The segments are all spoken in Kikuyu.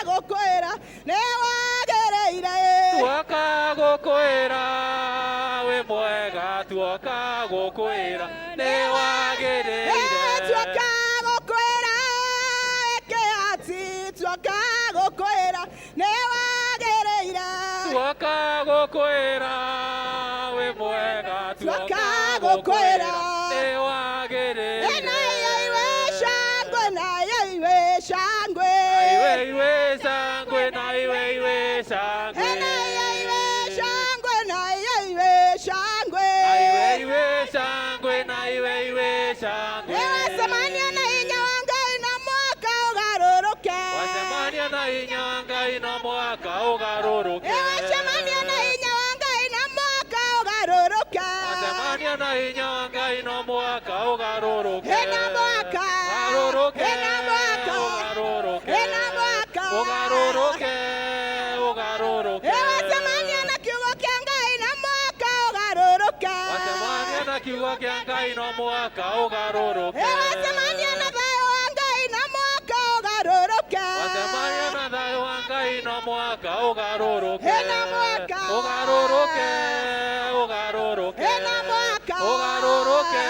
Gũkwĩra nĩ wagĩrĩire. Tuoka gũkwĩra wĩ mwega, tuoka gũkwĩra nĩ wagĩrĩire. Tuoka gũkwĩra ĩkĩati, tuoka gũkwĩra nĩ wagĩrĩire. Tuoka gũkwĩra wĩ mwega, tuoka gũkwĩra nĩ wagĩrĩire. Nayo iwe shangwe, nayo iwe shangwe. Iwe iwe shangwe, na iwe iwe shangwe. Nayo iwe shangwe, nayo iwe shangwe. Na iwe iwe shangwe, na iwe iwe shangwe. Wacemania na hinya wa Ngai na mwaka ũgarũrũke. Wacemania na hinya wa Ngai no mwaka ũgarũrũke. Wacemania na hinya wa Ngai na mwaka ũgarũrũke. Wacemania na hinya wa Ngai no mwaka ũgarũrũke. Ena mwaka. Ũgarũrũke. Ena mwaka. Ũgarũrũke. Ena mwaka. Ũgarũrũke. Ũgarũrũke. Wacemania na kiugo kĩa Ngai na mwaka ũgarũrũke. Wacemania na kiugo kĩa Ngai no mwaka ũgarũrũke. Wacemania na thayũ wa Ngai na mwaka ũgarũrũke. Wacemania na thayũ wa Ngai no mwaka ũgarũrũke. Ena mwaka. Ũgarũrũke. Ũgarũrũke. Ena mwaka. Ũgarũrũke.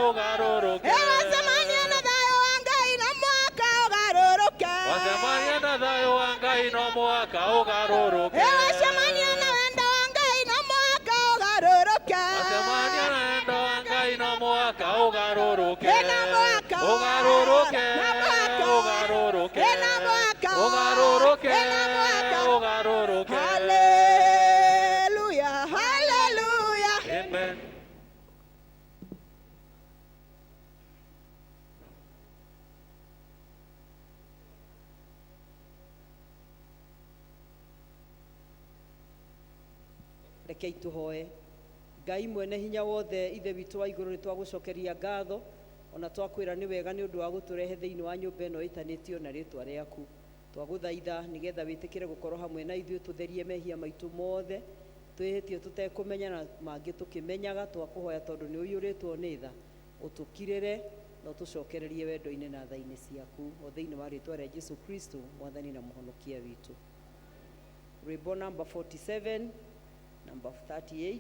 Ũgarũrũke. Wacemania na thayũ wa Ngai na mwaka ũgarũrũke. Wacemania na thayũ wa Ngai no mwaka ũgarũrũke. Wacemania na wendo wa Ngai na mwaka ũgarũrũke. Wacemania na wendo wa Ngai no mwaka ũgarũrũke. Ena mwaka. Ũgarũrũke. Na mwaka. Ũgarũrũke. Ena mwaka. Ũgarũrũke. Ena mwaka. Ũgarũrũke. Hallelujah, hallelujah. Amen. Rekei tũhoe. Ngai mwene hinya wothe, ithe witũ wa igũrũ, nĩ twagũcokeria ngatho ona twakwĩra nĩ wega nĩ ũndũ wa gũtũrehe thĩinĩ wa nyũmba ĩno ĩtanĩtio na rĩtwa rĩaku. Twagũthaitha nĩgetha wĩtĩkĩre gũkorwo hamwe na ithuĩ, tũtherie mehia maitũ mothe twĩhĩtie tũtekũmenya na mangĩ tũkĩmenyaga. Twakũhoya tondũ nĩ ũiyũrĩtwo nĩ tha, ũtũkirĩre na ũtũcokererie wendo-inĩ na tha-inĩ ciaku, o thĩinĩ wa rĩtwa rĩa Jesu Kristo, mwathani na mũhonokia witũ. Rwĩmbo namba 47, namba 38,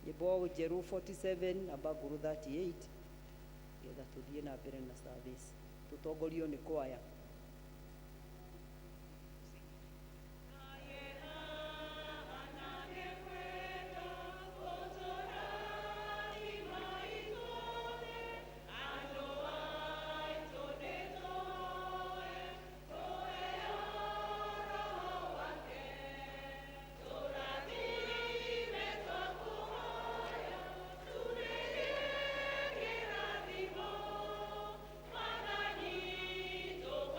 nyĩmbo njerũ 47, namba ngũrũ 38, getha tũthiĩ na mbere na service tũtongorio nĩ kwaya. Thank you.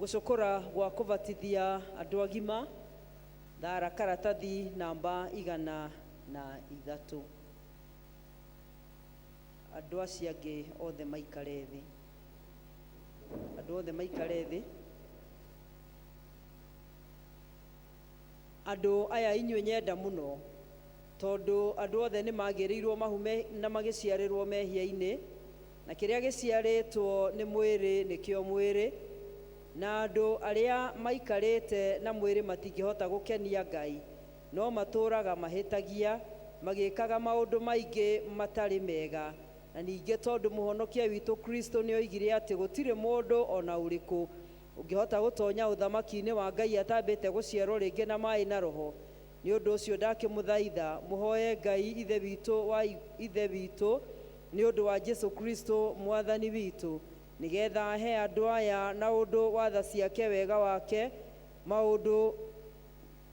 Gũcũkũra gwa kũbatithia andũ agima, thara karatathi namba 103. Andũ acio angĩ othe maikare thĩ, andũ othe maikare thĩ. Andũ aya inyuĩ nyenda mũno, tondũ andũ othe nĩ magĩrĩirwo mahume na magĩciarĩrwo mehia-inĩ, na kĩrĩa gĩciarĩtwo nĩ mwĩrĩ nĩkĩo mwĩrĩ, na andũ arĩa maikarĩte na mwĩrĩ matingĩhota gũkenia Ngai, no matũũraga mahĩtagia, magĩkaga maũndũ maingĩ matarĩ mega. Na ningĩ tondũ mũhonokia witũ Kristo nĩoigire atĩ gũtirĩ mũndũ ona ũrĩkũ ũngĩhota gũtonya ũthamaki-inĩ wa Ngai atambĩte gũciarwo rĩngĩ na maĩ na Roho, nĩ ũndũ ũcio ndakĩmũthaitha mũhoe Ngai Ithe witũ wa Ithe witũ nĩ ũndũ wa Jesu Kristo mwathani witũ, nĩgetha ahe andũ aya na ũndũ wa tha ciake wega wake maũndũ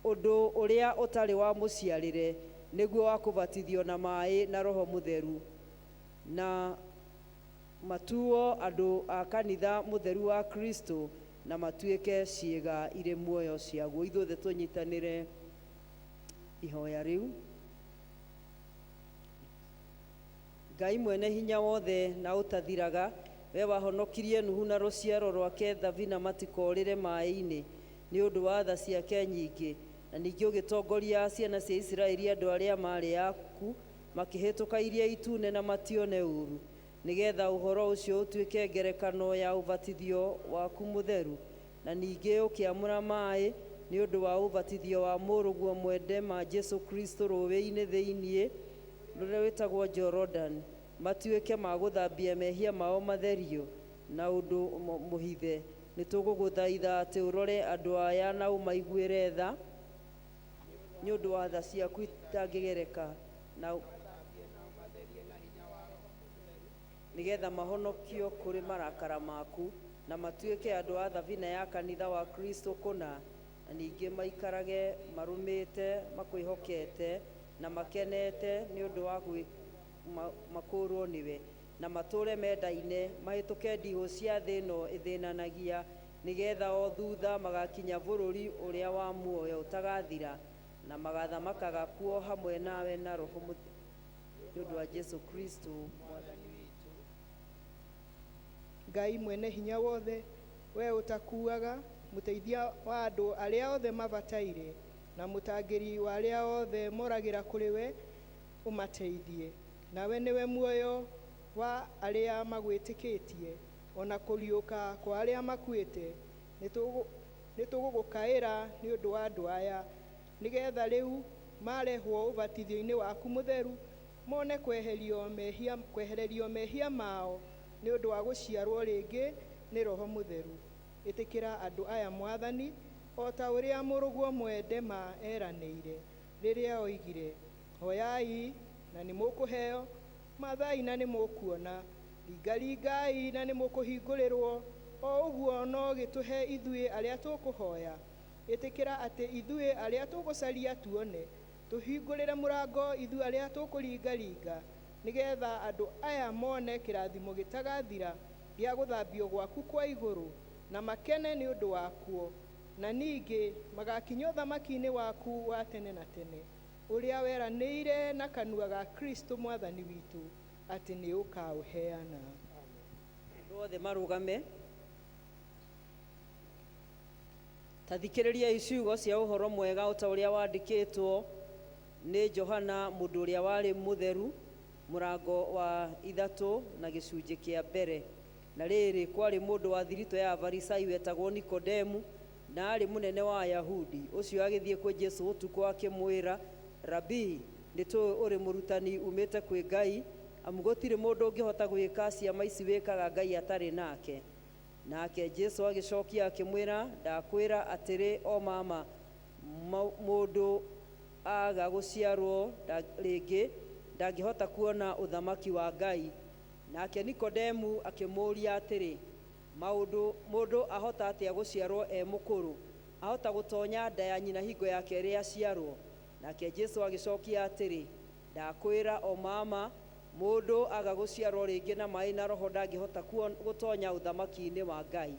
ũndũ ũrĩa ũtarĩ wa mũciarĩre, nĩguo wa kũbatithio na maĩ na Roho Mũtheru, na matuo andũ a kanitha mũtheru wa Kristo, na matuĩke ciĩga irĩ muoyo ciaguo. Ithuothe tũnyitanĩre ihoya rĩu. Ngai mwene hinya wothe na ũtathiraga, we wahonokirie Nuhu na rũciaro rwake thabina matikorĩre maĩ-inĩ nĩ ũndũ wa tha ciake nyingĩ, na ningĩ ũgĩtongoria ciana cia Isiraeli andũ arĩa maarĩ aku makĩhĩtũka Iria Itune na matione ũũru, nĩgetha ũhoro ũcio ũtuĩke ngerekano ya ũbatithio waku mũtheru, na ningĩ ũkĩamũra maĩ nĩ ũndũ wa ũbatithio wa mũrũguo mwende ma Jesu Kristo rũũĩ-inĩ thĩinĩ rũrĩa rwĩtagwo Jorodani, matuĩke ma gũthambia mehia mao matherio na ũndũ mũhithe. Nĩ tũgũgũthaitha atĩ ũrore andũ aya na ũmaiguĩre tha nĩ ũndũ wa tha ciaku itangĩgereka, na nĩgetha mahonokio kũrĩ marakara maku, na matuĩke andũ a thabina ya kanitha wa Kristo kũna, na ningĩ maikarage marũmĩte makwĩhokete na makenete nĩ ũndũ wa makũũrwo nĩwe, na matũũre mendaine mahĩtũke ndihũ cia thĩ ĩno ĩthĩnanagia, nĩgetha o thutha magakinya bũrũri ũrĩa wa muoyo ũtagathira, na magathamakaga kuo hamwe nawe na Roho Mũtheru nĩ ũndũ wa Jesu Kristo mwathani witũ. Ngai mwene hinya wothe, we ũtakuaga, mũteithia wa andũ arĩa othe mabataire, na mũtangĩri wa arĩa othe moragĩra kũrĩ we, ũmateithie. Nawe nĩwe muoyo wa arĩa magwĩtĩkĩtie, ona kũriũka kwa arĩa makuĩte. Nĩtũgũgũkaĩra nĩ ũndũ wa andũ aya, nĩgetha rĩu marehwo ũbatithio-inĩ waku mũtheru, mone kwehererio mehia mao nĩ ũndũ wa gũciarwo rĩngĩ nĩ Roho Mũtheru. Ĩtĩkĩra andũ aya Mwathani, o ta ũrĩa mũrũguo mwende ma eranĩire rĩrĩa oigire, hoyai na nĩ mũkũheo, mathai na nĩ mũkuona, ringaringai na nĩ mũkũhingũrĩrwo. O ũguo no gĩtũhe ithuĩ arĩa tũkũhoya. Ĩtĩkĩra atĩ ithuĩ arĩa tũgũcaria tuone, tũhingũrĩre mũrango ithuĩ arĩa tũkũringaringa, nĩgetha andũ aya mone kĩrathimo gĩtagathira gĩa gũthambio gwaku kwa igũrũ, na makene nĩ ũndũ wakuo, na ningĩ magakinya ũthamaki-inĩ waku wa tene na tene, ũrĩa weranĩire na kanua ga Kristo mwathani witũ atĩ nĩ ũkaũheana. Andũ othe marũgame. Ta thikĩrĩriai ciugo cia ũhoro mwega o ta ũrĩa wandĩkĩtwo nĩ Johana mũndũ ũrĩa warĩ mũtheru, mũrango wa 3 na gĩcunjĩ kĩa mbere. Na rĩrĩ, kwarĩ mũndũ wa thiritũ ya Afarisai wetagwo Nikodemu, na aarĩ mũnene wa Ayahudi. Ũcio agĩthiĩ kwĩ Jesũ ũtukũ akĩmwĩra, Rabii, nĩ tũĩ ũrĩ mũrutani umĩte kwĩ Ngai, amu gũtirĩ mũndũ ũngĩhota gwĩka ciama ici wĩkaga Ngai atarĩ nake. Nake Jesũ agĩcokia akĩmwĩra, ndakwĩra atĩrĩ o mama, mũndũ aga gũciarwo rĩngĩ ndangĩhota kuona ũthamaki wa Ngai. Nake Nikodemu akĩmũũria atĩrĩ, mũndũ ahota atĩa gũciarwo e mũkũrũ? Ahota gũtonya nda ya nyina hingo ya kerĩ aciarwo? Nake Jesũ agĩcokia atĩrĩ, ndakwĩra o mama, mũndũ aga gũciarwo rĩngĩ na maĩ na Roho ndangĩhota gũtonya ũthamaki-inĩ wa Ngai.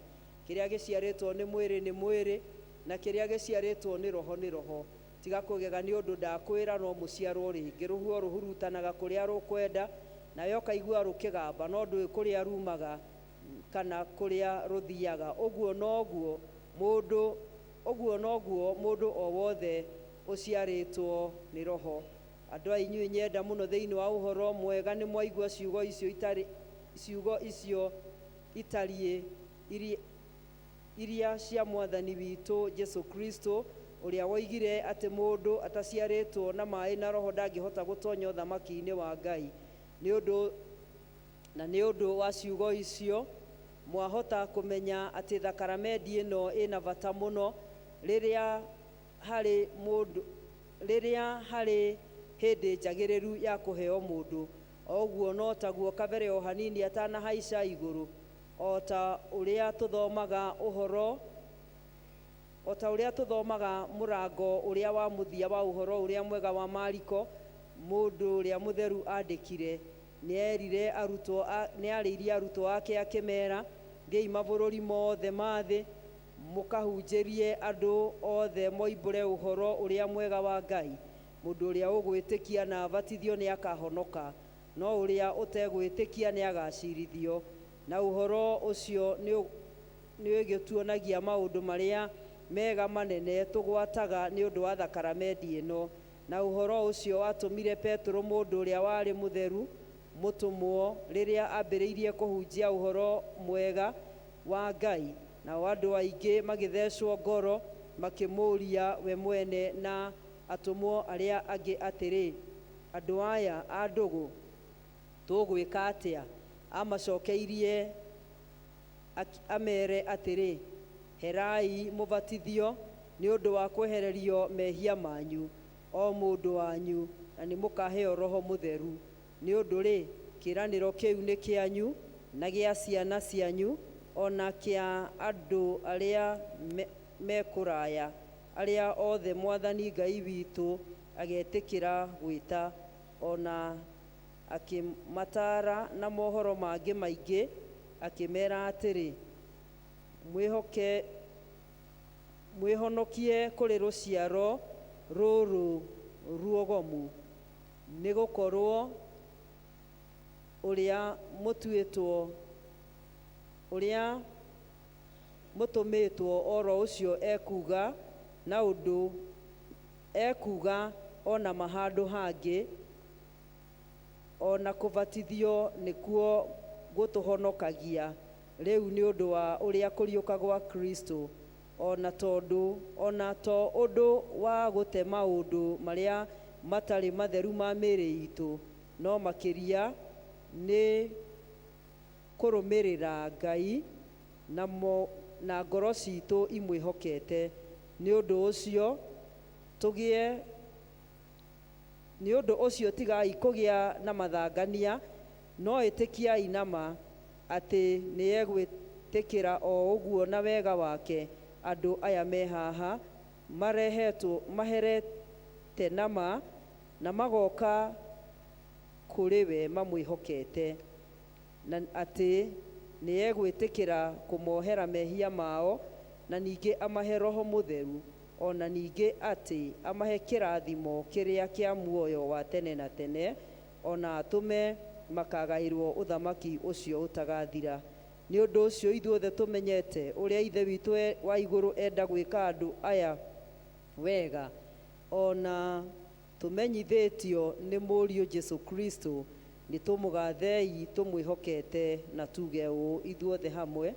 Kĩrĩa gĩciarĩtwo nĩ mwĩrĩ nĩ mwĩrĩ, na kĩrĩa gĩciarĩtwo nĩ roho nĩ roho. Tiga kũgega nĩ ũndũ ndakwĩra no mũciarwo rĩngĩ. Rũhuho rũhurutanaga kũrĩa rũkwenda, nawe ũkaigua rũkĩgamba, no ndũĩ kũrĩa rumaga kana kũrĩa rũthiaga. Ũguo noguo mũndũ o wothe ũciarĩtwo nĩ roho. Andũ a inyuĩ nyenda mũno thĩinĩ wa ũhoro mwega, nĩ mwaigua ciugo icio itarĩ ciugo icio itariĩ iria cia mwathani witũ Jesu Kristo, ũrĩa woigire atĩ mũndũ ataciarĩtwo na maĩ na roho ndangĩhota gũtonya ũthamaki-inĩ wa Ngai. Nĩ ũndũ na nĩ ũndũ wa ciugo icio mwahota kũmenya atĩ thakaramendi ĩno ĩna bata mũno rĩrĩa harĩ mũndũ, rĩrĩa harĩ hĩndĩ njagĩrĩru ya kũheo mũndũ. O ũguo no taguo kabere o hanini atanahaica igũrũ, o ta ũrĩa tũthomaga ũhoro, o ta ũrĩa tũthomaga mũrango ũrĩa wa mũthia wa ũhoro ũrĩa mwega wa Mariko mũndũ ũrĩa mũtheru andĩkire, nĩ arĩirie arutwo ake akĩmera, "Thiĩi mabũrũri mothe ma thĩ, mũkahunjĩrie andũ othe moimbũre ũhoro ũrĩa mwega wa Ngai. Mũndũ ũrĩa ũgwĩtĩkia na abatithio nĩ akahonoka, no ũrĩa ũtegwĩtĩkia nĩ agacirithio." Na ũhoro ũcio nĩ ũgĩtuonagia maũndũ marĩa mega manene tũgwataga nĩ ũndũ wa thakaramendi ĩno. Na ũhoro ũcio watũmire Petero, mũndũ ũrĩa warĩ mũtheru mũtũmwo, rĩrĩa ambĩrĩirie kũhunjia ũhoro mwega wa Ngai, nao andũ aingĩ magĩthecwo ngoro, makĩmũũria we mwene na atũmwo arĩa angĩ atĩrĩ, "Andũ aya a ndũgũ, tũgwĩka atĩa?" Amacokeirie amere atĩrĩ, "Herai mũbatithio nĩ ũndũ wa kwehererio mehia manyu, o mũndũ wanyu, na nĩ mũkaheo Roho Mũtheru. Nĩ ũndũ rĩ, kĩĩranĩro kĩu nĩ kĩanyu na gĩa ciana cianyu, o na kĩa andũ arĩa me kũraya, arĩa othe Mwathani Ngai witũ agetĩkĩra gwĩta." O na akĩmataara na mohoro mangĩ maingĩ, akĩmera atĩrĩ, "Mwĩhoke mwĩhonokie kũrĩ rũciaro rũrũ ruogomu." Nĩ gũkorwo ũrĩa mũtuĩtwo, ũrĩa mũtũmĩtwo oro ũcio ekuuga na ũndũ ekuuga ona mahandũ hangĩ, ona kũbatithio nĩkuo gũtũhonokagia rĩu nĩ ũndũ wa ũrĩa kũriũka gwa Kristo, ona tondũ ona to ũndũ wa gũte maũndũ marĩa matarĩ matheru ma mĩĩrĩ itũ, no makĩria nĩ kũrũmĩrĩra Ngai na ngoro citũ imwĩhokete. Nĩ ũndũ ũcio tũgĩe nĩ ũndũ ũcio tigai kũgĩa na mathangania, no ĩtĩkiai na ma atĩ nĩ egwĩtĩkĩra o ũguo na wega wake andũ aya me haha marehetwo maherete na ma na magoka kũrĩ we mamwĩhokete, na atĩ nĩ egwĩtĩkĩra kũmohera mehia mao, na ningĩ amahe Roho Mũtheru, o na ningĩ atĩ amahe kĩrathimo kĩrĩa kĩa muoyo wa tene na tene, o na atũme makagaĩrwo ũthamaki ũcio ũtagathira. Nĩ ũndũ ũcio ithuothe tũmenyete ũrĩa Ithe witũ wa igũrũ enda gwĩka andũ aya wega, o na tũmenyithĩtio nĩ Mũriũ Jesu Kristo, nĩ tũmũgathei tũmwĩhokete na tuge ũũ ithuothe hamwe.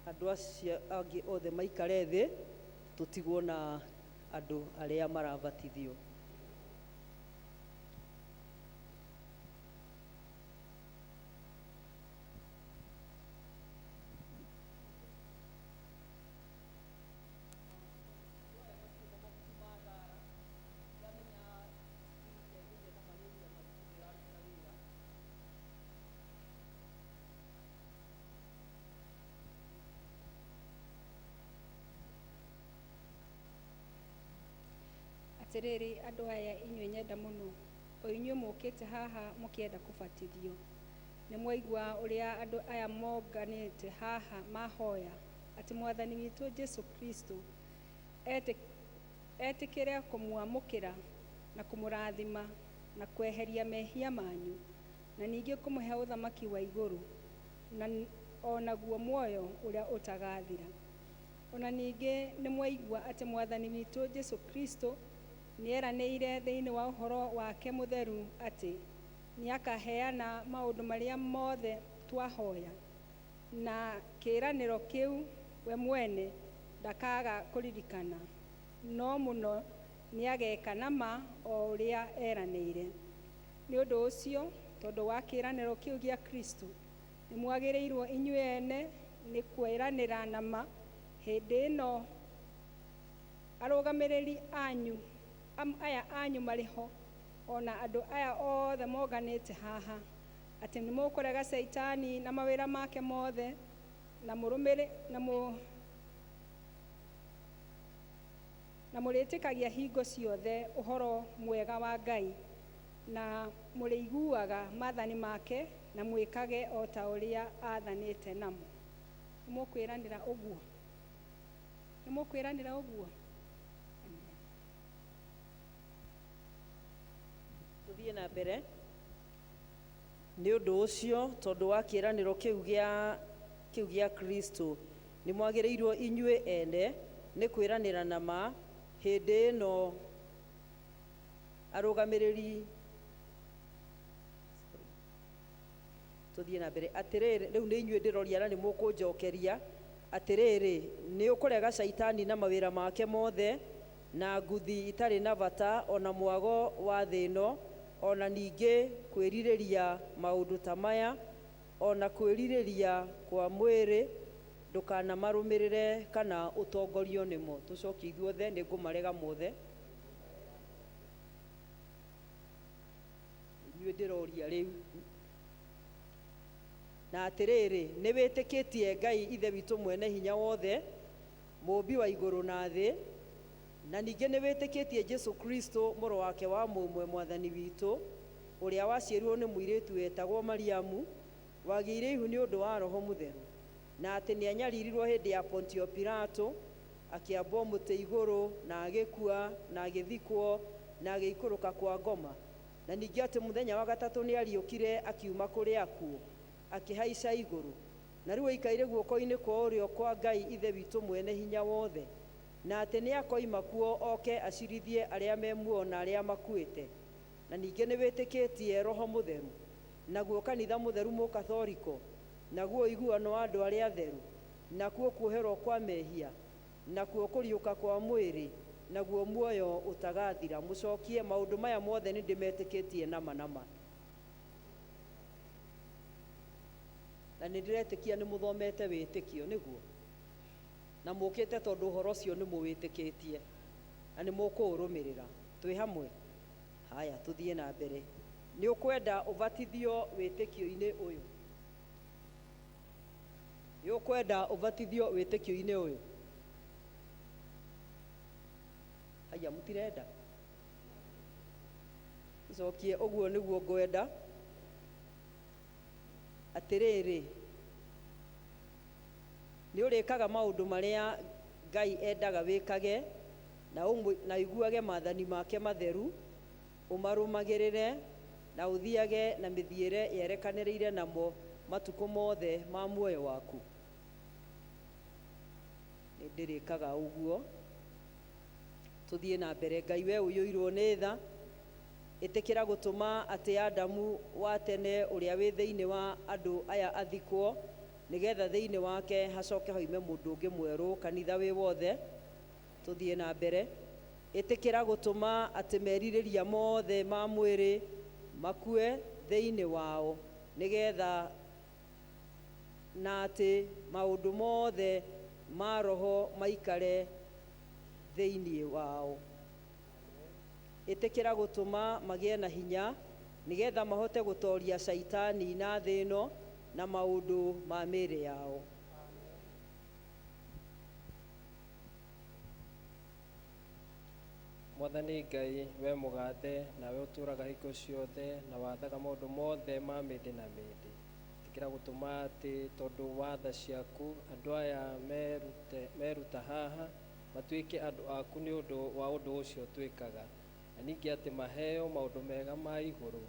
Andũ acio angĩ othe maikare thĩ, tũtigwo na andũ arĩa marabatithio. Atĩrĩrĩ andũ aya inyuĩ nyenda mũno, o inyuĩ mũũkĩte haha mũkĩenda kũbatithio, nĩ mwaigua ũrĩa andũ aya monganĩte haha mahoya atĩ Mwathani witũ Jesu Kristo etĩkĩre kũmwamũkĩra na kũmũrathima na kweheria mehia manyu, na ningĩ kũmũhe ũthamaki wa igũrũ na o naguo muoyo ũrĩa ũtagathira. Ona ningĩ nĩ mwaigua atĩ Mwathani witũ Jesu Kristo nĩeranĩire thĩinĩ wa ũhoro wake mũtheru atĩ nĩakaheana maũndũ marĩa mothe twahoya, na kĩĩranĩro kĩu we mwene ndakaga kũririkana, no mũno nĩageka na ma o ũrĩa eranĩire. Nĩ ũndũ ũcio, tondũ wa kĩĩranĩro kĩu gĩa Kristo, nĩ mwagĩrĩirwo inyuĩ ene nĩ kwĩranĩra na ma hĩndĩ ĩno arũgamĩrĩri anyu aya anyu marĩ ho, ona andũ aya othe monganĩte haha, atĩ nĩ mũkũrega Caitani na mawĩra make mothe, na mũrũmĩrĩ na mũ na mũrĩtĩkagia hingo ciothe ũhoro mwega wa Ngai, na mũrĩiguaga maathani make, na mwĩkage o ta ũrĩa aathanĩte namo. Nĩ mũkwĩranĩra ũguo? Nĩ mũkwĩranĩra ũguo? Tũthiĩ na mbere. Nĩ ũndũ ũcio, tondũ wa kĩĩranĩro kĩu gĩa Kristo, nĩ mwagĩrĩirwo inyuĩ ene nĩ kwĩranĩra na ma hĩndĩ ĩno arũgamĩrĩri. Tũthiĩ na mbere. Atĩrĩrĩ, rĩu nĩ inyuĩ ndĩroria na nĩ mũkũnjokeria. Atĩrĩrĩ, nĩ ũkũrega Caitani na mawĩra make mothe, na nguthi itarĩ na bata, ona mwago wa thĩ ĩno, ona ningĩ kwĩrirĩria maũndũ ta maya, ona kwĩrirĩria kwa mwĩrĩ, ndũkanamarũmĩrĩre kana ũtongorio nĩmo. Tũcokie ithuothe, nĩ ngũmarega mothe. Inyuĩ ndĩroria rĩu. Na atĩrĩrĩ, nĩ wĩtĩkĩtie Ngai Ithe witũ mwene hinya wothe, mũũmbi wa igũrũ na thĩ, na ningĩ nĩ wĩtĩkĩtie Jesu Kristo, mũrũ wake wa mũmwe, Mwathani witũ, ũrĩa waciarirwo nĩ mũirĩtu wetagwo Mariamu, wagĩire ihu nĩ ũndũ wa Roho Mũtheru, na atĩ nĩ anyaririrwo hĩndĩ ya Pontio Pilato, akĩambwo mũtĩ igũrũ, na agĩkua, na agĩthikwo, na agĩikũrũka kwa ngoma, na ningĩ atĩ mũthenya wa gatatũ nĩ ariũkire akiuma kũrĩ akuũ, akĩhaica igũrũ, na rĩu aikaire guoko-inĩ kwa ũrĩo kwa Ngai Ithe witũ mwene hinya wothe, na atĩ nĩ akoima kuo oke acirithie arĩa me muoyo na arĩa makuĩte, na ningĩ nĩ wĩtĩkĩtie Roho Mũtheru, naguo kanitha mũtheru mũkathoriko, naguo ũiguano wa andũ arĩa atheru, nakuo kuoherwo kwa mehia, nakuo kũriũka kwa mwĩrĩ, naguo muoyo ũtagathira. Mũcokie, maũndũ maya mothe nĩ ndĩmetĩkĩtie nama nama. Na nĩ ndĩretĩkia nĩ mũthomete wĩtĩkio nĩguo na mũkĩte, tondũ ũhoro ũcio nĩ mũwĩtĩkĩtie na nĩ mũkũũrũmĩrĩra. Twĩ hamwe? Haya, tũthiĩ na mbere. Nĩ ũkwenda ũbatithio wĩtĩkio-inĩ ũyũ? Nĩ ũkwenda ũbatithio wĩtĩkio-inĩ ũyũ? Haya, mũtirenda? Cokie, ũguo nĩguo ngwenda. Atĩrĩrĩ, nĩ ũrĩkaga maũndũ marĩa Ngai endaga wĩkage, na ũiguage maathani make matheru, ũmarũmagĩrĩre, na ũthiage na mĩthiĩre yerekanĩrĩire namo matukũ mothe ma muoyo waku. Nĩ ndĩrĩkaga ũguo. Tũthiĩ na mbere. Ngai we ũiyũirwo nĩ tha, ĩtĩkĩra gũtũma atĩ Adamu wa tene ũrĩa wĩ thĩinĩ wa andũ aya athikwo, nĩgetha thĩinĩ wake hacoke hoime mũndũ ũngĩ mwerũ, kanitha wĩ wothe. Tũthiĩ na mbere. Ĩtĩkĩra gũtũma atĩ merirĩria mothe ma mwĩrĩ makue thĩinĩ wao, nĩgetha na atĩ maũndũ mothe ma roho maikare thĩinĩ wao. Ĩtĩkĩra gũtũma magĩe na hinya, nĩgetha mahote gũtoria Caitani na thĩ ĩno na maũndũ ma mĩĩrĩ yao. Mwathani Ngai, we mũgathe, nawe ũtũũraga hingo ciothe na wathaga maũndũ mothe ma mĩndĩ na mĩndĩ. Ĩtĩkĩra gũtũma atĩ tondũ wa tha ciaku andũ aya meruta haha matuĩke andũ aku nĩ ũndũ wa ũndũ ũcio twĩkaga, na ningĩ atĩ maheo maũndũ mega ma igũrũ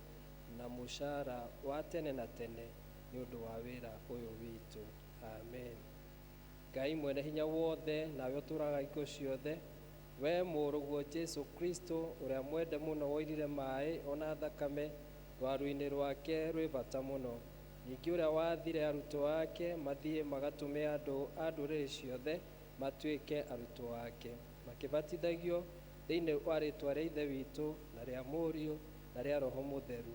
na mũcara wa tene na tene nĩ ũndũ wa wĩra ũyũ witũ. Amen. Ngai mwene hinya wothe, nawe ũtũũraga hingo ciothe, we mũrũguo Jesu Kristo ũrĩa mwende mũno woirire maĩ ona thakame rwaru-inĩ rwake rwĩ bata mũno, ningĩ ũrĩa wathire arutwo ake mathiĩ magatũme andũ a ndũrĩrĩ ciothe matuĩke arutwo ake, makĩbatithagio thĩinĩ wa rĩtwa rĩa Ithe witũ na rĩa Mũriũ na rĩa Roho Mũtheru.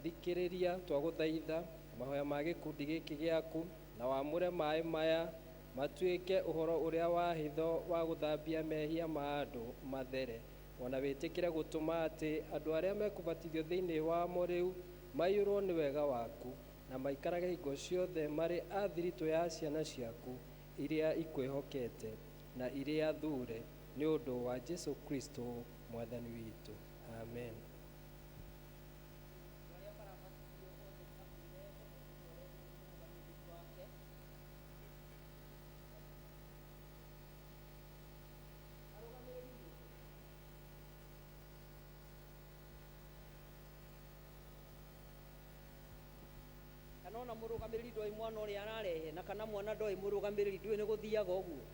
Thikĩrĩria twagũthaitha mahoya ma gĩkundi gĩkĩ gĩaku, na wamũre maĩ maya matuĩke ũhoro ũrĩa wa hitho wa gũthambia mehia ma andũ mathere, ona wĩtĩkĩre gũtũma atĩ andũ arĩa mekũbatithio thĩinĩ wamo rĩu maiyũrwo nĩ wega waku, na maikarage hingo ciothe marĩ a thiritũ ya ciana ciaku iria ikwĩhokete na iria thure, nĩ ũndũ wa Jesu Kristo Mwathani witũ. Amen. Kana ona mũrũgamĩrĩri ndoĩ mwana ũrĩa ararehe, na kana mwana ndoĩ mũrũgamĩrĩri, ndũĩ nĩ gũthiaga ũguo.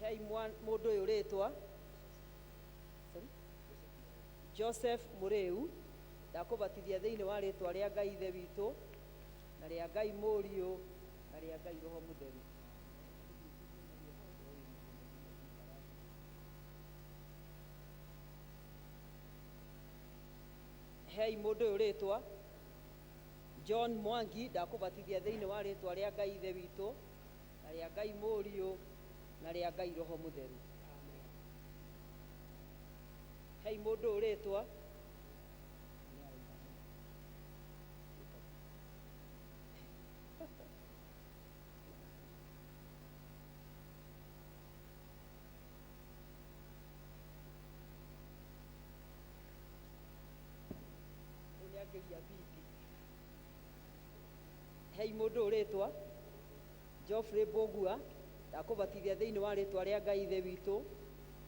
Hei mũndũ ũyũ rĩtwa. Sorry? Joseph Mũrĩu, ndakũbatithia thĩinĩ wa rĩtwa rĩa Ngai Ithe witũ na rĩa Ngai Mũriũ na rĩa Ngai Roho Mũtheru. Hei mũndũ ũyũ rĩtwa John Mwangi, ndakũbatithia thĩinĩ wa rĩtwa rĩa Ngai Ithe witũ na rĩa Ngai Mũriũ na rĩa Ngai Roho Mũtheru. Hei mũndũ ũyũ rĩtwa Rĩu nĩangĩria biti. Hei mũndũ ũyũ rĩtwa Geoffrey Mbũgua, ndakũbatithia thĩinĩ wa rĩtwa rĩa Ngai Ithe witũ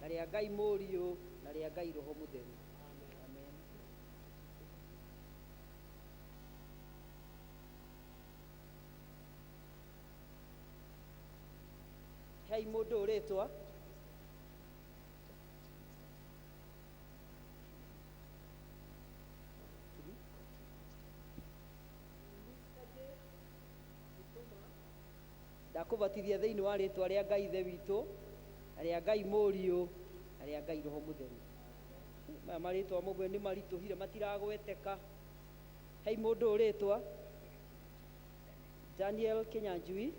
na rĩa Ngai Mũriũ na rĩa Ngai Roho Mũtheru. Amen. Hei mũndũ ũyũ rĩtwa ndakũbatithia thĩinĩ wa rĩtwa rĩa Ngai Ithe witũ na rĩa Ngai Mũriũ na rĩa Ngai Roho Mũtheru. Maya marĩtwa mamwe nĩ maritũhire matiragweteka. Hei mũndũ ũyũ rĩtwa Daniel Kinyanjui.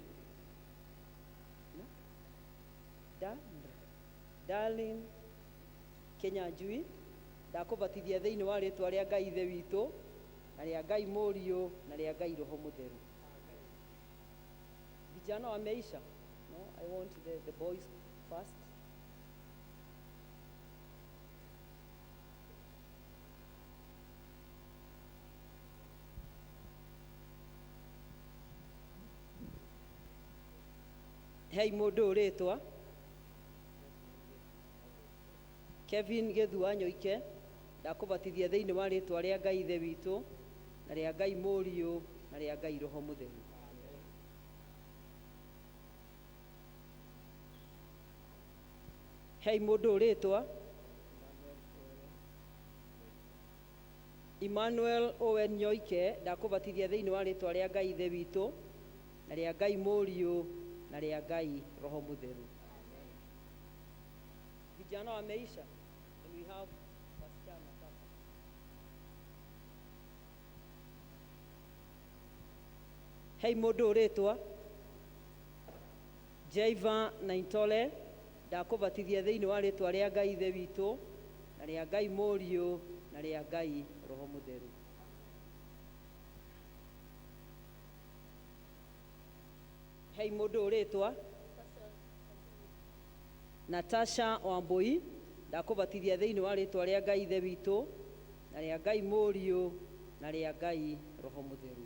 Darlene Kinyanjui, ndakũbatithia thĩinĩ wa rĩtwa rĩa Ngai Ithe witũ na rĩa Ngai Mũriũ na rĩa Ngai Roho Mũtheru. Vijana wameisha? No, I want the boys first. Hei mũndũ ũyũ rĩtwa Kevin Gĩthua Nyoike, ndakũbatithia thĩinĩ wa rĩtwa rĩa Ngai Ithe witũ na rĩa Ngai Mũriũ na rĩa Ngai Roho Mũtheru. Hei mũndũ ũyũ rĩtwa Emmanuel Owen Nyoike, ndakũbatithia thĩinĩ wa rĩtwa rĩa Ngai Ithe witũ na rĩa Ngai Mũriũ na rĩa Ngai Roho Mũtheru. Vijana wameisha? And we have wasichana sasa. Hei mũndũ ũyũ rĩtwa Jaiva Naintole, ndakũbatithia thĩinĩ wa rĩtwa rĩa Ngai Ithe witũ na rĩa Ngai Mũriũ na rĩa Ngai Roho Mũtheru. Hei mũndũ ũyũ rĩtwa. Natasha Wambui, ndakũbatithia thĩinĩ wa rĩtwa rĩa Ngai Ithe witũ na rĩa Ngai Mũriũ na rĩa Ngai Roho Mũtheru.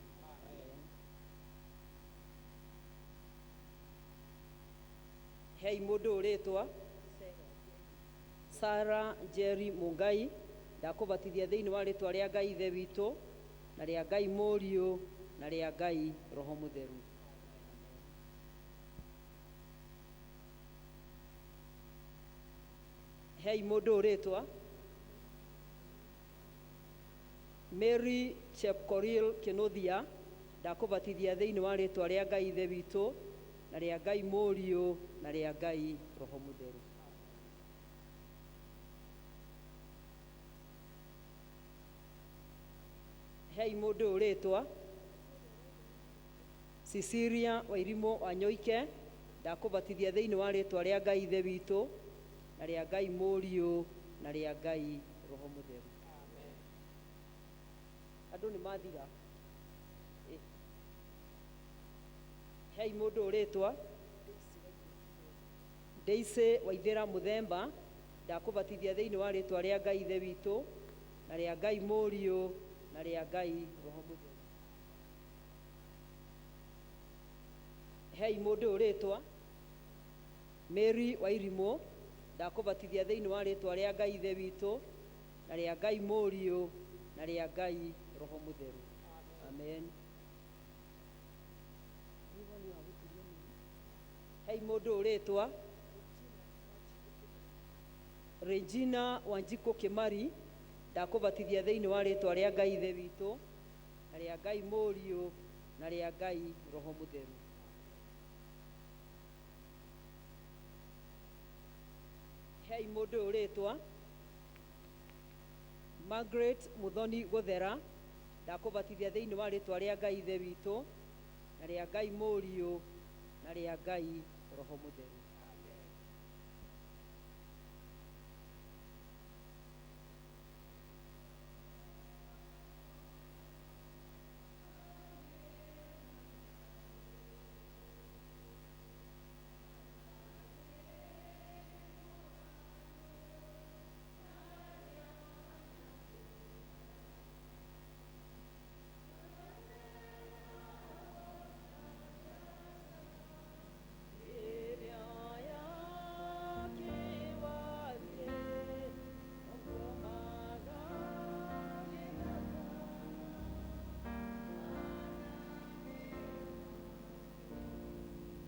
Hei mũndũ ũyũ rĩtwa. Sara Jerry Mungai, ndakũbatithia thĩinĩ wa rĩtwa rĩa Ngai Ithe witũ na rĩa Ngai Mũriũ na rĩa Ngai Roho Mũtheru. Hei mũndũ ũyũ rĩtwa. Mary Chepkorir Kinuthia, ndakũbatithia thĩinĩ wa rĩtwa rĩa Ngai Ithe witũ na rĩa Ngai Mũriũ na rĩa Ngai Roho Mũtheru. Hei mũndũ ũyũ rĩtwa. Cecilia Wairimũ Wanyoike, ndakũbatithia thĩinĩ wa rĩtwa rĩa Ngai Ithe witũ na rĩa Ngai Mũriũ na rĩa Ngai Roho Mũtheru. Andũ nĩ mathira. Hei mũndũ ũyũ rĩtwa. Daisy Waithĩra Mũthemba, ndakũbatithia thĩinĩ wa rĩtwa rĩa Ngai Ithe witũ na rĩa Ngai Mũriũ na rĩa Ngai Roho Mũtheru. Hei mũndũ ũyũ rĩtwa. Mary Wairimũ, ndakũbatithia thĩinĩ wa rĩtwa rĩa Ngai Ithe witũ na rĩa Ngai Mũriũ na rĩa Ngai Roho Mũtheru. Amen. Hei mũndũ ũyũ rĩtwa. Regina Wanjikũ Kĩmari, ndakũbatithia thĩinĩ wa rĩtwa rĩa Ngai Ithe witũ na rĩa Ngai Mũriũ na rĩa Ngai Roho Mũtheru. Hei mũndũ ũyũ rĩtwa. Margaret Muthoni Gũthera, ndakũbatithia thĩinĩ wa rĩtwa rĩa Ngai Ithe witũ na rĩa Ngai Mũriũ na rĩa Ngai Roho Mũtheru.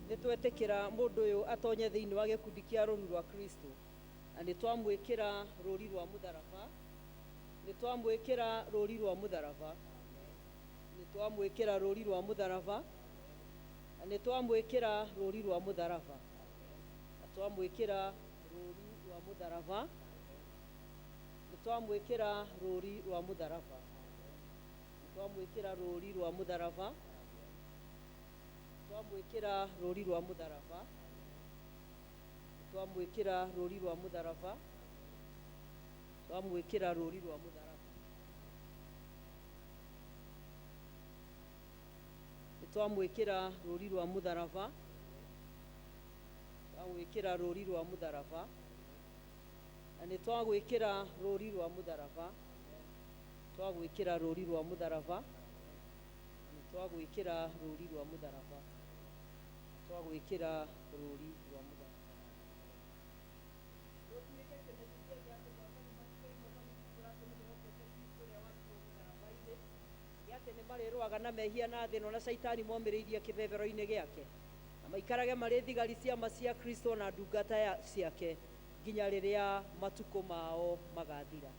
Nĩ twetĩkĩra mũndũ ũyũ atonye thĩinĩ wa gĩkundi kĩa rũru rwa Kristo na nĩ twamwĩkĩra rũri rwa mũtharaba, nĩ twamwĩkĩra rũri rwa mũtharaba, nĩ twamwĩkĩra rũri rwa mũtharaba, na nĩ twamwĩkĩra rũri rwa mũtharaba, na twamwĩkĩra rũri rwa mũtharaba, nĩ twamwĩkĩra rũri rwa mũtharaba, nĩ twamwĩkĩra rũri rwa mũtharaba, twamwĩkĩra rũri rwa mũtharaba, twamwĩkĩra rũri rwa mũtharaba, twamwĩkĩra rũri rwa mũtharaba, nĩ twamwĩkĩra rũri rwa mũtharaba, twamwĩkĩra rũri rwa mũtharaba, na nĩ twagwĩkĩra rũri rwa mũtharaba, twagwĩkĩra rũri rwa mũtharaba, nĩ twagwĩkĩra rũri rwa mũtharaba, twagwĩkĩra rũri rwa mũtharaba. Rũtuĩke kĩmenyithia gĩa atĩ Mwathani matukũ-inĩ magĩkumbũra atĩ nĩmehokete Kristo ũrĩa wambirwo mũtharaba-inĩ, gĩa atĩ nĩmarĩrũaga na mehia na thĩ ĩno na caitani momĩrĩirie kĩbebero-inĩ gĩake, na maikarage marĩ thigari cia ma cia Kristo na ndungata ciake nginya rĩrĩa matukũ mao magathira.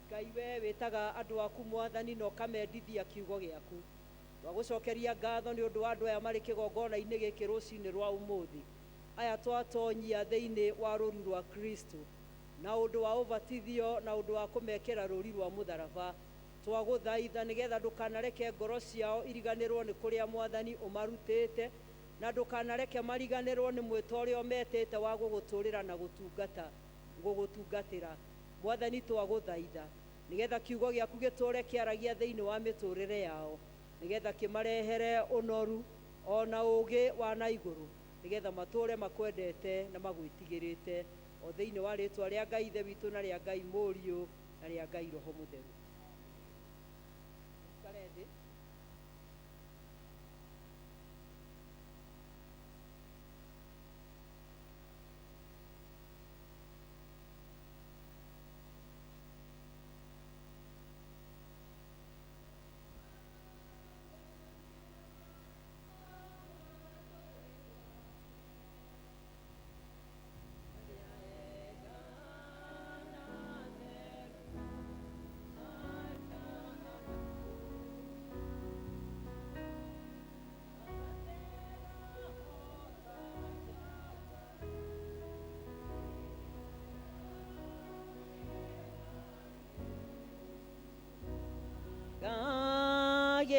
Ngai we wĩtaga andũ aku Mwathani na ũkamendithia kiugo gĩaku. Twagũcokeria ngatho nĩ ũndũ wa andũ aya marĩ kĩgongona-inĩ gĩkĩ rũcinĩ rwa ũmũthĩ. Aya twatonyia thĩinĩ wa rũru rwa Kristo na ũndũ wa ũbatithio na ũndũ wa kũmekĩra rũri rwa mũtharaba. Twagũthaitha nĩgetha ndũkanareke ngoro ciao iriganĩrwo nĩ kũrĩa Mwathani ũmarutĩte, na ndũkanareke mariganĩrwo nĩ mwĩto ũrĩa ũmetĩte wa gũgũtũrĩra na gũtungata gũgũtungatĩra. Mwathani twagũthaitha nĩgetha kiugo gĩaku gĩtũre kĩaragia thĩinĩ wa mĩtũrĩre yao, nĩgetha kĩmarehere ũnoru Ona ũũgĩ wa na igũrũ nĩgetha matũũre makwendete na magwĩtigĩrĩte o thĩinĩ wa rĩtwa rĩa Ngai Ithe witũ na rĩa Ngai Mũriũ na rĩa Ngai Roho Mũtheru. Ikare thĩ.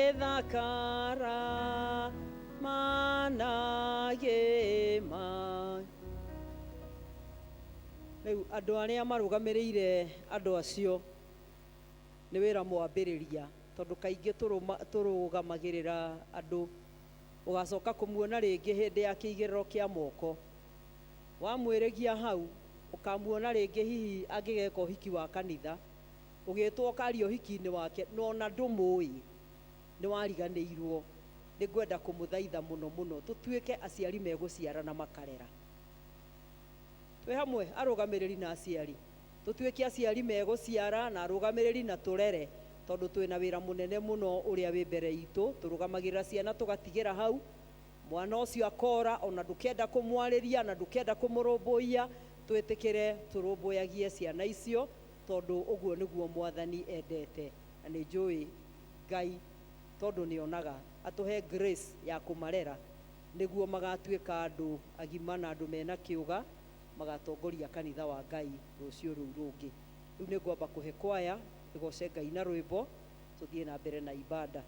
Gagĩthakara managĩma. Rĩu andũ arĩa marũgamĩrĩire andũ acio nĩ wĩra mwambĩrĩria tondũ kaingĩ tũrũgamagĩrĩra andũ ũgacoka kũmuona rĩngĩ hĩndĩ ya kĩigĩrĩro kĩa moko wamwĩrĩgia hau ũkamuona rĩngĩ hihi angĩgeka ũhiki wa kanitha ũgĩtwo ũkaria ũhiki-inĩ wake no ona ndũmũĩ nĩ wariganĩirwo. Nĩ ngwenda kũmũthaitha mũno mũno tũtuĩke aciari megũciara na makarera. Twĩ hamwe arũgamĩrĩri na aciari, tũtuĩke aciari megũciara na arũgamĩrĩri na tũrere tondũ twĩna wĩra mũnene mũno ũrĩa wĩ mbere itũ. Tũrũgamagĩrĩra ciana tũgatigĩra hau mwana ũcio akora ona ndũkenda kũmwarĩria na ndũkenda kũmũrũmbũiya. Twĩtĩkĩre tũrũmbũyagie ciana icio tondũ ũguo nĩguo Mwathani endete, na nĩ njũĩ Ngai tondũ nĩonaga atũhe grace ya kũmarera nĩguo magatuĩka andũ agima na andũ mena kĩũga magatongoria kanitha wa Ngai rũciũ rũu rũngĩ. Rĩu nĩ ngwamba kũhe kwaya ĩgoce Ngai na rwĩmbo tũthiĩ na mbere na ibada.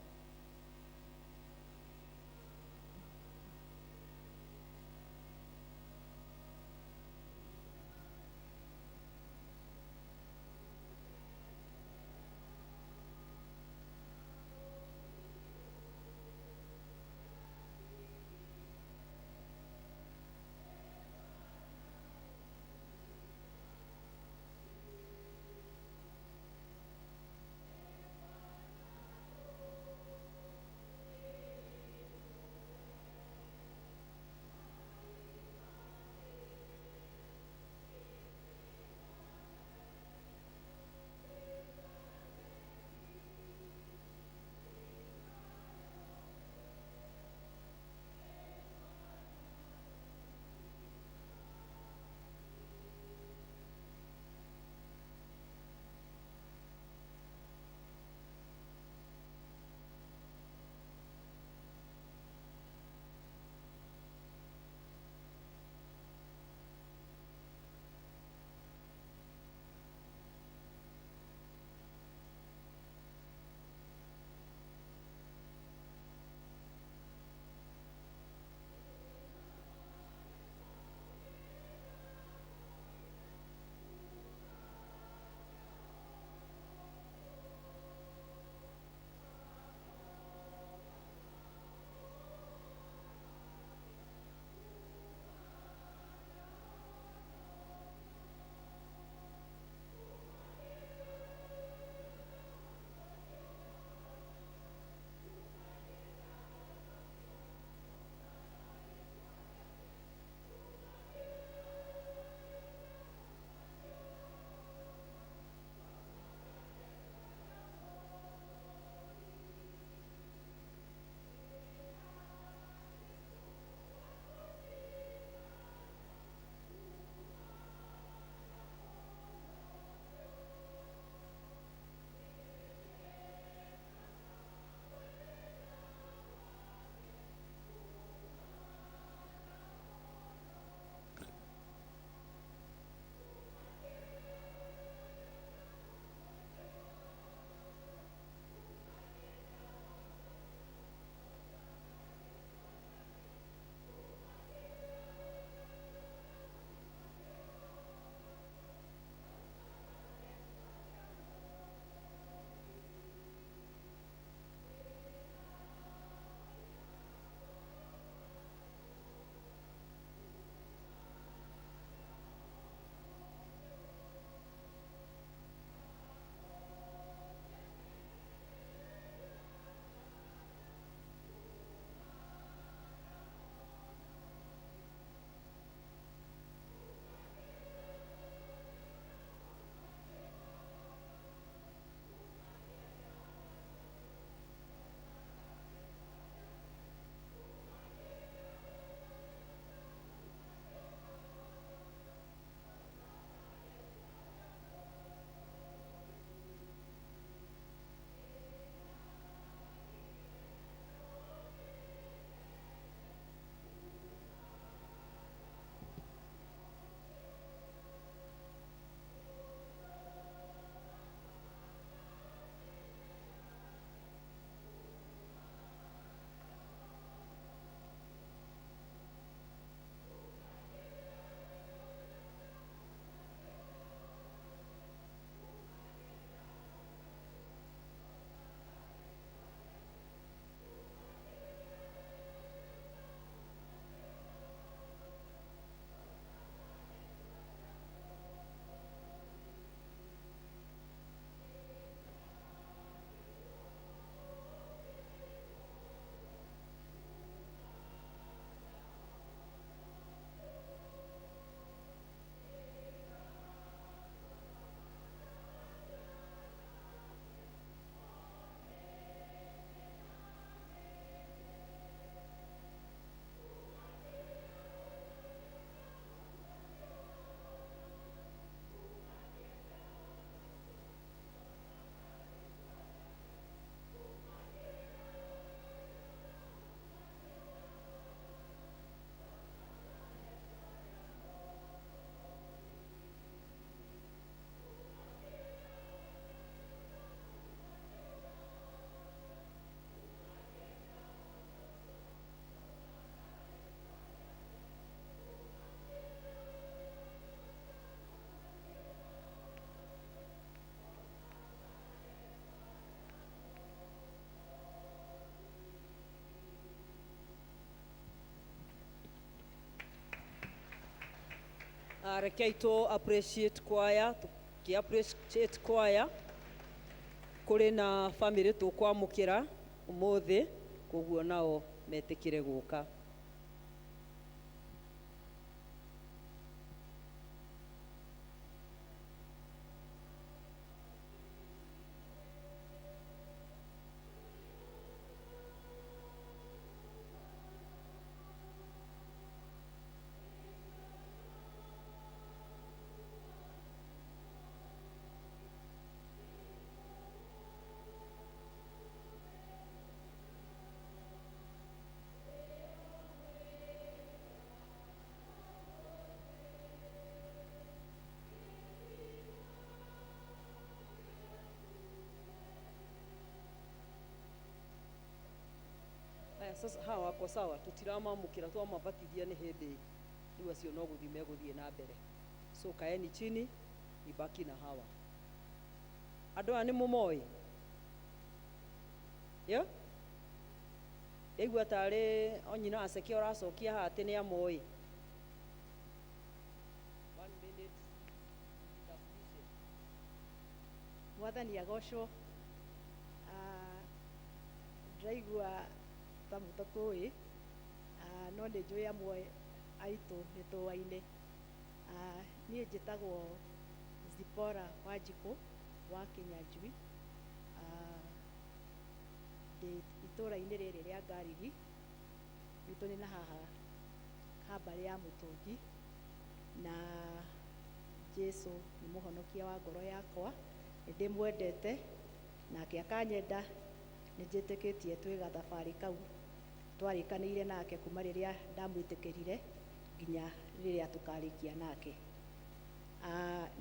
Rekei tũ appreciate choir, tũkĩ appreciate choir. Kũrĩ na family tũkwamũkĩra ũmũthĩ, koguo nao metĩkĩre gũka. Aya sasa hawa wako sawa, tutiramamũkĩra, twamabatithia nĩ hĩndĩ rĩu acio no gũthiĩ megũthiĩ na mbere. So kaeni chini, ibaki na hawa. Andũ aya nĩ mũmoĩ? Yo? Ndaigua tarĩ o nyina aceke ũracokia haha atĩ nĩ amoĩ. One minute, jitambulishe. Mwathani agocwo. Ndĩraigua ta mũtatũĩ, no nĩ njũĩ amwe aitũ nĩ tũaine. Niĩ njĩtagwo Zipora Wanjikũ wa Kinyanjui. Ndĩ itũũra-inĩ rĩrĩ rĩa Ngariri, gwitũ nĩ na haha ha mbarĩ ya Mũtũngi, na Jesu nĩ mũhonokia wa ngoro yakwa, nĩ ndĩmwendete nake akanyenda, nĩ njĩtĩkĩtie twĩ gathabarĩ kau twarĩkanĩire nake kuma rĩrĩa ndamwĩtĩkĩrire nginya rĩrĩa tũkarĩkia nake.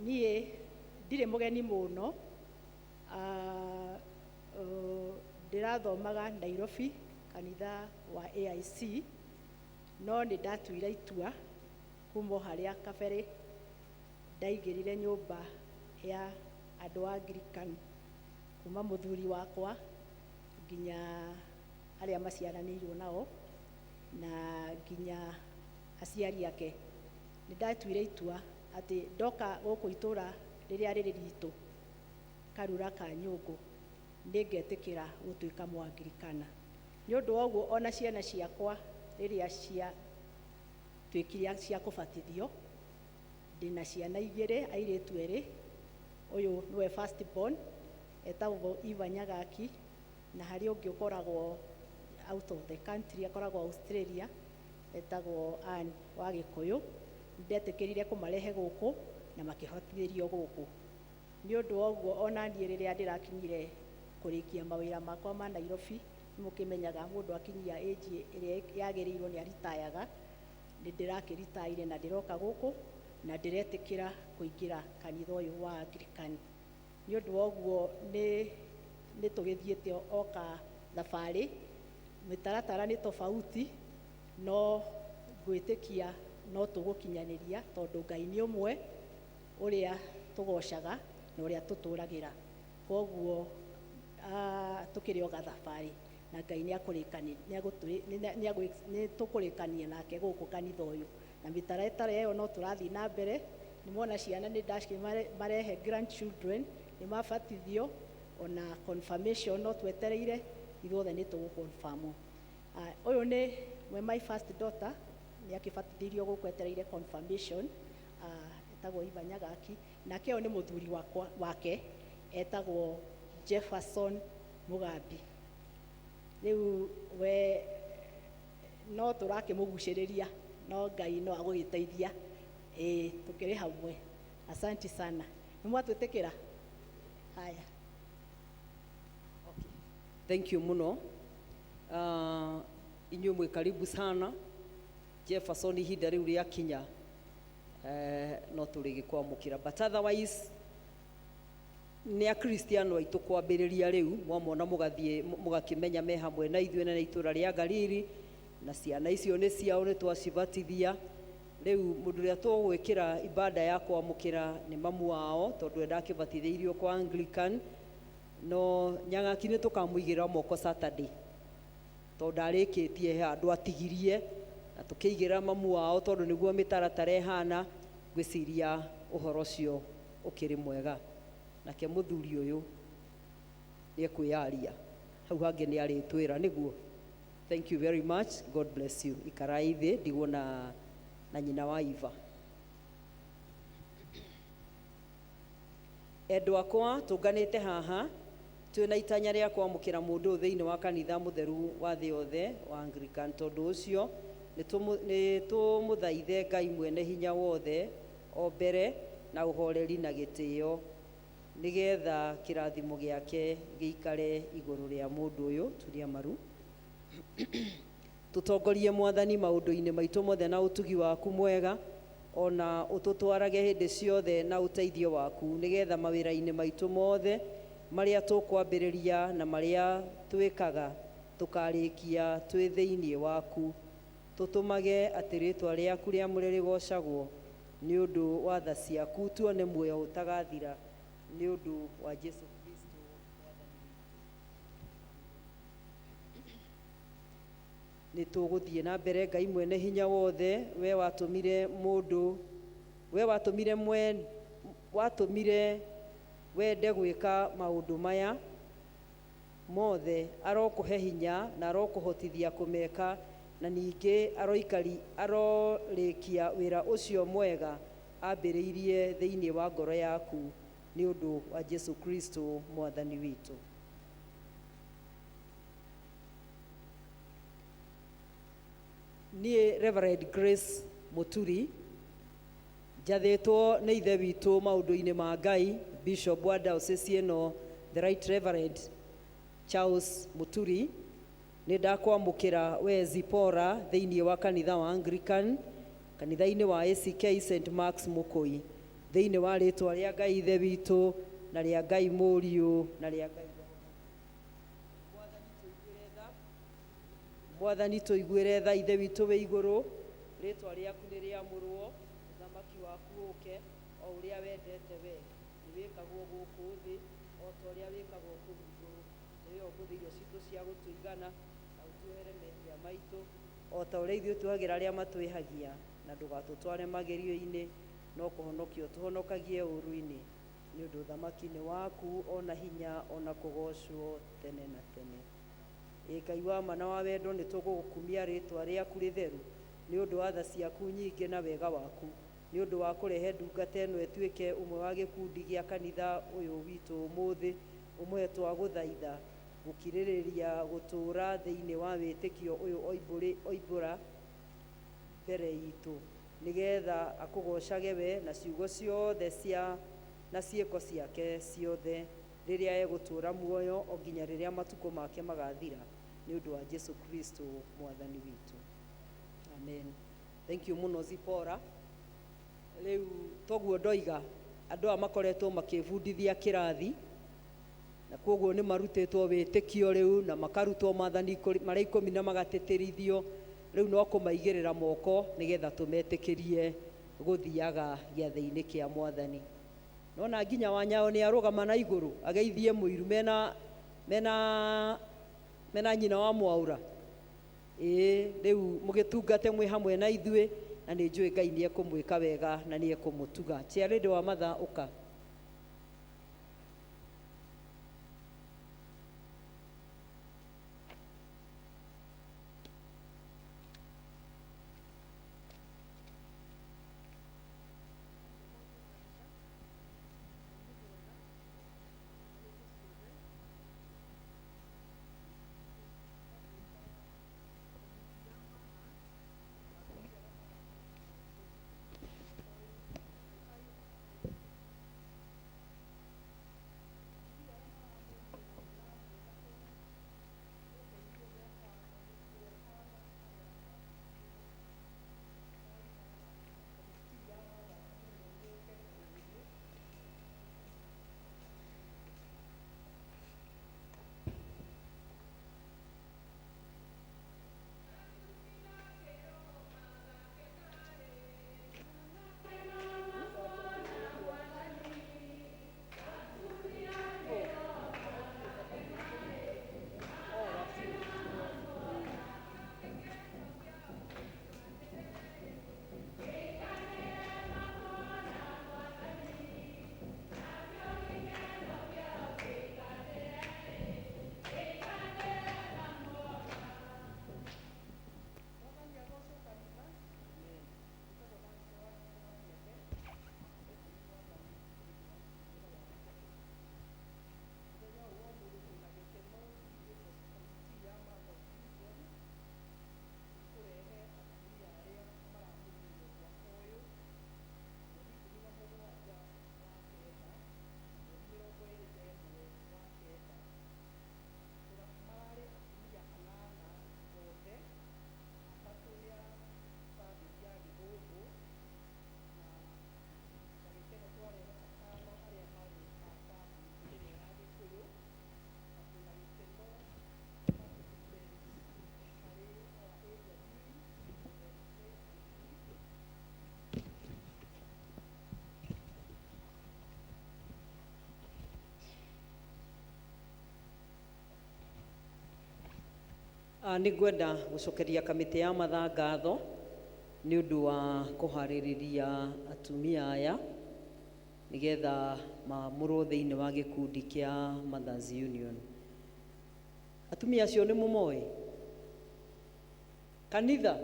Niĩ ndirĩ mũgeni mũno, ndĩrathomaga Nairobi kanitha wa AIC, no nĩ ndatuire itua kuma o harĩa kabere ndaingĩrire nyũmba ya andũ a Anglican, kuma mũthuri wakwa nginya arĩa maciaranĩirwo nao na nginya aciari ake. Nĩ ndatuire itua atĩ ndoka gũkũ itũra rĩrĩa rĩrĩ ritũ Karura ka Nyũngũ, nĩ ngetĩkĩra gũtuĩka Mũanglikana. Nĩ ũndũ wa ũguo ona ciana ciakwa rĩrĩa ciatuĩkire cia kũbatithio, ndĩna ciana igĩrĩ, airĩtu erĩ, ũyũ nĩwe first born etagwo Eva Nyagaki, na harĩ ũngĩ ũkoragwo out of the country, akoragwo Australia, etagwo Ann wa Gĩkũyũ. Ndetĩkĩrire kũmarehe gũkũ na makĩhotithĩrio gũkũ. Nĩ ũndũ wa ũguo ona niĩ rĩrĩa ndĩrakinyire kũrĩkia mawĩra makwa ma Nairobi, nĩ mũkĩmenyaga mũndũ akinyia age ĩrĩa yagĩrĩirwo nĩ aritayaga, nĩ ndĩrakĩritaire na ndĩroka gũkũ na ndĩretĩkĩra kũingĩra kanitha ũyũ wa Anglican. Nĩ ũndũ wa ũguo nĩ tũgĩthiĩte o ka thabarĩ, mĩtaratara nĩ tofauti, no ngwĩtĩkia no tũgũkinyanĩria tondũ Ngai nĩ ũmwe ũrĩa tũgocaga na ũrĩa tũtũragĩra. Koguo tũkĩrĩ o gathabarĩ na Ngai nĩ tũkũrĩkania nake gũkũ kanitha ũyũ, na mĩtaratara ĩyo no tũrathiĩ na mbere. Nĩ mwona ciana nĩ marehe grandchildren, nĩ mabatithio, ona confirmation no twetereire, ithuothe nĩ tũgũ-confirm. Ũyũ nĩ we my first daughter, nĩ akĩbatithĩirio gũkũ etereire confirmation, etagwo Eva Nyagaki, nake ũyũ nĩ mũthuri wakwa wake etagwo Jefferson Mugambi. Rĩu we no tũrakĩmũgucĩrĩria, no Ngai no agũgĩteithia, ĩĩ tũkĩrĩ hamwe. Asante sana. Nĩ mwatwĩtĩkĩra? Haya. Okay. Thank you mũno. Inyuĩ mwĩ karibu sana. Jefferson ihinda rĩu rĩakinya, no tũrĩgĩkwamũkĩra, but otherwise nĩ akristiano aitũ kwambĩrĩria rĩu mwamona mũgathiĩ mũgakĩmenya me hamwe na ithuĩ na nĩ itũũra rĩa Galili, na ciana icio nĩ ciao, nĩ twacibatithia. Rĩu mũndũ ũrĩa tũgwĩkĩra ibada ya kwamũkĩra nĩ mamu wao, tondũ we ndakĩbatithĩirio kwa Anglican, no Nyagaki nĩ tũkamũigĩrĩra moko Saturday, tondũ ndarĩkĩtie handũ atigirie, na tũkĩigĩrĩra mamu wao tondũ nĩguo mĩtaratara ĩhana. Ngwĩciria ũhoro ũcio ũkĩrĩ mwega. Nake mũthuri ũyũ nĩ ekwĩyaria hau hangĩ nĩ arĩtwĩra nĩguo. Thank you very much. God bless you. Ikarai thĩ ndigwo na nyina wa Iva. Endwa akwa, tũnganĩte haha twĩna itanya rĩa kwamũkĩra mũndũ ũyũ thĩinĩ wa kanitha mũtheru wa thĩ yothe wa Anglican. Tondũ ũcio nĩ tũmũthaithe Ngai mwene hinya wothe o mbere na ũhoreri na gĩtĩo, nĩgetha kĩrathimo gĩake gĩikare igũrũ rĩa mũndũ ũyũ. Turia maru. Tũtongorie Mwathani maũndũ-inĩ maitũ mothe na ũtugi waku mwega, ona ũtũtwarage hĩndĩ ciothe na ũteithio waku, nĩgetha mawĩra-inĩ maitũ mothe marĩa tũkwambĩrĩria na marĩa twĩkaga tũkarĩkia twĩ thĩinĩ waku. Tũtũmage atĩ rĩtwa rĩaku rĩamũre rĩgocagwo nĩ ũndũ wa tha ciaku, tuone muoyo ũtagathira nĩ ũndũ wa Jesu Kristo Mwathani witũ. Nĩ tũgũthiĩ na mbere. Ngai mwene hinya wothe, we watũmire mũndũ, we watũmire mwe watũmire wende gwĩka maũndũ maya mothe, arokũhe hinya na arokũhotithia kũmeka, na ningĩ aroikari arorĩkia wĩra ũcio mwega ambĩrĩirie thĩinĩ wa ngoro yaku, nĩ ũndũ wa Jesu Kristo Mwathani witũ. Niĩ Reverend Grace Muturi, njathĩtwo nĩ ithe witũ maũndũ-inĩ ma Ngai, Bishop wa diocese ĩno, the Right Reverend Charles Muturi, nĩ ndakwamũkĩra we Zipora thĩinĩ wa kanitha wa Anglican, kanitha-inĩ wa ACK St Mark's Mũkũi, thĩinĩ wa rĩtwa rĩa Ngai ithe witũ na rĩa Ngai mũriũ na rĩa Ngai Roho. Mwathani tũiguĩre tha. Mwathani tũiguĩre tha. Ithe witũ wĩ igũrũ, rĩtwa rĩaku nĩ rĩamũrwo, ũthamaki waku ũke, o ũrĩa wendete we nĩ wĩkagwo gũkũ thĩ o ta ũrĩa wĩkagwo kũu igũrũ. Tũhe ũmũthĩ irio citũ cia gũtũigana, na ũtuohere mehia maitũ o ta ũrĩa ithuĩ tuohagĩra arĩa matwĩhagia, na ndũgatũtware magerio-inĩ, no kũhonokia ũtũhonokagie ũũru-inĩ, nĩ ũndũ ũthamaki nĩ waku, ona hinya, ona kũgocwo tene na tene. Ĩ Ngai wa ma na wa wendo, nĩ tũgũgũkumia rĩtwa rĩaku rĩtheru nĩ ũndũ wa tha ciaku nyingĩ na wega waku, nĩ ũndũ wa kũrehe ndungata ĩno ĩtuĩke ũmwe wa gĩkundi gĩa kanitha ũyũ witũ ũmũthĩ. Ũmũhe twagũthaitha gũkirĩrĩria gũtũũra thĩinĩ wa wĩtĩkio ũyũ oimbũra mbere itũ, nĩgetha akũgocage we na ciugo ciothe cia na ciĩko ciake ciothe rĩrĩa egũtũũra muoyo o nginya rĩrĩa matukũ make magathira, nĩ ũndũ wa Jesu Kristo Mwathani witũ. Amen. Thank you mũno, Zipora. Rĩu toguo ndoiga, andũ aya makoretwo makĩbundithia kĩrathi, na koguo nĩ marutĩtwo wĩtĩkio rĩu na makarutwo maathani marĩa 10 na magatĩtĩrithio. Rĩu no kũmaigĩrĩra moko nĩgetha tũmetĩkĩrie gũthiaga gĩathĩ-inĩ kĩa Mwathani. Nona nginya Wanyayo nĩ arũgama na igũrũ ageithie mũiru mena nyina wa Mwaũra. Ĩĩ, rĩu mũgĩtungate mwĩ hamwe na ithuĩ, na nĩ njũĩ Ngai nĩ ekũmwĩka wega na nĩ ekũmũtuga. Chairlady wa Matha, ũka. Nĩ ngwenda gũcokeria kamĩtĩ ya mathaa ngatho nĩ ũndũ wa kũharĩrĩria atumia aya nĩgetha maamũrwo thĩinĩ wa gĩkundi kĩa Mothers Union. Atumia acio nĩ mũmoĩ? Kanitha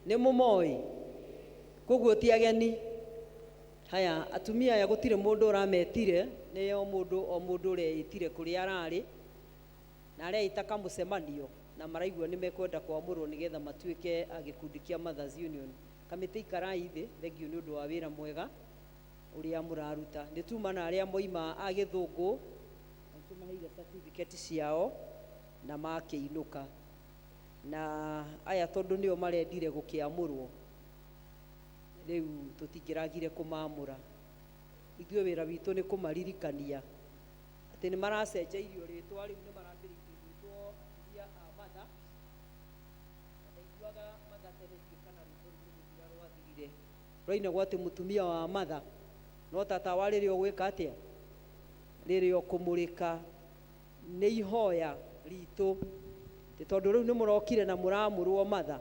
nĩ mũmoĩ? Koguo ti ageni. Haya, atumia aya gũtirĩ mũndũ ũrametire, nĩ o mũndũ o mũndũ ũreĩtire kũrĩa ararĩ na areĩta kamũcemanio na maraigua nĩ mekwenda kwamũrwo nĩgetha matuĩke a gĩkundi kĩa Mothers Union. Kamĩtĩ ikarai thĩ, thengiũ nĩ ũndũ wa wĩra mwega ũrĩa mũraruta. Nĩ tuma na arĩa moima a gĩthũngũ, na tũmaheire certificate ciao na makĩinũka. Na aya tondũ nĩo marendire gũkĩamũrwo, rĩu tũtingĩragire kũmamũra. Ithuĩ wĩra witũ nĩ kũmaririkania atĩ nĩ maracenjeirio rĩtwa rĩu, nĩ marambĩrĩirie gwĩtwo atumia a Mother. Na ndaiguaga Mother tene, ndiũĩ kana rwĩmbo rũu nĩ gũthira rwathirire, rwainagwo atĩ mũtumia wa Mother no tata wa rĩrĩa ũgwĩka atĩa, rĩrĩa ũkũmũrĩka. Nĩ ihoya ritũ atĩ tondũ rĩu nĩ mũrokire na mũramũrwo Mother,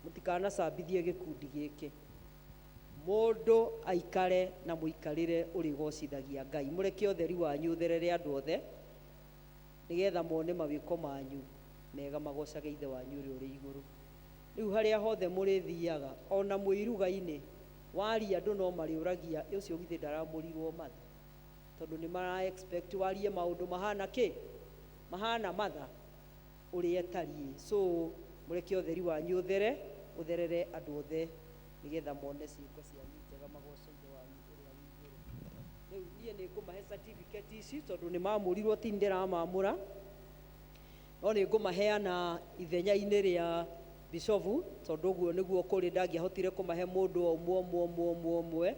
mũtikanacambithie gĩkundi gĩkĩ. Mũndũ aikare na mũikarĩre ũrĩgocithagia Ngai. Mũreke ũtheri wanyu ũtherere andũ othe, nĩgetha mone mawĩko manyu mega magocage Ithe wanyu ũrĩa ũrĩ igũrũ. Rĩu harĩa hothe mũrĩthiaga, ona mwĩ iruga-inĩ, waria andũ no marĩũragia, ũcio githĩ ndaramũrirwo Mother? Tondũ nĩ mara expect warie maũndũ mahana kĩ, mahana Mother ũrĩa ĩtariĩ. So mũreke ũtheri wanyu ũthere, ũtherere andũ othe, nĩgetha mone ciĩko cianyu njega magoce Ithe wanyu ũrĩa wĩ igũrũ. Rĩu niĩ nĩ ngũmahe certificate ici tondũ nĩ mamũrirwo, ti ndĩramamũra, no nĩ ngũmaheana ithenya-inĩ rĩa bishofu, tondũ ũguo nĩguo kũrĩ. Ndangĩahotire kũmahe mũndũ o ũmwe ũmwe ũmwe ũmwe ũmwe,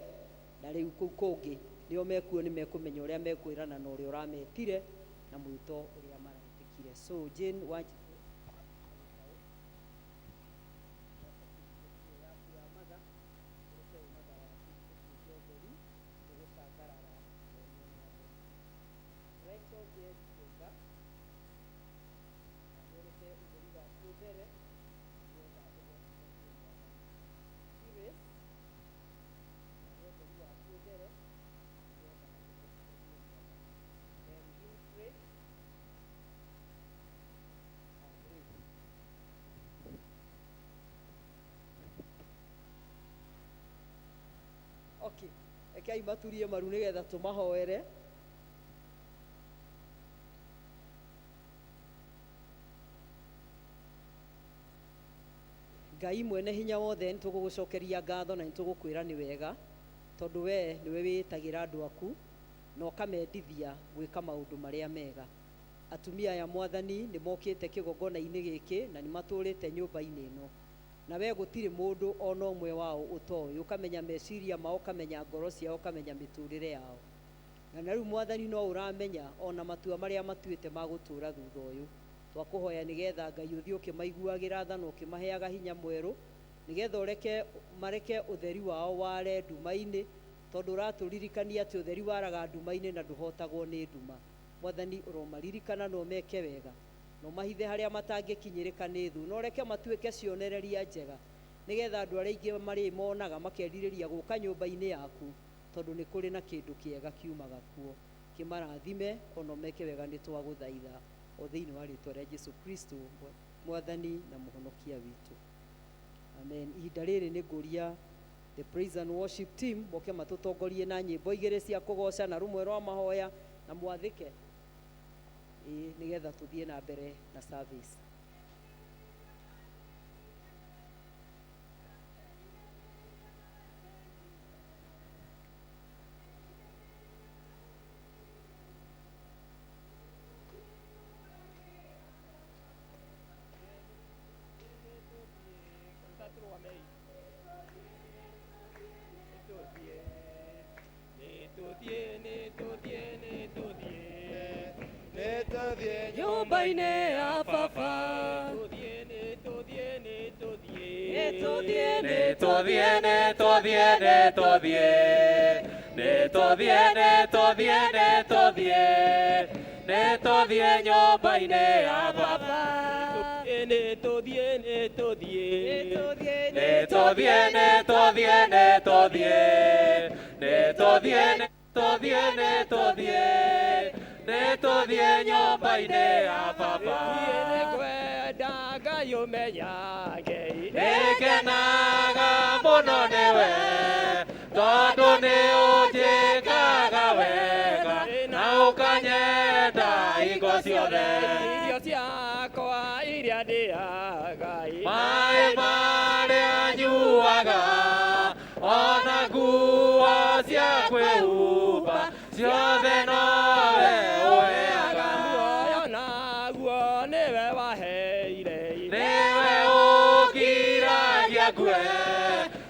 na rĩu kũu kũngĩ nĩo mekuo, nĩ mekũmenya ũrĩa mekwĩrana na ũrĩa ũrametire na mwĩto ũrĩa maretĩkire. So Jane Wanjikũ, yaku ya Mother, ũreke ũmatha waku ũtuĩke ũtheri ũgũcangarara wonwo nĩ andũ. Rachel Njeri Kĩũnga, na ũreke ũtheri waku ũthere nĩgetha ũgocithagie Mwathani. Iris, nawe ũtheri waku ũthere nĩgetha ũgocithagie Mwathani. Then Winfred, ah, Grace. Okay, rekei maturie maru nĩgetha tũmahoere. Ngai mwene hinya wothe, nĩ tũgũgũcokeria ngatho na nĩ tũgũkwĩra nĩ wega, tondũ we nĩwe wĩtagĩra andũ aku na ũkamendithia gwĩka maũndũ marĩa mega. Atumia aya, Mwathani, nĩ mokĩte kĩgongona-inĩ gĩkĩ na nĩ matũrĩte nyũmba-inĩ ĩno, na we gũtirĩ mũndũ ona ũmwe wao ũtoĩ. Ũkamenya meciria mao, ũkamenya ngoro ciao, ũkamenya mĩtũrĩre yao, na rĩu, Mwathani, no ũramenya ona matua marĩa matuĩte ma gũtũra thutha ũyũ. Twakũhoya nĩgetha Ngai ũthiĩ ũkĩmaiguagĩra tha na ũkĩmaheaga hinya mwerũ, nĩgetha ũreke mareke ũtheri wao ware nduma-inĩ, tondũ ũratũririkania atĩ ũtheri waraga nduma-inĩ na ndũhotagwo nĩ nduma. Mwathani, ũromaririkana na ũmeke wega na ũmahithe harĩa matangĩkinyĩrĩka nĩ thũ, na ũreke matuĩke cionereria njega, nĩgetha andũ arĩa aingĩ marĩmonaga makerirĩria gũka nyũmba-inĩ yaku, tondũ nĩ kũrĩ na kĩndũ kĩega kiumaga kuo. Kĩmarathime ona ũmeke wega, nĩ twagũthaitha o thĩinĩ wa rĩtwa rĩa Jesu Kristo, Mwathani na Mũhonokia witũ, amen. Ihinda rĩrĩ nĩ ngũria the praise and worship team moke matũtongorie na nyĩmbo igĩrĩ cia kũgoca na rũmwe rwa mahoya, na mwathĩke ĩĩ, nĩgetha tũthiĩ na mbere na service. Nyũmba-inĩ ya baba. Nĩtũthiĩ. Nĩtũthiĩ, nĩtũthiĩ, nĩtũthiĩ, nĩtũthiĩ, nĩtũthiĩ, nĩtũthiĩ, Nĩtũthiĩ nyũmba-inĩ ya baba. Nĩtũthiĩ, nĩtũthiĩ. Nĩtũthiĩ, nĩtũthiĩ, nĩtũthiĩ. Nĩtũthiĩ, nĩtũthiĩ, nĩtũthiĩ. Nĩtũthiĩ nyũmba-inĩ ya baba. Nĩngwenda Ngai ũmenyage. Nĩngenaga mũno nĩwe, tondũ nĩ ũnjĩkaga wega na ũkanyenda hingo ciothe. Irio ciakwa iria ndĩaga. Maĩ marĩa nyuaga, ona nguo cia kwĩhumba, ciothe nowe ũheaga. Muoyo naguo nĩwe waheire. Nĩwe ũngiragia ngue,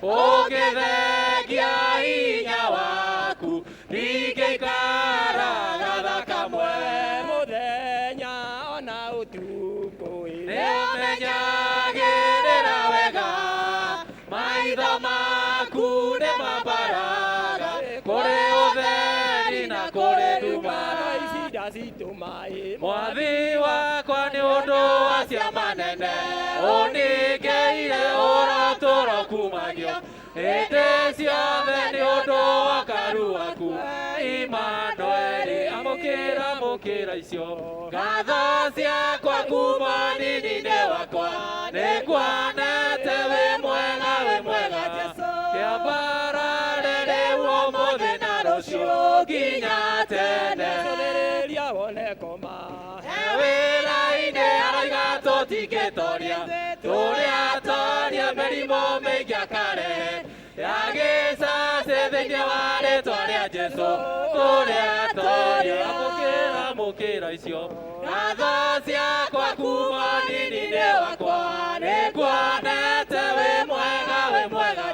ũngĩthengia hinya waku, ndingĩikara gatha kamwe. Mũthenya ona ũtukũ. Nĩũmenyagĩrĩra wega, maitho maku nĩmambaraga, kũrĩ ũtheri na kũrĩ nduma. Mwathi wakwa nĩ ũndũ wa ciama nene, ũningĩire ũrotũro kumagio hĩndĩ ciothe nĩ ũndũ wa karu waku. Imanueli, amũkĩra, amũkĩra icio ngatho ciakwa kuma nini-inĩ wakwa, nĩnguonete wĩ mwega, wĩ mwega. Kĩambarare rĩu ũmũthĩ na rũciũ nginya tene. Cũthĩrĩria wone koma. Wĩra-inĩ aroiga tũtingĩtoria, tũrĩa toria mĩrimũ mĩingĩ akarehe ya gĩcacĩ thĩinĩ wa rĩtwa rĩa Jesũ, tũrĩa toria. Amũkĩra, amũkĩra icio ngatho ciakwa kuma nini-inĩ wakwa, nĩnguonete wĩ mwega, wĩ mwega.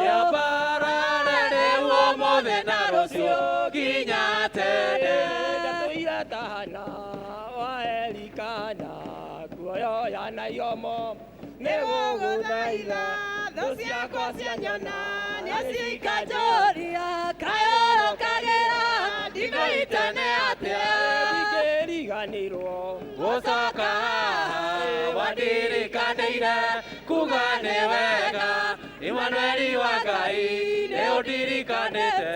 Kĩambarare rĩu ũmũthĩ na rũciũ nginya tene. Ndatũire tahana wa Elikana, kuoyo ya naiomo Nĩgũgũthaitha, thũ ciakwa cianyona nĩcikanjũria, kayũrũkagĩra ndigũite nĩ atĩa. Ndingĩriganĩrwo gũcoka haha, wandirikanĩire kuga nĩ wega. Imanueli wa Ngai nĩ ũndirikanĩte,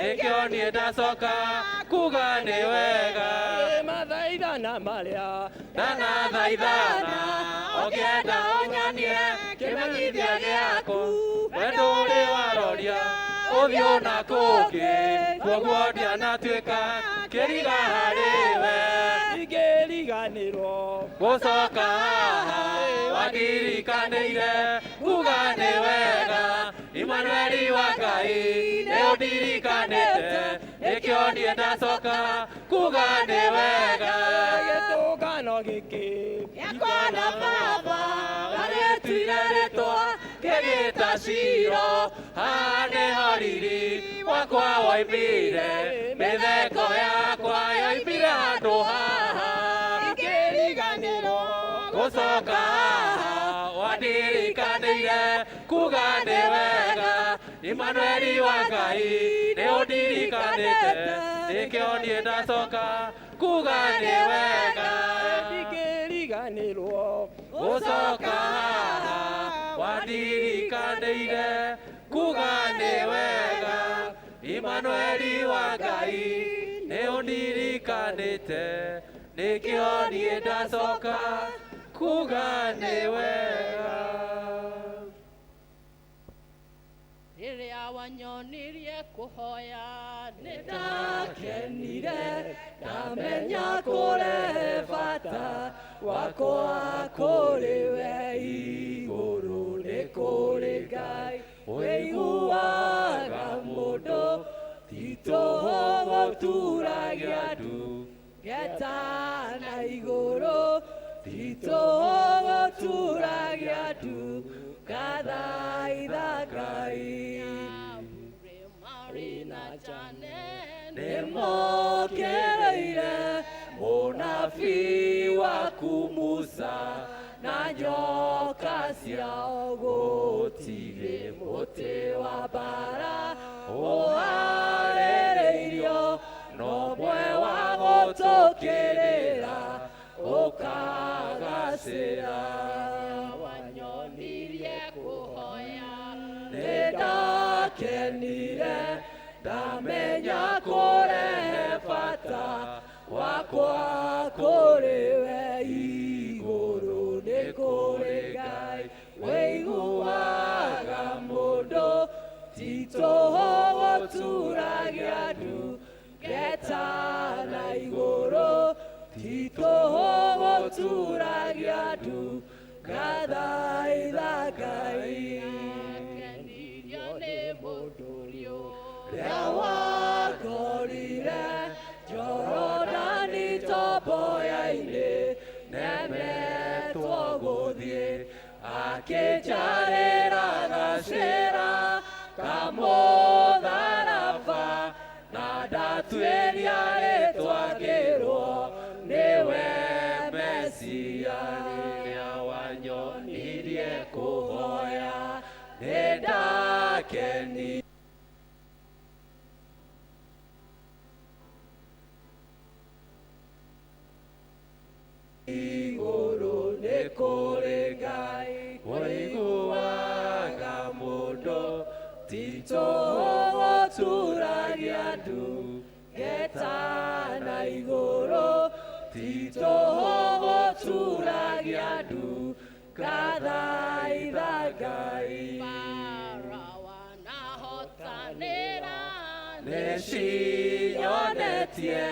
nĩkĩo niĩ ndacoka kuga nĩ wega. Mathaithana marĩa ndanathaithana, ũngĩenda ũnyonie kĩmenyithia gĩaku, we ndũrĩ waroria ũthiũ na kũngĩ, koguo ndianatuĩka kĩriga harĩ we. Ndingĩriganĩrwo gũcoka haha, wandirikanĩire kuga nĩ wega. Imanueli wa Ngai nĩ ũndirikanĩte, nĩkĩo niĩ ndacoka kuga nĩ wega. Gĩtũngano gĩkĩ gĩakwa na baba warĩtuire rĩtwa kĩgĩta Shilo, haha nĩho riri wakwa woimire, mĩtheko yakwa yoimire handũ haha. Ndingĩriganĩrwo gũcoka haha, wandirikanĩire kuga nĩ wega. Imanueli wa Ngai nĩ ũndirikanĩte, nĩkĩo niĩ ndacoka kuga nĩ wega. Ndingĩriganĩrwo gũcoka haha, wandirikanĩire kuga nĩ wega. Imanueli wa Ngai nĩ ũndirikanĩte, nĩkĩo niĩ ndacoka kuga nĩ wega. Rĩrĩa wanyonirie kũhoya nĩndakenire, ndamenya kũrehe bata wakwa kũrĩ we igũrũ nĩ kũrĩ Ngai wĩiguaga mũndũ ti tũhũ gũturagia ndu ngetana igũrũ ti tũhũ gũturagia ndu ngathaitha Ngai. Nĩmokĩrĩire mũnabii waku Musa na nyoka ciao, gũtirĩ mũtĩ wa mbara ũharĩrĩirio no mwe wa gũtũkĩrĩra. gacĩra wanyonirie kũhoya nĩndakenire ndamenya kũrehe bata wakwa kũrĩ we igũrũ nĩ kũrĩ Ngai wĩiguaga mũndũ ti tũhũ gũturagia ndu ngeta na igũrũ ti tũhũ gũturagia ndu ngathaitha Ngai Akenirio nĩ mũndũ rĩa wangorire Jorodani tomboya-inĩ nemetwo gũthiĩ akĩnjarĩra gacĩra kamũtharaba na ndatuĩria rĩtwa ngĩrwo nĩwe Mesia rĩrĩa wanyonirie kũhoya nĩndakeni igũrũ nĩ kũrĩ Ngai ũiguaga mũndũ ti tũhũ gũturagia ndu ngeta na igũrũ ti tũhũ gũturagia ndu ngathaitha Ngai Bara wanahotanĩra nĩcinyonetie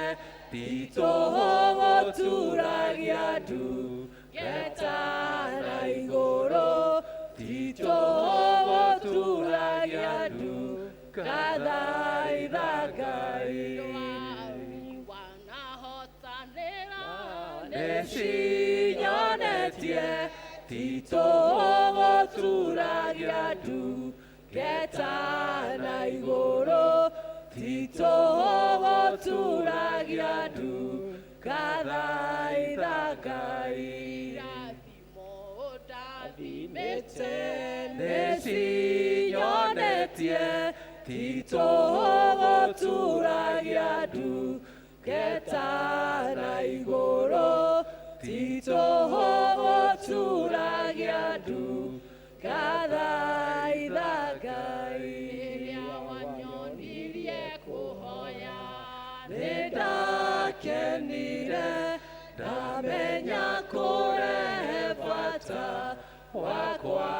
ti tũhũ gũturagia ndu ngeta na igũrũ ti tũhũ gũturagia ndu ngathaitha Ngai wanahotanĩra nĩcinyonetie ti tũhũ gũturagia ndu ngeta na igũrũ ti tũhũ gũturagia ndu ngathaitha Ngai irathimo ũndathimĩte nĩcinyonetie ti tũhũ gũturagia ndu ngeta na igũrũ ti tũhũ gũturagia ndu ngathaitha Ngai rĩrĩa wanyonirie kũhoya nĩndakenire ndamenya kũrehe bata wakwa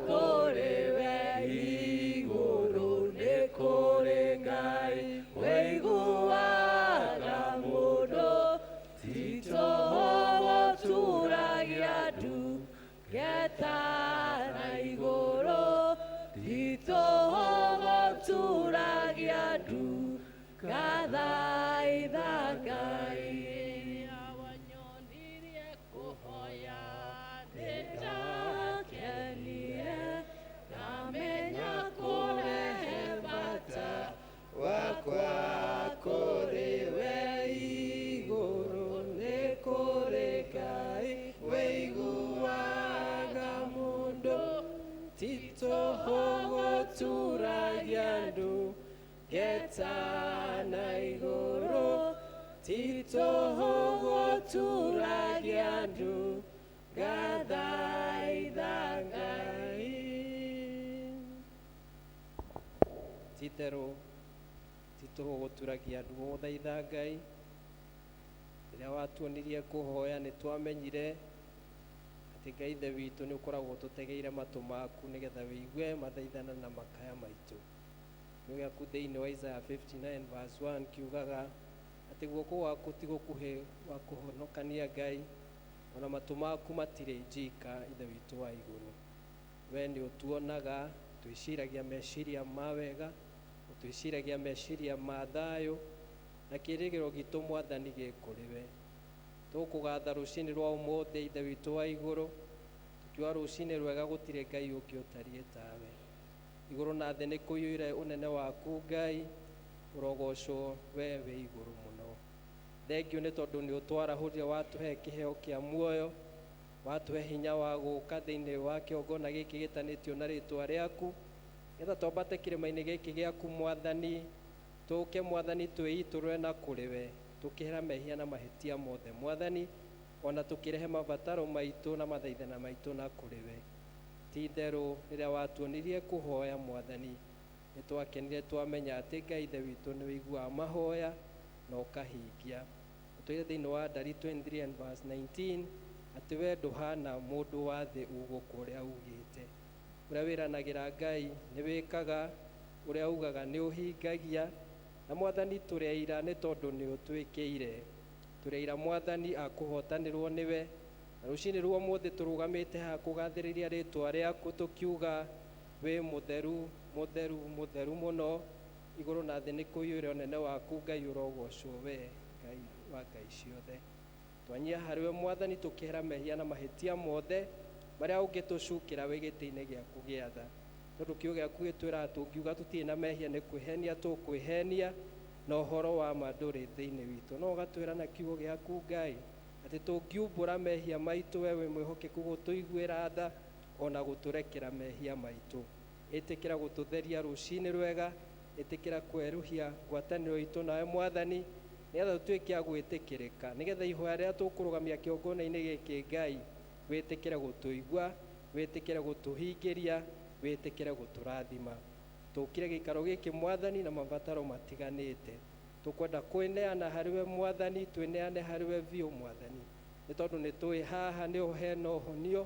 kũrĩ we igũrũ nĩ kũrĩ Ngai wĩiguaga mũndũ ti tũhũ gũturagia ndu ngeta na igũrũ ti tũhũ gũturagia ndu ngathaitha Ngai rĩrĩa wanyonirie kũhoya nĩndakenire ndamenya kũrehe bata wakwa kũrĩ we igũrũ nĩ kũrĩ Ngai wĩiguaga mũndũ ti tũhũ gũturagia ndu ngeta na igũrũ ti tũhũ gũturagia ndu ngathaitha Ngai Ti-itherũ ti tũhũ gũturagia ndu gũthaitha Ngai rĩrĩa watuonirie kũhoya nĩ twamenyire atĩ Ngai ithe witũ nĩ ũkoragwo tũtegeire matũ maku nĩgetha wĩigue mathaithana na makaya maitũ. Kiugo gĩaku thĩinĩ wa Isaiah 59 verse 1 kiugaga atĩ guoko gwaku ti gũkuhĩ wa kũhonokania Ngai ona matũ maku matirĩ njika ithe witũ wa igũrũ. We nĩ ũtuonaga twĩciragia meciria ma wega twĩciragia meciria ma thayũ na kĩrĩgĩrĩro gitũ Mwathani gĩ kũrĩ we. Tũkũgatha rũcinĩ rwa ũmũthĩ ithe witũ wa igũrũ tukiuga rũcinĩ rwega gũtirĩ Ngai ũngĩ ũtariĩ tawe. Igũrũ na thĩ nĩ kũiyũire ũnene waku Ngai ũrogocwo we wĩ igũrũ mũno. Thengiũ nĩ tondũ nĩ ũtwarahũrire watũhe kĩheo kĩa muoyo watũhe hinya wa gũka thĩinĩ wa kĩongona gĩkĩ gĩtanĩtio na rĩtwa rĩaku nĩgetha twambate kĩrĩma-inĩ gĩkĩ gĩaku Mwathani tũke Mwathani twĩitũrũre na kũrĩ we tũkĩhera mehia na mahĩtia mothe Mwathani Ona tũkĩrehe mabataro maitũ na mathaithana maitũ na kũrĩ we. Ti itherũ rĩrĩa watuonirie kũhoya Mwathani, nĩ twakenire twamenya atĩ Ngai Ithe witũ nĩ wĩiguaga mahoya na ũkahingia. Ũtwĩre thĩinĩ wa Ndari 23 and verse 19 atĩ we ndũhana mũndũ wa thĩ ugũkũ ũrĩa ugĩte. Ũrĩa wĩranagĩra Ngai nĩ wĩkaga, ũrĩa ugaga nĩ ũhingagia, na Mwathani tũrĩ aira nĩ tondũ nĩ ũtwĩkĩire. Tũrĩ aira Mwathani akũhotanĩrwo nĩwe, na rũcinĩ rwa ũmũthĩ tũrũgamĩte haha kũgathĩrĩria rĩtwa rĩaku tũkiuga wĩ mũtheru, mũtheru, mũtheru mũno. Igũrũ na thĩ nĩ kũiyũire ũnene waku Ngai, ũrogocwo we Ngai wa ngai ciothe. Twanyia harĩwe Mwathani tũkĩhera mehia na mahĩtia mothe marĩa ũngĩtũcukĩra wĩ gĩtĩ-inĩ gĩaku gĩa tha, tondũ kiugo gĩaku gĩtwĩraga tũngiuga tũtirĩ na mehia nĩ kwĩhenia tũkwĩhenia, na ũhoro wa ma ndũrĩ thĩinĩ witũ. No ũgatwĩra na kiugo gĩaku Ngai atĩ tũngiumbũra mehia maitũ we wĩ mwĩhokeku gũtũiguĩra tha ona gũtũrekera mehia maitũ. Ĩtĩkĩra gũtũtheria rũcinĩ rwega, ĩtĩkĩra kwerũhia ngwatanĩro itũ nawe Mwathani, nĩgetha tũtuĩke a gwĩtĩkĩrĩka, nĩgetha ihoya rĩrĩa tũkũrũgamia kĩgongona-inĩ gĩkĩ Ngai wĩtĩkĩre gũtũigua, wĩtĩkĩre gũtũhingĩria, wĩtĩkĩre gũtũrathima. Tũkire gĩikaro gĩkĩ Mwathani na mabataro matiganĩte, tũkwenda kwĩneana harĩwe Mwathani, twĩneane harĩwe biũ Mwathani, nĩ tondũ nĩ tũĩ haha nĩho hena ũhonio,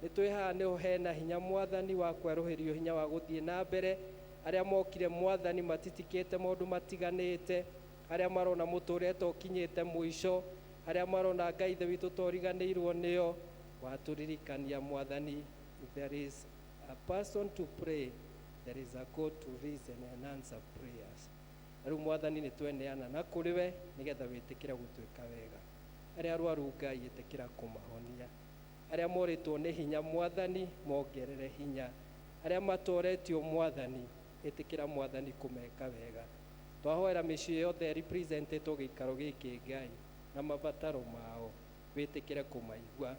nĩ tũĩ haha nĩho hena hinya Mwathani wa kwerũhĩrio hinya wa gũthiĩ na mbere. Arĩa mokire Mwathani matitikĩte maũndũ matiganĩte, arĩa marona mũtũrĩre ta ũkinyĩte mũico, arĩa marona Ngai Ithe witũ ta ũriganĩirwo nĩo, watũririkania Mwathani, if there is a person to pray, there is a God to listen and answer prayers. Na rĩu Mwathani nĩ tweneana na kũrĩ we nĩgetha wĩtĩkĩre gũtwĩka wega. Arĩa arwaru Ngai ĩtĩkĩra kũmahonia, arĩa morĩtwo nĩ hinya Mwathani mongerere hinya, arĩa matoretio Mwathani ĩtĩkĩra Mwathani kũmeka wega. Twahoera mĩciĩ yothe representetwo gĩikaro gĩkĩ Ngai na mabataro mao, wĩtĩkĩre kũmaigua.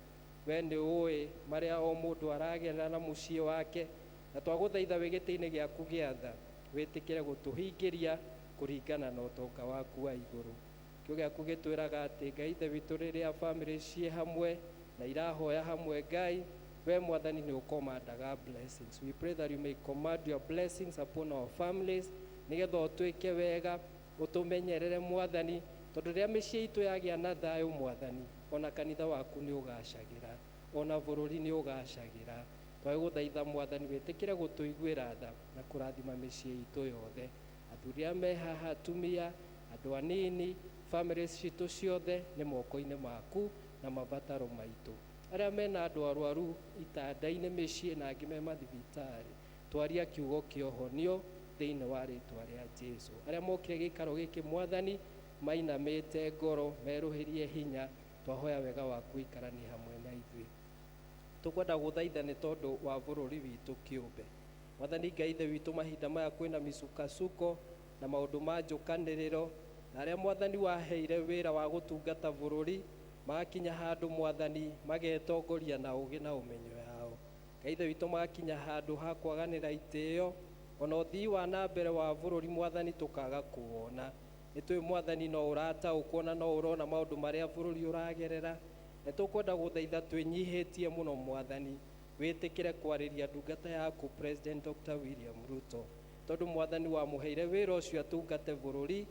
We nĩ ũĩ marĩa o mũndũ aragerera na mũciĩ wake, na twagũthaitha wĩ gĩtĩ-inĩ gĩaku gĩa tha wĩtĩkĩre gũtũhingĩria kũringana na ũtonga waku wa igũrũ. Kiugo gĩaku gĩtwĩraga atĩ Ngai Ithe witũ rĩrĩa bamĩrĩ ciĩ hamwe na irahoya hamwe Ngai, we Mwathani nĩ ũkomandaga blessings. We pray that you may command your blessings upon our families nĩgetha ũtwĩke wega, ũtũmenyerere Mwathani, tondũ rĩrĩa mĩciĩ itũ yagĩa na thayũ Mwathani, ona kanitha waku nĩ ũgacagĩra, ona bũrũri nĩ ũgacagĩra. Twagũthaitha Mwathani wĩtĩkĩre gũtũiguĩra tha na kũrathima mĩciĩ itũ yothe, athuri arĩa me haha, atumia, andũ anini, families citũ ciothe nĩ moko-inĩ maku na mabataro maitũ. Arĩa mena andũ arwaru itanda-inĩ mĩciĩ na angĩ me mathibitarĩ, twaria kiugo kĩa ũhonio thĩinĩ wa rĩtwa rĩa Jesu. Arĩa mokire gĩikaro gĩkĩ Mwathani mainamĩte ngoro merũhĩrie hinya, twahoya wega waku ũikaranie hamwe na ithuĩ. Tũkwenda gũthaitha nĩ tondũ wa bũrũri witũ kĩũmbe. Mwathani Ngai Ithe witũ, mahinda maya kwĩna micukasuko na maũndũ ma njũkanĩrĩro, na arĩa Mwathani waheire wĩra wa gũtungata bũrũri magakinya handũ Mwathani magetongoria na ũgĩ na ũmenyo yao. Ngai Ithe witũ magakinya handũ ha kwaganĩra itĩo, ona ũthii wa na mbere wa bũrũri Mwathani tũkaga kũwona. Nĩ tũĩ Mwathani no ũrataũkwo na no ũrona maũndũ marĩa bũrũri ũragerera. Nĩ tũkwenda gũthaitha twĩnyihĩtie mũno Mwathani, wĩtĩkĩre kwarĩria ndungata yaku President Dr. William Ruto, tondũ Mwathani wamũheire wĩra ũcio atungate bũrũri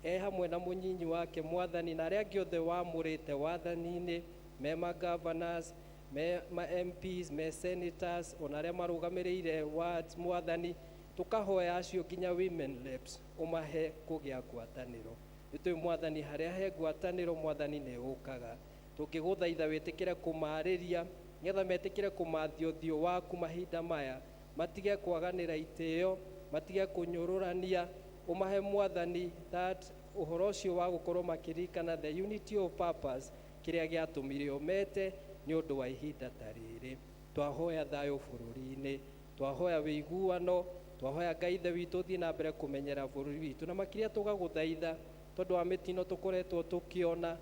e hamwe na mũnyinyi wake Mwathani na arĩa angĩ othe wamũrĩte wathani-inĩ, me ma governors, me ma MPs, me senators, ona arĩa marũgamĩrĩire wards Mwathani, tũkahoya acio nginya women reps ũmahe kũgĩa ngwatanĩro. Nĩ tũĩ Mwathani harĩa he ngwatanĩro Mwathani nĩ ũkaga. Tũngĩgũthaitha wĩtĩkĩre kũmarĩria nĩgetha metĩkĩre kũmathia ũthiũ waku mahinda maya, matige kwaganĩra itĩo, matige kũnyũrũrania, ũmahe Mwathani that ũhoro ũcio wa gũkorwo makĩririkana the unity of purpose kĩrĩa gĩatũmire ũmete nĩ ũndũ wa ihinda ta rĩrĩ. Twahoya thayũ bũrũri-inĩ, twahoya wĩiguano, twahoya Ngai Ithe witũ ũthiĩ na mbere kũmenyera bũrũri witũ, na makĩria tũgagũthaitha tondũ wa mĩtino tũkoretwo tũkĩona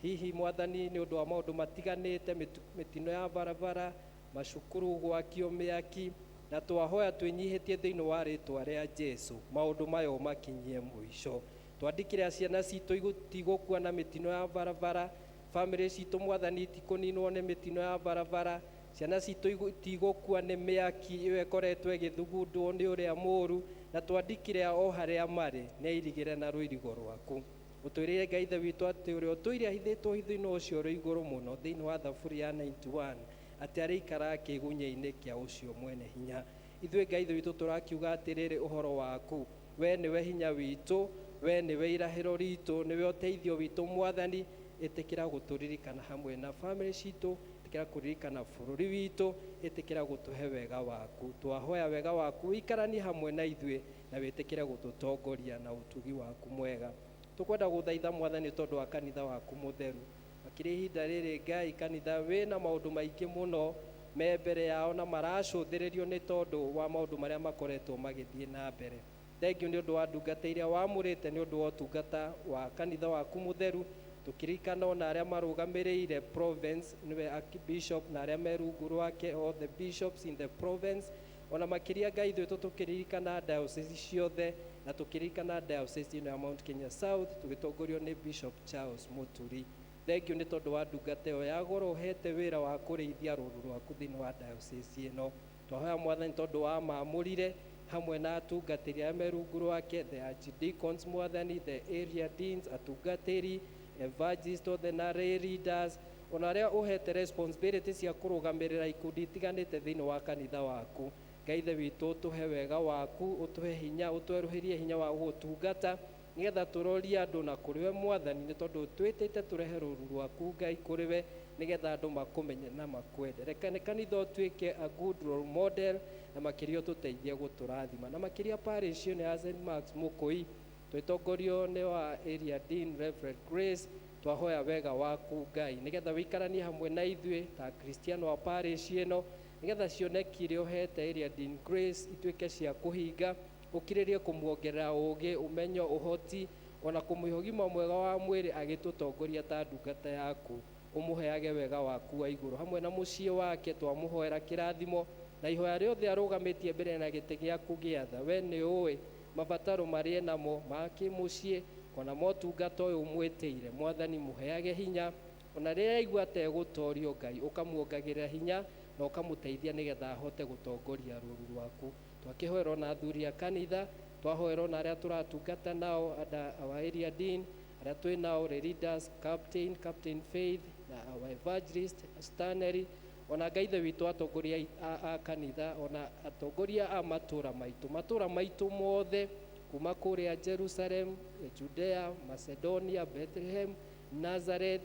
hihi Mwathani nĩ ũndũ wa maũndũ matiganĩte, mĩtino ya barabara, macukuru gwakio mĩaki, na twahoya twĩnyihĩtie thĩinĩ wa rĩtwa rĩa Jesu maũndũ maya ũmakinyie mũico. Twandĩkĩre ciana citũ itigũkua na mĩtino ya barabara, Bamĩrĩ citũ Mwathani itikũninwo nĩ mĩtino ya barabara, ciana citũ itigũkua nĩ mĩaki ĩyo ĩkoretwo ĩgĩthugundwo nĩ ũrĩa mũũru, na twandĩkire o harĩa marĩ nĩ airigĩre na rũirigo rwaku. Ũtwĩrĩire Ngai Ithe witũ atĩ ũrĩa ũtũire ahithĩtwo hitho-inĩ ũcio ũrĩ igũrũ mũno thĩinĩ wa Thaburi ya 91 atĩ arĩikaraga kĩgunyĩ-inĩ kĩa ũcio mwene hinya. Ithuĩ Ngai Ithe witũ tũrakiuga atĩrĩrĩ ũhoro waku, we nĩwe hinya witũ, we nĩwe irahĩro ritũ, nĩwe ũteithio witũ Mwathani. Ĩtĩkĩra gũtũririkana hamwe na bamĩrĩ citũ, ĩtĩkĩra kũririkana bũrũri witũ, ĩtĩkĩra gũtũhe wega waku. Twahoya wega waku ũikaranie hamwe na ithuĩ na wĩtĩkĩre gũtũtongoria na ũtugi waku mwega. Tũkwenda gũthaitha Mwathani tondũ wa kanitha waku mũtheru. Makĩria ihinda rĩrĩ Ngai, kanitha wĩna maũndũ maingĩ mũno me mbere yao na maracũthĩrĩrio nĩ tondũ wa maũndũ marĩa makoretwo magĩthiĩ na mbere. Thengiũ nĩ ũndũ wa ndungata iria wamũrĩte nĩ ũndũ wa ũtungata wa kanitha waku mũtheru, tũkĩririkana ona arĩa marũgamĩrĩire province, nĩwe archbishop na arĩa me rungu rwake, all the bishops in the province, ona makĩria Ngai ithuĩ tũkĩririkana diocese ciothe na tũkĩririkana diocese ĩno ya Mount Kenya South tũgĩtongorio nĩ Bishop Charles Mũturi. Thengiũ nĩ tondũ wa ndungata ĩyo ya goro ũhete wĩra wa kũrĩithia rũũru rwaku thĩinĩ wa diocese ĩno. Twahoya Mwathani tondũ wa mamũrire hamwe na atungatĩri arĩa me rungu rwake, the archdeacons Mwathani, the area deans, atungatĩri, evangelists othe na lay leaders, ona arĩa ũhete responsibility cia kũrũgamĩrĩra ikundi itiganĩte thĩinĩ wa kanitha waku. Ngai Ithe witũ, ũtũhe wega waku, ũtũhe hinya, ũtwerũhĩrie hinya wa gũgũtungata nĩgetha tũrorie andũ na kũrĩ we Mwathani, nĩ tondũ twĩtĩte tũrehe rũũru rwaku Ngai kũrĩ we nĩgetha andũ makũmenye na makwende. Reke nĩ kanitha ũtuĩke a good role model na makĩria ũtũteithie gũtũrathima, na makĩria parish ĩno ya St Mark's Mũkũi twĩtongorio nĩ wa area dean Reverend Grace. Twahoya wega waku Ngai nĩgetha wĩikaranie hamwe na ithuĩ ta Kristiano wa parish ĩno, nĩgetha cioneki iria ũhete area dean Grace ituĩke cia kũhinga, ũkirĩrie kũmuongerera ũũgĩ, ũmenyo, ũhoti ona kũmũhe ũgima mwega wa mwĩrĩ agĩtũtongoria ta ndungata yaku. Ũmũheage wega waku wa igũrũ hamwe na mũciĩ wake. Twamũhoera kĩrathimo na ihoya rĩothe arũgamĩtie mbere na gĩtĩ gĩaku gĩa tha. We nĩ ũĩ mabataro marĩa enamo ma kĩmũciĩ ona motungata ũyũ ũmwĩtĩire. Mwathani, mũheage hinya ona rĩrĩa aigua ategũtorio, Ngai ũkamuongagĩrĩra hinya na ũkamũteithia nĩgetha ahote gũtongoria rũũru rwaku. Twakĩhoera ona athuri a kanitha, twahoera ona arĩa tũratungata nao under our area dean, arĩa twĩ nao the leaders, captain Faith na our evangelist Stanley, ona Ngai Ithe witũ atongoria a kanitha, ona atongoria a matũra maitũ mothe kuma kũrĩa Jerusalem, Judea, Macedonia, Bethlehem, Nazareth.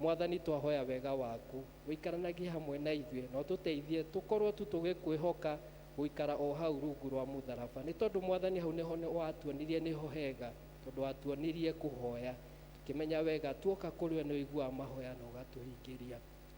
Mwathani, twahoya wega waku ũikaranagie hamwe na ithuĩ na ũtũteithie tũkorwo tu tũgĩkwĩhoka gũikara o hau rungu rwa mũtharaba, nĩ tondũ Mwathani hau nĩho watuonirie nĩho hega, tondũ watuonirie kũhoya tũkĩmenya wega tuoka kũrĩ we nĩ ũiguaga mahoya na ũgatũhingĩria.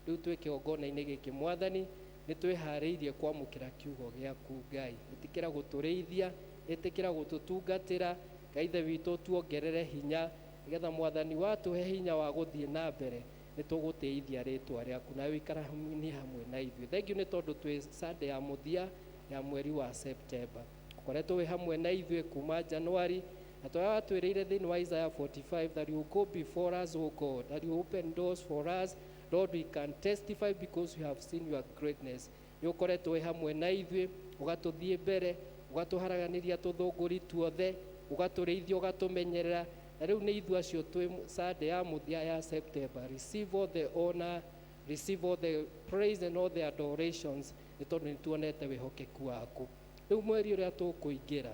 Rĩu twĩ kĩgongona-inĩ gĩkĩ Mwathani, nĩ twĩharĩirie kwamũkĩra kiugo gĩaku Ngai. Ĩtĩkĩra gũtũrĩithia, ĩtĩkĩra gũtũtungatĩra Ngai Ithe witũ, tuongerere hinya nĩgetha Mwathani watũhe hinya wa gũthiĩ na mbere nĩ tũgũtĩithia rĩtwa rĩaku na wĩikaranie hamwe na ithuĩ. Thengiũ nĩ tondũ twĩ Sunday ya mũthia ya mweri wa September, ũkoretwo wĩ hamwe na ithuĩ kuma January, na tũrĩa watwĩrĩire thĩinĩ wa Isaiah 45 that you go before us, O God, that you open doors for us. Lord, we can testify because we have seen your greatness. Nĩ ũkoretwo wĩ hamwe na ithuĩ, ũgatũthiĩ mbere, ũgatũharaganĩria tũthũngũri tuothe, ũgatũrĩithia, ũgatũmenyerera, na rĩu nĩ ithuĩ acio twĩ Sunday ya mũthia ya September. Receive all the honor, receive all the praise and all the adorations, nĩ tondũ nĩ tuonete wĩhokeku waku. Rĩu mweri ũrĩa tũkũingĩra,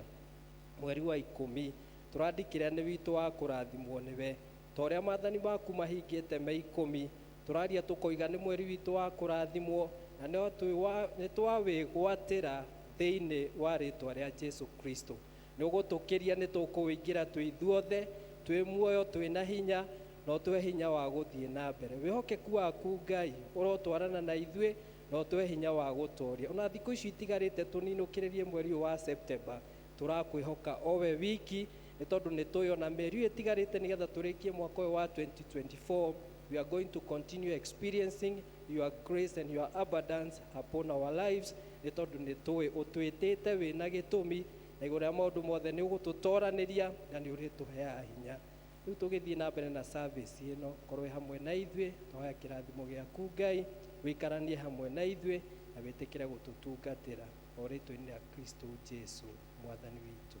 mweri wa 10, tũrandĩkĩra nĩ witũ wa kũrathimwo nĩwe ta ũrĩa maathani maku mahingĩte me 10. Tũraria tũkoiga nĩ mweri witũ wa kũrathimwo na nĩ twawĩgwatĩra thĩinĩ wa rĩtwa rĩa Jesu Kristo. Nĩ ũgũtũkĩria, nĩ tũkũwĩingĩra twĩ ithuothe twĩ muoyo, twĩ na hinya, na ũtũhe hinya wa gũthiĩ na mbere. Wĩhokeku waku Ngai ũrotwarana na ithuĩ na ũtũhe hinya wa gũtoria ona thikũ ici itigarĩte tũninũkĩrĩrie mweri ũyũ wa September. Tũrakwĩhoka o we wiki, nĩ tondũ nĩ tũĩ ona mĩeri ĩyo ĩtigarĩte nĩgetha tũrĩkie mwaka ũyũ wa 2024, we are going to continue experiencing your grace and your abundance upon our lives, nĩ tondũ nĩ tũĩ ũtwĩtĩte wĩna gĩtũmi, na igũrũ rĩa maũndũ mothe nĩ ũgũtũtoranĩria na nĩ ũrĩtũheaga hinya. Rĩu tũgĩthiĩ na mbere na service ĩno, korwo hamwe na ithuĩ, twahoya kĩrathimo gĩaku Ngai, wĩikaranie hamwe na ithuĩ na wĩtĩkĩre gũtũtungatĩra o rĩtwa-inĩ rĩa Kristo Jesu mwathani witũ.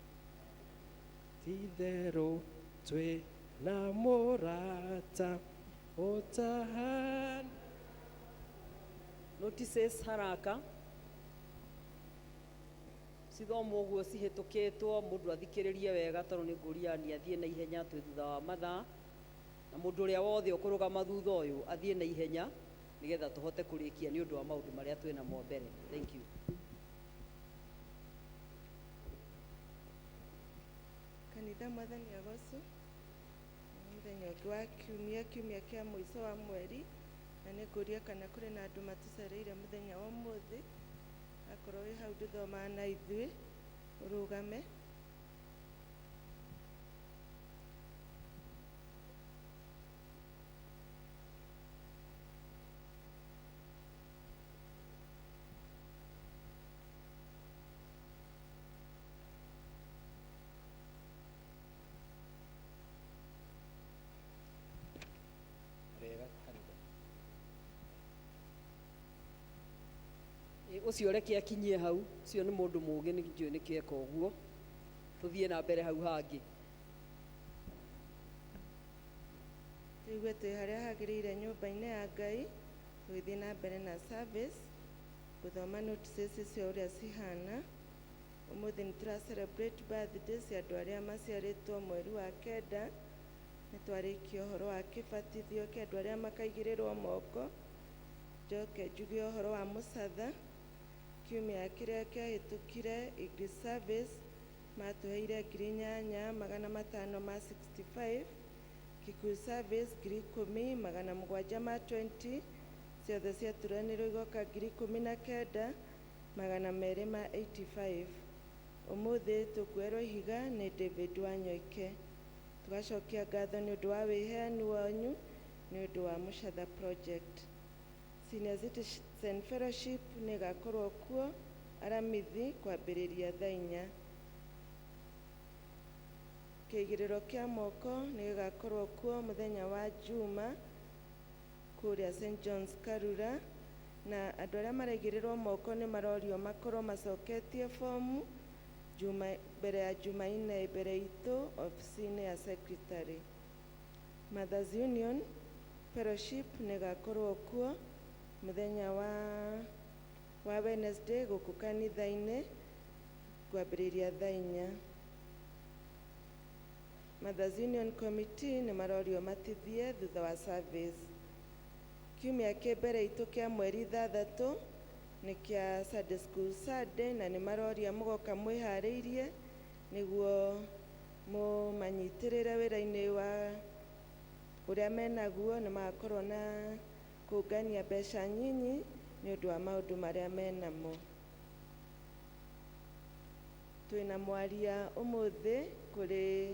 Ti-itherũ twĩ na mũrata ũtahana. Notices haraka cithomwo ũguo cihĩtũkĩtwo, mũndũ athikĩrĩrie wega tondũ nĩ ngũria ni athiĩ na ihenya, twĩ thutha wa mathaa, na mũndũ ũrĩa wothe ũkũrũgama thutha ũyũ athiĩ na ihenya nĩgetha tũhote kũrĩkia nĩ ũndũ wa maũndũ marĩa twĩ namo mbere. Thank you. Kanitha, mwathani agocwo. Nĩ mũthenya ũngĩ wa kiumia, kiumia kĩa mũico wa mweri, na nĩ ngũria kana kũrĩ na andũ matũcereire mũthenya wa ũmũthĩ. Akorwo wĩ hau ndũthomaga na ithuĩ, ũrũgame. Rĩega kanitha. Ĩ, ũcio reke akinyie hau, ũcio nĩ mũndũ mũũgĩ, nĩ njũĩ nĩkĩo eka ũguo. Tũthiĩ na mbere hau hangĩ. Tũigue twĩ harĩa hagĩrĩire nyũmba-inĩ ya Ngai, tũgĩthiĩ na mbere na service, gũthoma notices icio ũrĩa cihana. Ũmũthĩ nĩ tũra celebrate birthday cia andũ arĩa maciarĩtwo mweri wa kenda. Nĩ twarĩkia ũhoro wa kĩbatithio kĩa andũ arĩa makaigĩrĩrwo moko. Njoke njuge ũhoro wa mũcatha. Kiumia kĩrĩa kĩahĩtũkire, English service matũheire 8565, Kikuyu service 10720, ciothe ciaturanĩrwo igoka 19285. Ũmũthĩ tũkuoerwo ihiga nĩ David Wanyoike. Tũgacokia ngatho nĩ ũndũ wa wĩheani wanyu nĩ ũndũ wa Mũcatha project. Senior Citizen Fellowship nĩ ĩgakorwo kuo Aramithi kwambĩrĩria thaa 4. Kĩigĩrĩro kĩa moko nĩ gĩgakorwo kuo mũthenya wa Juma kũrĩa St John's Karura, na andũ arĩa maraigĩrĩrwo moko nĩ marorio makorwo macoketie fomu juma, mbere ya Jumanne mbere itũ ofici-inĩ ya secretary. Mothers Union Fellowship nĩ ĩgakorwo kuo mũthenya wa Wednesday gũkũ kanitha-inĩ kwambĩrĩria thaa 4. Mothers Union Committee nĩ marorio matithie thutha wa service. Kiumia kĩ mbere itũ kĩa mweri 6 nĩ kĩa Sunday School Sunday, na nĩ maroria mũgoka mwĩharĩirie nĩguo mũmanyitĩrĩre wĩra-inĩ wa ũrĩa menaguo. Nĩ magakorwo na kũngania mbeca nyinyi nĩ ũndũ wa maũndũ marĩa menamo. Twĩna mwaria ũmũthĩ kũrĩ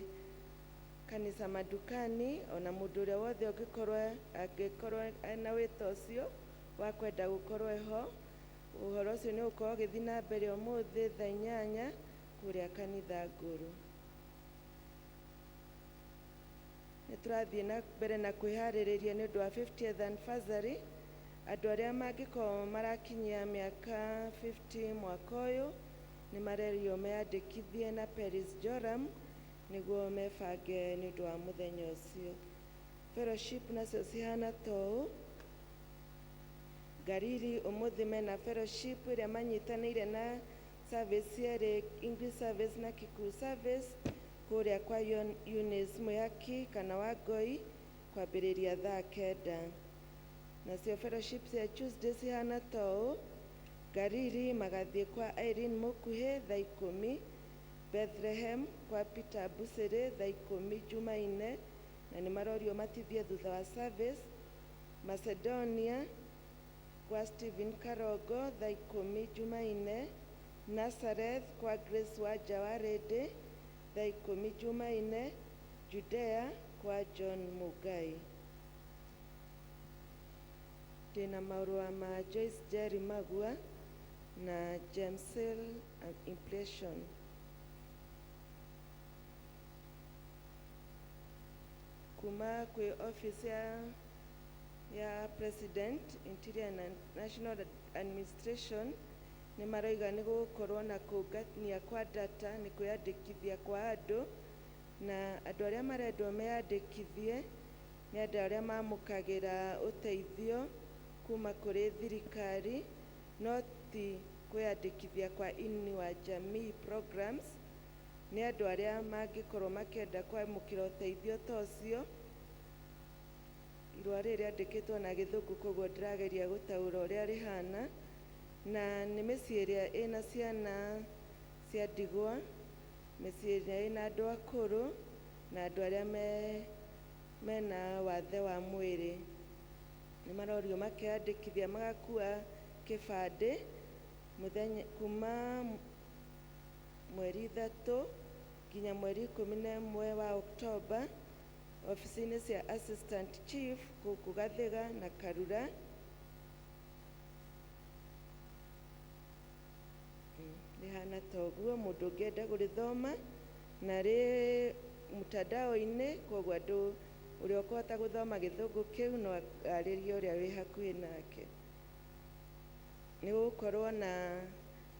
kanitha madukani, ona mũndũ ũrĩa wothe ũngĩkorwo angĩkorwo ena wĩto ũcio wa kwenda gũkorwo ho, ũhoro ũcio nĩ ũgũkorwo ũgĩthiĩ na mbere ũmũthĩ thaa 8 kũrĩa kanitha ngũrũ. Nĩ tũrathiĩ na mbere na kwĩharĩrĩria nĩ ũndũ wa 50th anniversary. Andũ arĩa mangĩkorwo marakinyia mĩaka 50 mwaka ũyũ nĩ marerio meyandĩkithie na Peris Joram nĩguo mebange nĩ ũndũ wa mũthenya ũcio. Fellowship nacio cihana ta ũũ. Ngariri ũmũthĩ mena fellowship ĩrĩa manyitanĩire na service cierĩ, English service na Kikuyu service, kũrĩa kwa Eunice Mwihaki kana Wangoi kwambĩrĩria thaa 9. Nacio fellowship cia Tuesday cihana ta ũũ. Ngariri magathiĩ kwa Irene Mũkuhĩ thaa 10, Bethlehem kwa Peter Busiri thaa 10 Jumanne, na nĩ marorio matithie thutha wa service. Macedonia kwa Stephen Karogo thaa 10 Jumanne, Nazareth kwa Grace Wanja wa Rĩndĩ thaa 10 Jumanne, Judea kwa John Mugai. Ndĩna marũa ma Joyce Jerry Magua na Jamsil Impression. Kuma kwĩ office ya President, Interior and National Administration, nĩ maroiga nĩ gũgũkorwo na kũngania kwa data, nĩ kwĩyandĩkithia kwa andũ, na andũ arĩa marendwo meyandĩkithie nĩ andũ arĩa mamũkagĩra ũteithio kuma kũrĩ thirikari, no ti kwĩyandĩkithia kwa Inua Jamii programs. Nĩ andũ arĩa mangĩkorwo makĩenda kwamũkĩra ũteithio ta ũcio. Irũa rĩrĩ rĩandĩkĩtwo na Gĩthũngũ, koguo ndĩrageria gũtaũra ũrĩa rĩhana, na nĩ mĩciĩ ĩrĩa ĩna ciana cia ndigwa, mĩciĩ ĩrĩa ĩna andũ akũrũ na andũ arĩa mena wathe wa mwĩrĩ. Nĩ marorio makeyandĩkithia, magakua kĩbandĩ mũthenya kuma 3 nginya 11 wa Oktoba, ofici-inĩ cia Assistant Chief gũkũ Gathiga na Karura. Rĩhana ta ũguo, mũndũ ũngĩenda kũrĩthoma na rĩ mtandao-inĩ, koguo andũ ũrĩa ũkũhota gũthoma Gĩthũngũ kĩu no arĩrie ũrĩa wĩ hakuhĩ nake. Nĩ gũgũkorwo na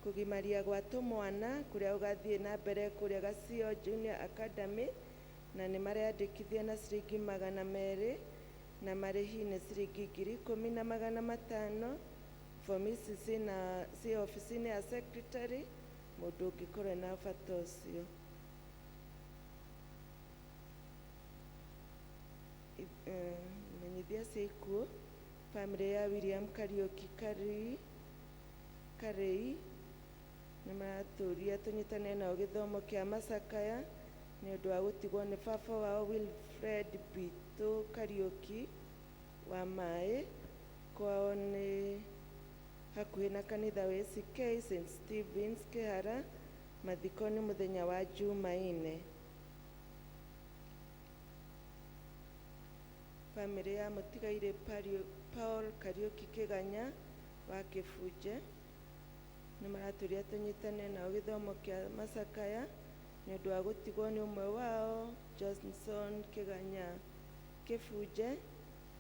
kũgimaria gwa tũmwana kũrĩa gũgathiĩ na mbere kũrĩa Gacio Junior Academy, na nĩ mareyandĩkithia na ciringi 200, na marĩhi nĩ ciringi 10,500. Fomu ici ciĩ obici-inĩ ya secretary, mũndũ ũngĩkorwo ena bata ũcio. Menyithia cia ikuũ: bamĩrĩ ya William Kariũki Karĩi nĩ maratũria tũnyitane nao gĩthomo kĩa macakaya nĩ ũndũ wa gũtigwo nĩ baba wao Wilfred Bitũ Kariũki wa Maĩ. Kwao nĩ hakuhĩ na kanitha wa ACK St Stevens Kĩhara. Mathiko nĩ mũthenya wa Jumaine. Bamĩrĩ ya mũtigairĩ Paul Kariũki Kĩganya wa Kĩbunje nĩ maratũria tũnyitane nao gĩthomo kĩa macakaya nĩ ũndũ wa gũtigwo nĩ ũmwe wao Johnson Kĩganya Kĩbunje.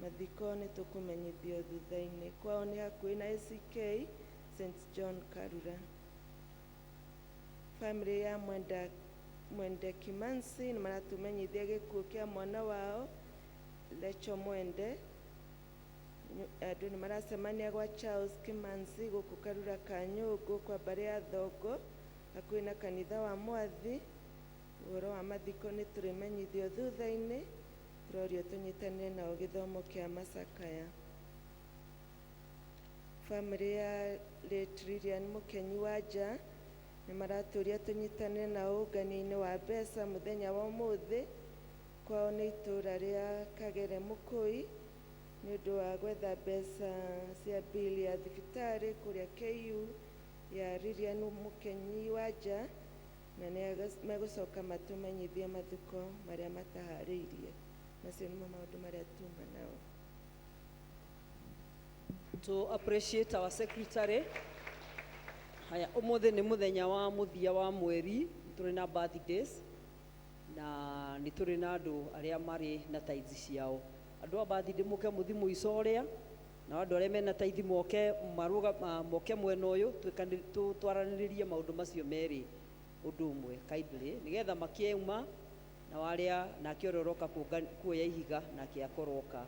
Mathiko nĩ tũkũmenyithio thutha-inĩ. Kwao nĩ hakuhĩ na ACK St John Karura. Bamĩrĩ ya Mwende Kimansi nĩ maratũmenyithia gĩkuũ kĩa mwana wao Lecho Mwende. Andũ nĩ maracemania gwa Charles Kimanzi gũkũ Karura ka Nyũngũ kwa mbarĩ ya Thongo, hakuhĩ na kanitha wa Mwathi. Ũhoro wa mathiko nĩ tũrĩmenyithio thutha-inĩ. Tũrorio tũnyitanĩre nao gĩthomo kĩa macakaya. Bamĩrĩ ya late Lilian Mũkenyi wa nja nĩ maratũria tũnyitanĩre nao ũngania-inĩ wa mbeca mũthenya wa ũmũthĩ. Kwao nĩ itũũra rĩa Kagere Mũkũi, nĩ ũndũ wa gwetha mbeca cia bill ya thibitarĩ kũrĩa KU ya Lilian Mũkenyi wa nja, na nĩ megũcoka matũmenyithie mathiko marĩa mataharĩirie. Macio nĩmo maũndũ marĩa tuma nao. To appreciate our secretary. Haya, ũmũthĩ nĩ mũthenya wa mũthia wa mweri, tũrĩ na birthdays na nĩ tũrĩ na andũ arĩa marĩ na tithes ciao. Andũ a birthday mũke mũthi mũico ũrĩa, na andũ arĩa mena tithe moke marũga, moke mwena ũyũ, twaranĩrĩrie maũndũ macio merĩ ũndũ ũmwe kindly, nĩgetha makĩuma na warĩa nake ũrĩa ũroka kuoya ihiga nake akorwo oka.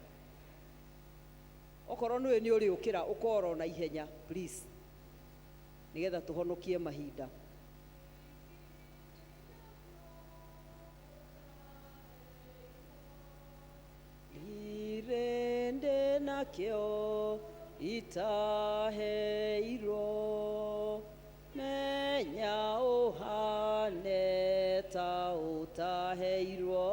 Okorwo nĩwe nĩ ũrĩũkĩra ũkoro na ihenya please, nĩgetha tũhonokie mahinda. Irende nakĩo itaheirwo, menya ũhane ta ũtaheirwo,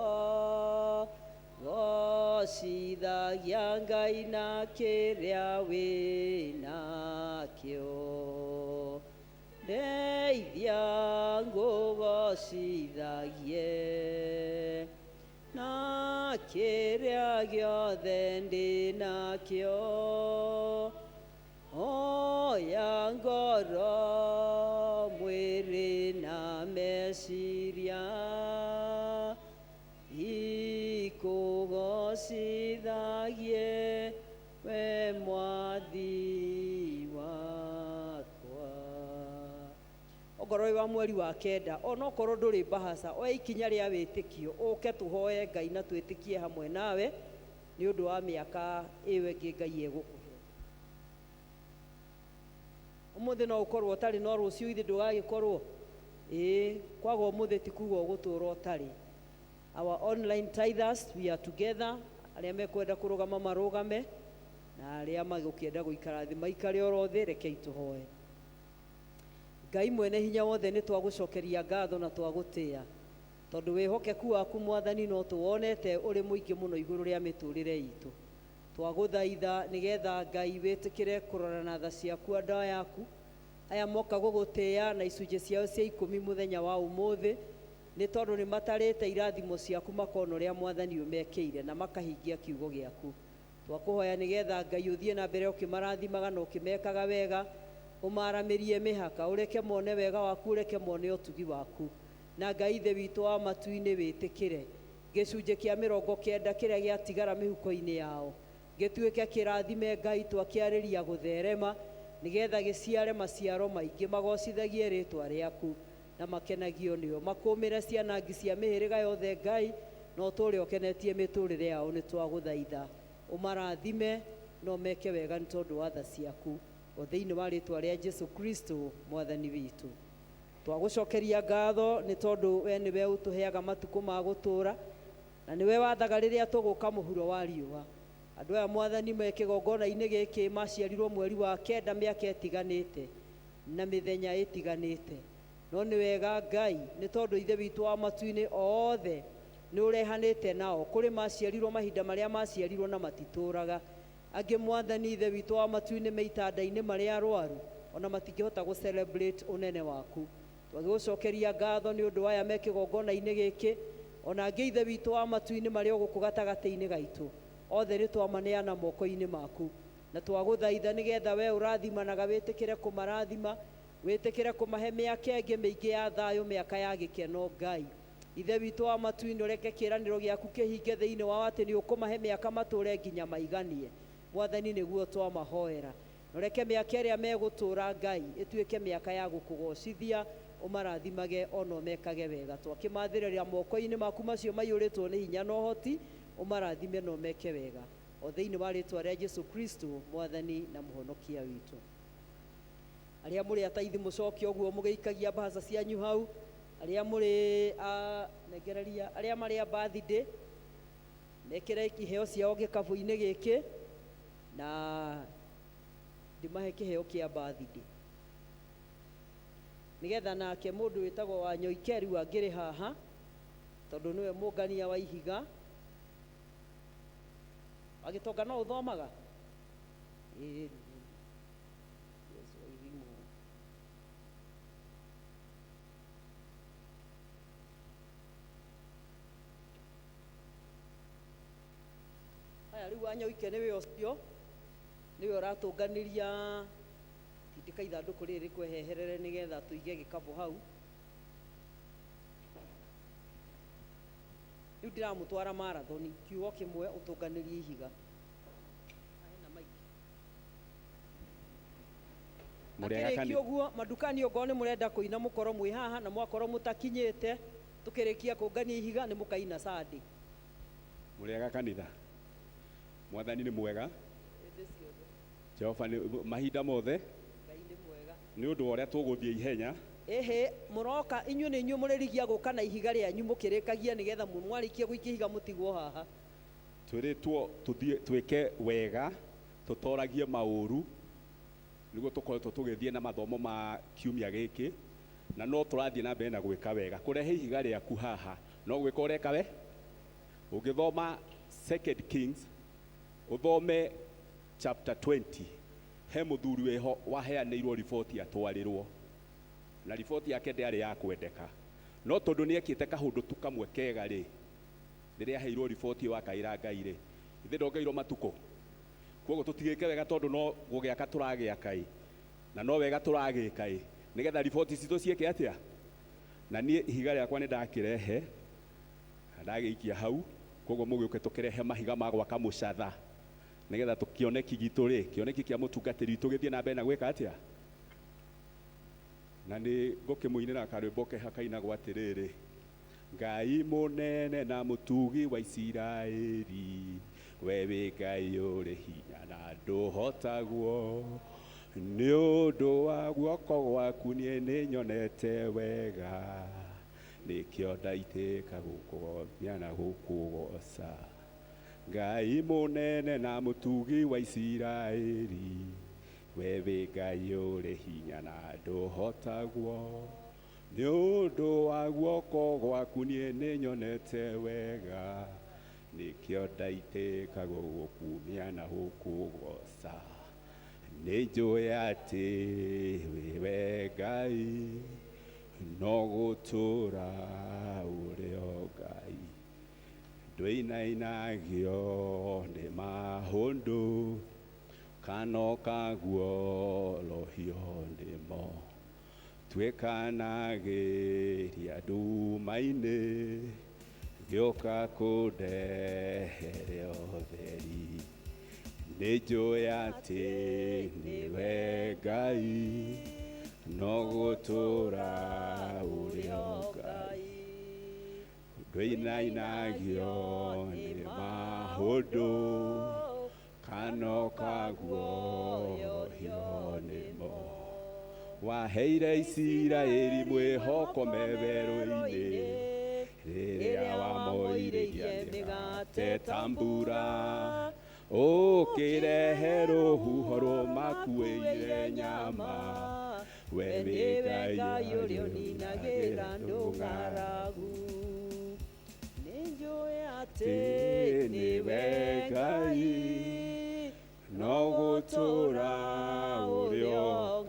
gocithagia Ngai na kĩrĩa wĩnakĩo, ndeithia ngũgocithagie na kĩrĩa gĩothe ndĩnakĩo, oya ngoro mwĩrĩ na meciria. Ngũgocithagie we mwathi wakwa. Ongorwo wĩ wa mweri wa kenda, onokorwo ndũrĩ mbahaca, oya ikinya rĩa wĩtĩkio, ũke tũhoye Ngai na twĩtĩkie hamwe nawe nĩ ũndũ wa mĩaka ĩyo ĩngĩ Ngai egũkũhe. Ũmũthĩ no ũkorwo ũtarĩ, no rũciũ ithe ndũgagĩkorwo. Ĩĩ, kwaga ũmũthĩ ti kuga ũgũtũra ũtarĩ. Our online tithers, we are together. Arĩa mekwenda kũrũgama marũgame, na arĩa magũkĩenda gũikara thĩ maikare oro thĩ. Rekei tũhoe. Ngai mwene hinya wothe, nĩ twagũcokeria ngatho na twagũtĩa tondũ wĩhokeku waku, Mwathani, no tũwonete ũrĩ mũingĩ mũno igũrũ rĩa mĩtũrĩre itũ. Twagũthaitha nĩgetha Ngai wĩtĩkĩre kũrora na tha ciaku andũ aya aku aya moka gũgũtĩa na icunjĩ ciao cia ikũmi mũthenya wa ũmũthĩ, nĩ tondũ nĩ matarĩte irathimo ciaku, makona ũrĩa Mwathani ũmekĩire na makahingia kiugo gĩaku. Twakũhoya nĩgetha Ngai ũthiĩ na mbere ũkĩmarathimaga na ũkĩmekaga wega, ũmaramĩrie mĩhaka, ũreke mone wega waku, ũreke mone ũtugi waku. Na Ngai Ithe witũ wa matu-inĩ, wĩtĩkĩre gĩcunjĩ kĩa 90 kĩrĩa gĩatigara mĩhuko-inĩ yao gĩtuĩke kĩrathime. Ngai, twakĩarĩria gũtherema nĩgetha gĩciare maciaro maingĩ, magocithagie rĩtwa rĩaku na makenagio nĩo, makũmĩre cianangi cia mĩhĩrĩga yothe. Ngai, no tũrĩ ũkenetie mĩtũrĩre yao. Nĩ twagũthaitha ũmarathime no meke wega nĩ tondũ wa tha ciaku, o thĩinĩ wa rĩtwa rĩa Jesu Kristo Mwathani witũ. Twagũcokeria ngatho nĩ tondũ we nĩwe ũtũheaga matukũ ma gũtũũra na nĩwe wathaga rĩrĩa tũgũka mũhuro wa riũa. Andũ aya, Mwathani, me kĩgongona-inĩ gĩkĩ maciarirwo mweri wa kenda, mĩaka ĩtiganĩte na mĩthenya ĩtiganĩte, no nĩ wega, Ngai, nĩ tondũ Ithe witũ wa matu-inĩ othe nĩ ũrehanĩte nao. Kũrĩ maciarirwo mahinda marĩa maciarirwo na matitũraga. Angĩ, Mwathani Ithe witũ wa matu-inĩ, me itanda-inĩ marĩa arwaru, ona matingĩhota gũ celebrate ũnene waku. Twagĩgũcokeria ngatho nĩ ũndũ aya me kĩgongona-inĩ gĩkĩ, ona angĩ, Ithe witũ wa matu-inĩ, marĩa ũgũkũ gatagatĩ-inĩ gaitũ. Othe nĩ twamaneana moko-inĩ maku na twagũthaitha nĩgetha we ũrathimanaga wĩtĩkĩre kũmarathima, wĩtĩkĩre kũmahe mĩaka ĩngĩ mĩingĩ ya thayũ, mĩaka ya gĩkeno. Ngai Ithe witũ wa matu-inĩ, ũreke kĩĩranĩro gĩaku kĩhinge thĩinĩ wao atĩ nĩ ũkũmahe mĩaka matũũre nginya maiganie. Mwathani, nĩguo twamahoera. Ũreke mĩaka ĩrĩa megũtũũra, Ngai, ĩtuĩke mĩaka ya gũkũgocithia, ũmarathimage ona ũmekage wega. Twakĩmathĩrĩria moko-inĩ maku macio maiyũrĩtwo nĩ hinya na ũhoti, ũmarathime na ũmeke wega, o thĩinĩ wa rĩtwa rĩa Jesu Kristo Mwathani na Mũhonokia witũ. Arĩa mũrĩ ataithi, mũcoke ũguo mũgĩikagia mbahaca cianyu hau. Arĩa mũrĩ a nengereria, arĩa marĩ a birthday mekĩre iheo ciao gĩkabũ-inĩ gĩkĩ na ndĩmahe kĩheo kĩa birthday, nĩgetha nake mũndũ wĩtagwo Wanyoike rĩu angĩrĩ haha, tondũ nĩwe mũngania wa ihiga. Wagĩtonga no ũthomaga. Ĩĩ, Yesu airimũ. Haya, rĩu Wanyoike nĩwe ũcio, nĩwe ũratũnganĩria. Tindĩka ithandũkũ rĩrĩ rĩkweheherere nĩgetha tũige gĩkabũ hau. Rĩu ndĩramũtwara marathoni, kiugo kĩmwe, ũtũnganĩrie ihiga. Hena maiki. Mũrĩ aga Akĩrĩkia ũguo, mandukani, ongorwo nĩ mũrenda kũina, mũkorwo mwĩ haha, na mwakorwo mũtakinyĩte, tũkĩrĩkia kũngania ihiga nĩ mũkaina Sunday. Mũrĩ aga kanitha. Mwathani nĩ mwega. Hĩndĩ ciothe. Jehova nĩ mahinda mothe. Ngai nĩ mwega. Nĩ ũndũ wa ũrĩa tũgũthiĩ ihenya. Ĩhĩ, mũroka inyuĩ nĩ inyuĩ mũrĩrigia gũka na ihiga rĩanyu mũkĩrĩkagia, nĩgetha mwarĩkia gũikia ihiga mũtigwo haha. Twĩrĩtwo tũthiĩ twĩke wega, tũtoragie maũru, nĩguo tũkoretwo tũgĩthiĩ na mathomo ma kiumia gĩkĩ, na no tũrathiĩ na mbere na gwĩka wega. Kũrehe ihiga rĩaku haha no gwĩka ũreka we. Ũngĩthoma Second Kings, ũthome chapter 20, he mũthuri wĩho waheanĩirwo riboti atwarĩrwo, na riboti yake ndĩarĩ ya kwendeka, no tondũ nĩ ekĩte kaũndũ tu kamwe kega rĩ, rĩrĩa aheirwo riboti ĩyo akaĩra Ngai rĩ, ithe ndongeirwo matukũ. Koguo tũtigĩke wega, tondũ no gũgĩaka tũragĩaka ĩ, na no wega tũragĩka ĩ, nĩgetha riboti citũ ciĩke atĩa. Na niĩ ihiga rĩakwa nĩ ndakĩrehe na ndagĩikia hau. Koguo mũgĩũke tũkĩrehe mahiga ma gwaka mũcatha nĩgetha tũkĩoneki gitũ rĩ, kĩoneki kĩa mũtungatĩri witũ gĩthiĩ na mbere na gwĩka atĩa. Na nĩ ngũkĩmũinĩra karwĩmbo keha kainagwo atĩrĩrĩ: Ngai mũnene na mũtugi wa Isiraeli, we wĩ Ngai ũrĩ hinya na ndũhotagwo, nĩ ũndũ wa guoko gwaku niĩ nĩnyonete wega, nĩkĩo ndaitĩka gũkũgomia na gũkũgoca. Ngai mũnene na mũtugi wa Isiraeli, we wĩ Ngai ũrĩ hinya na ndũhotagwo, nĩ ũndũ wa guoko gwaku niĩ nĩnyonete wega, nĩkĩo ndaitĩka gũgũkumia na gũkũgoca. Nĩnjũĩ atĩ wĩwe Ngai, no gũtũũra ũrĩ o Ngai, ndũinainagio nĩ mahũndũ kana ũkaguolohio nĩmo, tuĩkanagĩria nduma-inĩ, gĩũka kũndehere ũtheri. Nĩnjũĩ atĩ nĩwe Ngai, no gũtũũra ũrĩ o Ngai, ndũinainagio nĩ mahũndũ kana ũkaguoyohio nĩmo. Waheire Isiraeli mwĩhoko me werũ-inĩ, rĩrĩa wamoirĩirie mĩgate ta mbura, ũkĩrehe rũhuho rũmakuĩire nyama, we wĩ Ngai ũrĩa ũninagĩra andũ ng'aragu. Nĩnjũĩ atĩ nĩwe Ngai, no gũtũũra ũrĩ o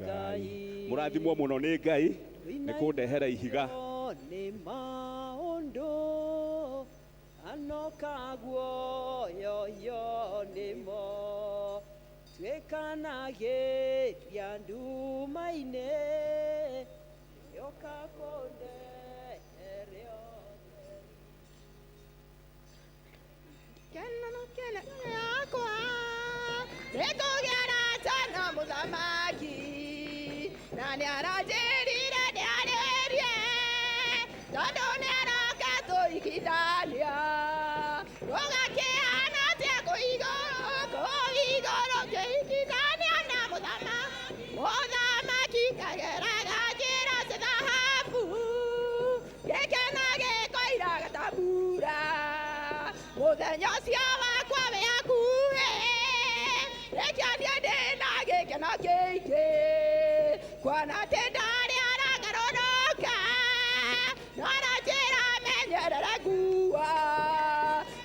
Ngai. Mũrathimwo mũno nĩ Ngai nĩ kũndehera ihiga. Nĩ maũndũ ano kaguoyohio nĩmo, tuĩkanagĩria nduma-inĩ, gĩũka kũndehere ũtheri. Kena no kena yakwa nĩngũgĩa arata na mũthamaki, na nĩaranjĩrire ndĩarĩrie, tondũ nĩaroka tũigithania. Gũgakĩhana atĩa kũu igũrũ, kũu igũrũ ngĩigithania na mũthamaki, ngageraga njĩra cia thahabu, gĩkeno gĩkoiraga ta mbura. Mũthenya ũcio wakwa wĩ hakuhĩ, nĩkĩo niĩ ndĩna gĩkeno kĩingĩ, kuona atĩ ndarĩ aragarũrũka, no aranjĩra menyerere nguo.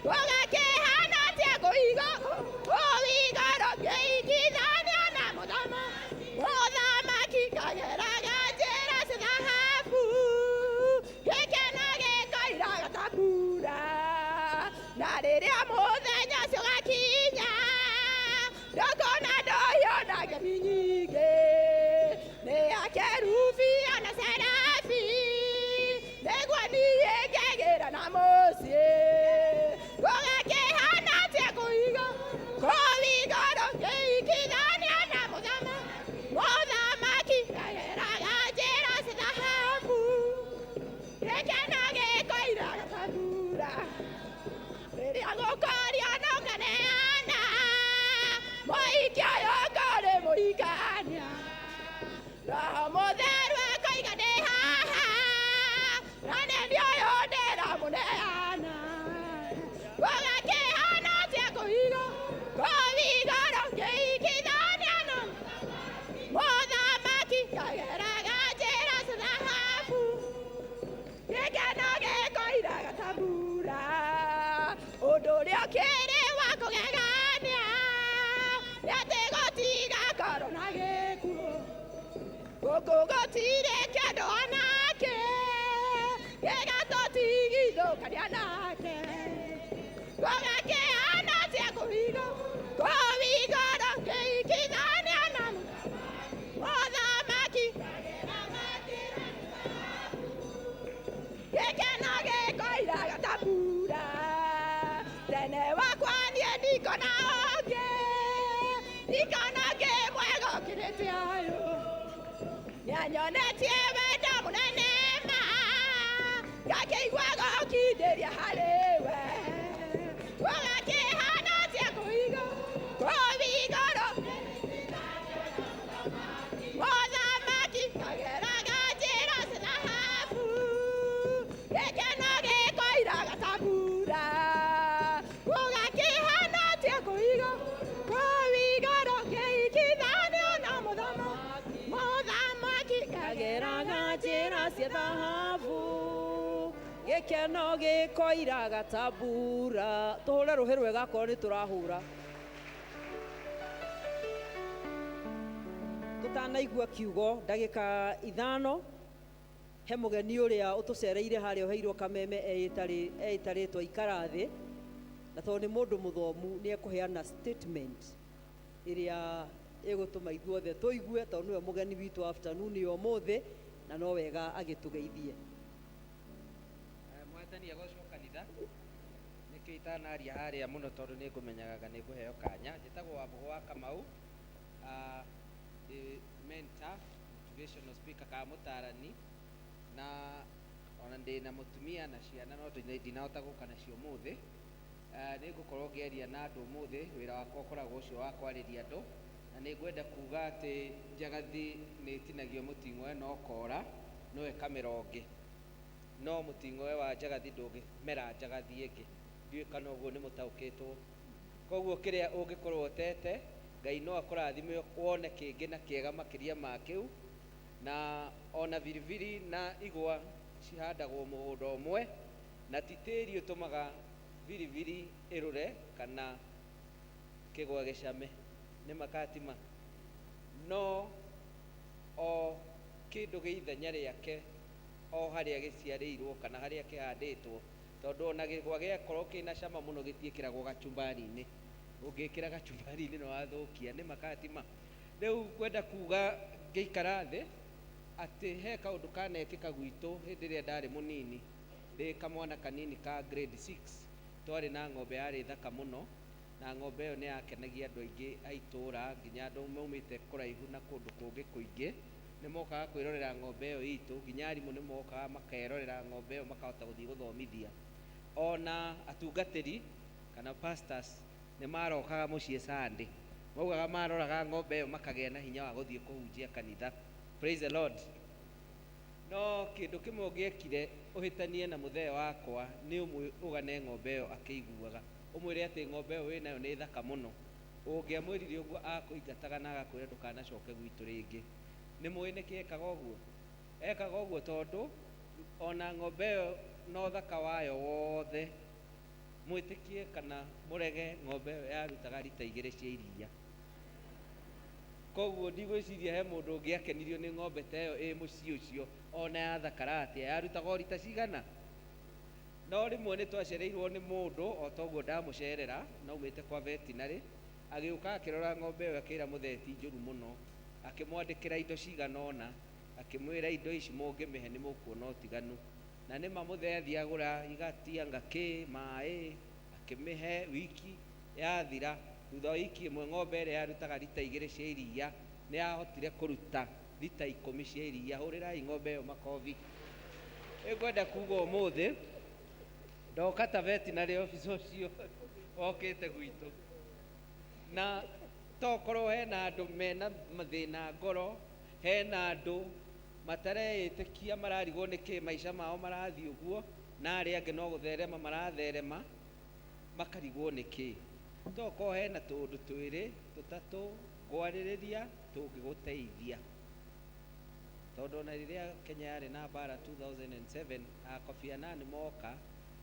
Gũgakĩhana atĩa kũu igũrũ, kũu igũrũ ngĩigithania na mũthamaki, ngageraga njĩra cia thahabu, gĩkeno gĩkoiraga ta mbura. Na rĩrĩa mũthenya ũcio ũgakinya, ndũkuona ndũhiũ na ngemi nyingĩ, nĩ ya kerubi ona serafi, nĩguo niĩ ngegĩra na mũciĩ. Gũgakĩhana atĩa kũu igũrũ, kũu igũrũ ngĩigithania na mũthamaki, ngageraga njĩra cia thahabu, gĩkeno gĩkoiraga ta mbura. Rĩrĩa ngũkũria no nganeana, mũhiki ũyũ ngũrĩ mũhikania, Roho Mũtheru akoiga ndĩ haha, na nĩ niĩ ũyũ ndĩramũneana. Gũgakĩhana atĩa kũu igũrũ, kũu igũrũ ngĩigithania na mũthamaki, ngageraga njĩra cia thahabu, gĩkeno gĩkoiraga ta mbura. Ũndũ ũrĩa ũkĩrĩ wa kũgegania nĩ atĩ gũtigakorwo na gĩkuũ, gũkũ gũtirĩ kĩndũ onakĩ gĩgatũtigithũkania nake. Gũgakĩhana atĩa kũu igũrũ, kũu igũrũ ngĩigithania na mũthamaki, gĩkeno gĩkoiraga ta mbura. Anyonetie wendo mũnene ma, ngakĩigua gũkindĩria harĩ we. Gũgakĩhana atĩa kũu igũrũ? Mũthamaki ageraga njĩra cia thahabu, gĩkeno gĩkoiraga ta mbura. Gũgakĩhana atĩa kũu igũrũ ngĩigithanio na mũthamaki Ageraga njĩra cia thahabu, gĩkeno gĩkoiraga ta mbura. Tũhũre rũhĩ rwega akorwo nĩ tũrahũra. Tũtanaigua kiugo ndagĩka 5, he mũgeni ũrĩa ũtũcereire harĩa ũheirwo kameme eĩtarĩtwo ikara thĩ, na tondũ nĩ mũndũ mũthomu nĩ ekũheana statement ĩrĩa ĩgũtũma ithuothe tũigue, tondũ nĩwe mũgeni witũ afternoon ya ũmũthĩ, na no wega agĩtũgeithie. Mwathani agocwo kanitha. Nĩkĩo itanaria harĩa mũno, tondũ nĩ ngũmenyaga nĩ ngũheo kanya. Njĩtagwo Wambũgũ wa Kamau, ndĩ mentor, motivational speaker kana mũtarani, na ona ndĩ na mũtumia na ciana, no ndinahota gũka nacio ũmũthĩ. Nĩ ngũkorwo ngĩaria na andũ ũmũthĩ. Wĩra wakwa ũkoragwo ũcio wa kwarĩria andũ, na nĩ ngwenda kuga atĩ njagathi nĩ ĩtinagio mũting'oe no kora no ĩkamera ũngĩ, no mũting'oe wa njagathi ndũngĩmera njagathi ĩngĩ. Ndiũĩ kana ũguo nĩ mũtaũkĩtwo. Koguo kĩrĩa ũngĩkorwo ũtete, Ngai no akũrathime wone kĩngĩ na kĩega makĩria ma kĩu. Na ona biribiri na igwa cihandagwo mũgũnda ũmwe, na ti tĩri ũtũmaga biribiri ĩrũre kana kĩgwa gĩcame, nĩ makatima. No o kĩndũ gĩ ithenya rĩake o harĩa gĩciarĩirwo kana harĩa kĩhandĩtwo, tondũ ona gĩgwa gĩakorwo kĩna cama mũno gĩtiĩkĩragwo gachumbari-inĩ. Ũngĩkĩra gachumbari-inĩ nĩ wathũkia, nĩ makatima. Rĩu ngwenda kuga ngĩikara thĩ atĩ he kaũndũ kanekĩka gwitũ hĩndĩ ĩrĩa ndarĩ mũnini, ndĩ kamwana kanini ka grade 6. Twarĩ na ng'ombe yarĩ thaka mũno, na ng'ombe ĩyo nĩ yakenagia andũ aingĩ a itũũra, nginya andũ maumĩte kũraihu na kũndũ kũngĩ kũingĩ nĩ mokaga kwĩrorera ng'ombe ĩyo itũ, nginya arimũ nĩ mokaga makerorera ng'ombe ĩyo makahota gũthiĩ gũthomithia. Ona atungatĩri kana pastors nĩ marokaga mũciĩ Sunday, maugaga maroraga ng'ombe ĩyo makagĩa na hinya wa gũthiĩ kũhunjia kanitha. Praise the Lord. No kĩndũ kĩmwe ũngĩekire ũhĩtanie na mũthee wakwa nĩ ũgane ng'ombe ĩyo akĩiguaga, ũmwĩre atĩ ng'ombe ĩyo wĩnayo nĩ thaka mũno. Ũngĩamwĩrire ũguo, akũingataga na agakwĩra ndũkanacoke gwitũ rĩngĩ. Nĩ mũĩ nĩkĩ ekaga ũguo? Ekaga ũguo tondũ ona ng'ombe ĩyo na ũthaka wayo wothe, mwĩtĩkie kana mũrege, ng'ombe ĩyo yarutaga rita 2 cia iria. Koguo ndigwĩciria he mũndũ ũngĩakenirio nĩ ng'ombe ta ĩyo ĩ mũciĩ ũcio, ona yathakara atĩa, yarutaga o rita cigana. No rĩmwe nĩ twacereirwo nĩ mũndũ o ta ũguo ndamũcerera, na aumĩte kwa veterinary, agĩũka akĩrora ng'ombe ĩyo, akĩra mũthee ti njũru mũno, akĩmwandĩkĩra indo cigana ũna, akĩmwĩra indo ici mũngĩmĩhe nĩ mũkuona ũtiganu. Na nĩma mũthee athiĩ agũra igati anga kĩ maĩ, akĩmĩhe. Wiki yathira, thutha wa wiki ĩmwe, ng'ombe ĩrĩa yarutaga rita 2 cia iria nĩ yahotire kũruta rita 10 cia iria. Hũrĩrai ng'ombe ĩyo makobi. Ĩngwenda kuga ũmũthĩ ndoka ta veterinary officer ũcio wokĩte gwitũ, na tokorwo hena andũ mena mathĩna ngoro, hena andũ matareĩtĩkia, mararigwo nĩkĩ maica mao marathiĩ ũguo, na arĩa angĩ no gũtherema maratherema makarigwo nĩkĩ. Tokorwo hena tũũndũ twĩrĩ tũtatũ ngwarĩrĩria tũngĩgũteithia, tondũ ona rĩrĩa Kenya yarĩ na mbara 2007, a Kofi Annan moka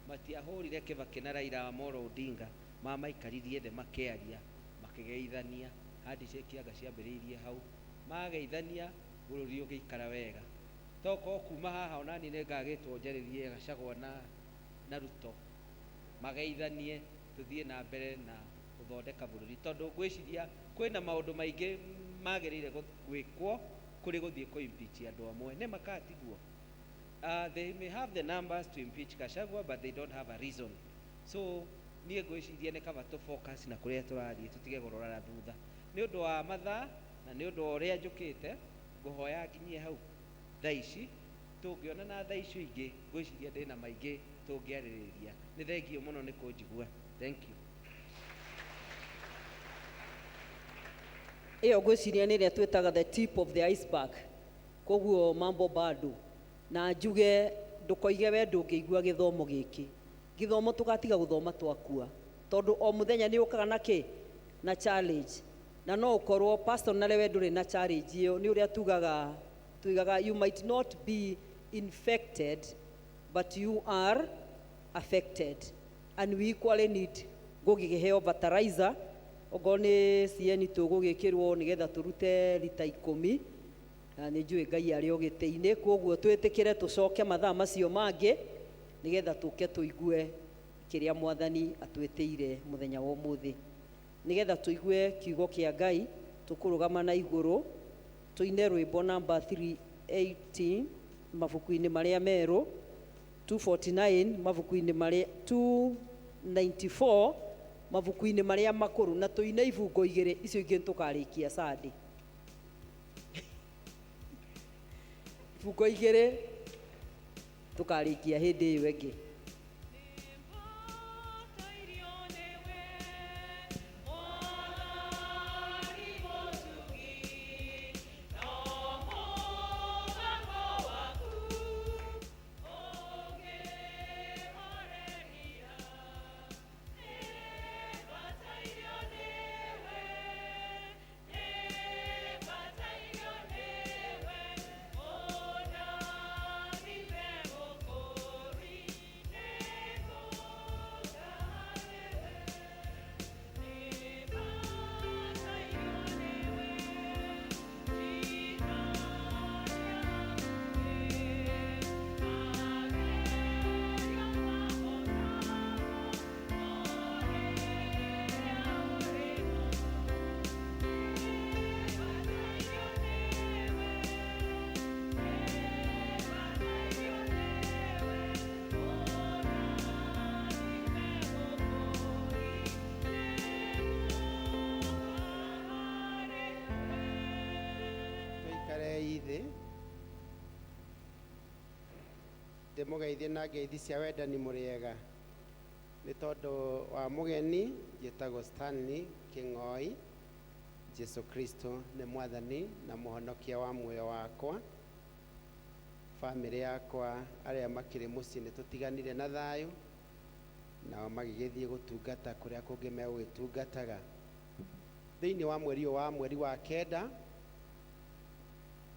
matiahũrire Kibaki na Raila Amolo Odinga, mamaikaririe thĩ makĩaria, makĩgeithania. Handshake anga ciambĩrĩirie hau, mageithania bũrũri ũgĩikara wega. Tokorwo kuma haha onani nĩ ngagĩtwo njarĩrie Gachagua na Ruto, mageithanie, tũthiĩ na mbere na gũthondeka bũrũri, tondũ ngwĩciria kwĩna maũndũ maingĩ magĩrĩire gwĩkwo kũrĩ gũthiĩ kũ impeach andũ amwe. Nĩ makatiguo. They may have the numbers to impeach Gachagua, but they don't have a reason. So niĩ ngwĩciria nĩ kaba tũ focus na kũrĩa tũrathiĩ, tũtige kũrora na thutha. Nĩ ũndũ wa mathaa na nĩ ũndũ wa ũrĩa njũkĩte. Ngũhoya nginyie hau thaa ici, tũngĩonana thaa icio ingĩ, ngwĩciria ndĩna maingĩ tũngĩarĩrĩria. Nĩ thengio mũno nĩ kũnjigua. Thank you. Ĩyo ngwĩciria nĩ ĩrĩa twĩtaga the tip of the iceberg. Koguo mambo bado. Na njuge ndũkoige we ndũngĩigua gĩthomo gĩkĩ. Gĩthomo tũgatiga gũthoma twakua. Tondũ o mũthenya nĩ ũkaga na kĩ? Na challenge. Na no ũkorwo personally we ndũrĩ na challenge ĩyo, nĩ ũrĩa tugaga, tuigaga you might not be infected but you are affected, and we equally need gũgĩkĩheo fertilizer, okorwo nĩ CN tũgũgĩkĩrwo nĩgetha tũrute rita 10, na nĩ njũĩ Ngai arĩ o gĩtĩ-inĩ, koguo twĩtĩkĩre tũcoke mathaa macio mangĩ nĩgetha tũke tũigue kĩrĩa Mwathani atwĩtĩire mũthenya wa ũmũthĩ. Nĩgetha tũigue kiugo kĩa Ngai, tũkũrũgama na igũrũ tũine rwĩmbo namba 380 mabuku-inĩ marĩa merũ, 249 mabuku-inĩ marĩa, 294 mabuku-inĩ marĩa makũrũ, na tũine ibungo igĩrĩ, icio ingĩ tũkarĩkia Sunday. Ibungo igĩrĩ tũkarĩkia hĩndĩ ĩyo ĩngĩ. Tũikarei thĩ, ndĩmũgeithie na ngeithi cia wendani mũrĩega. Nĩ tondũ wa mũgeni, njĩtagwo Stanley Kĩng'oi. Jesu Kristo nĩ mwathani na mũhonokia wa muoyo wakwa. Bamĩrĩ yakwa arĩa makĩrĩ mũciĩ nĩ tũtiganire na thayũ, nao magĩgĩthiĩ gũtungata kũrĩa kũngĩ megũgĩtungataga. Thĩinĩ wa mweri ũyũ wa mweri wa kenda,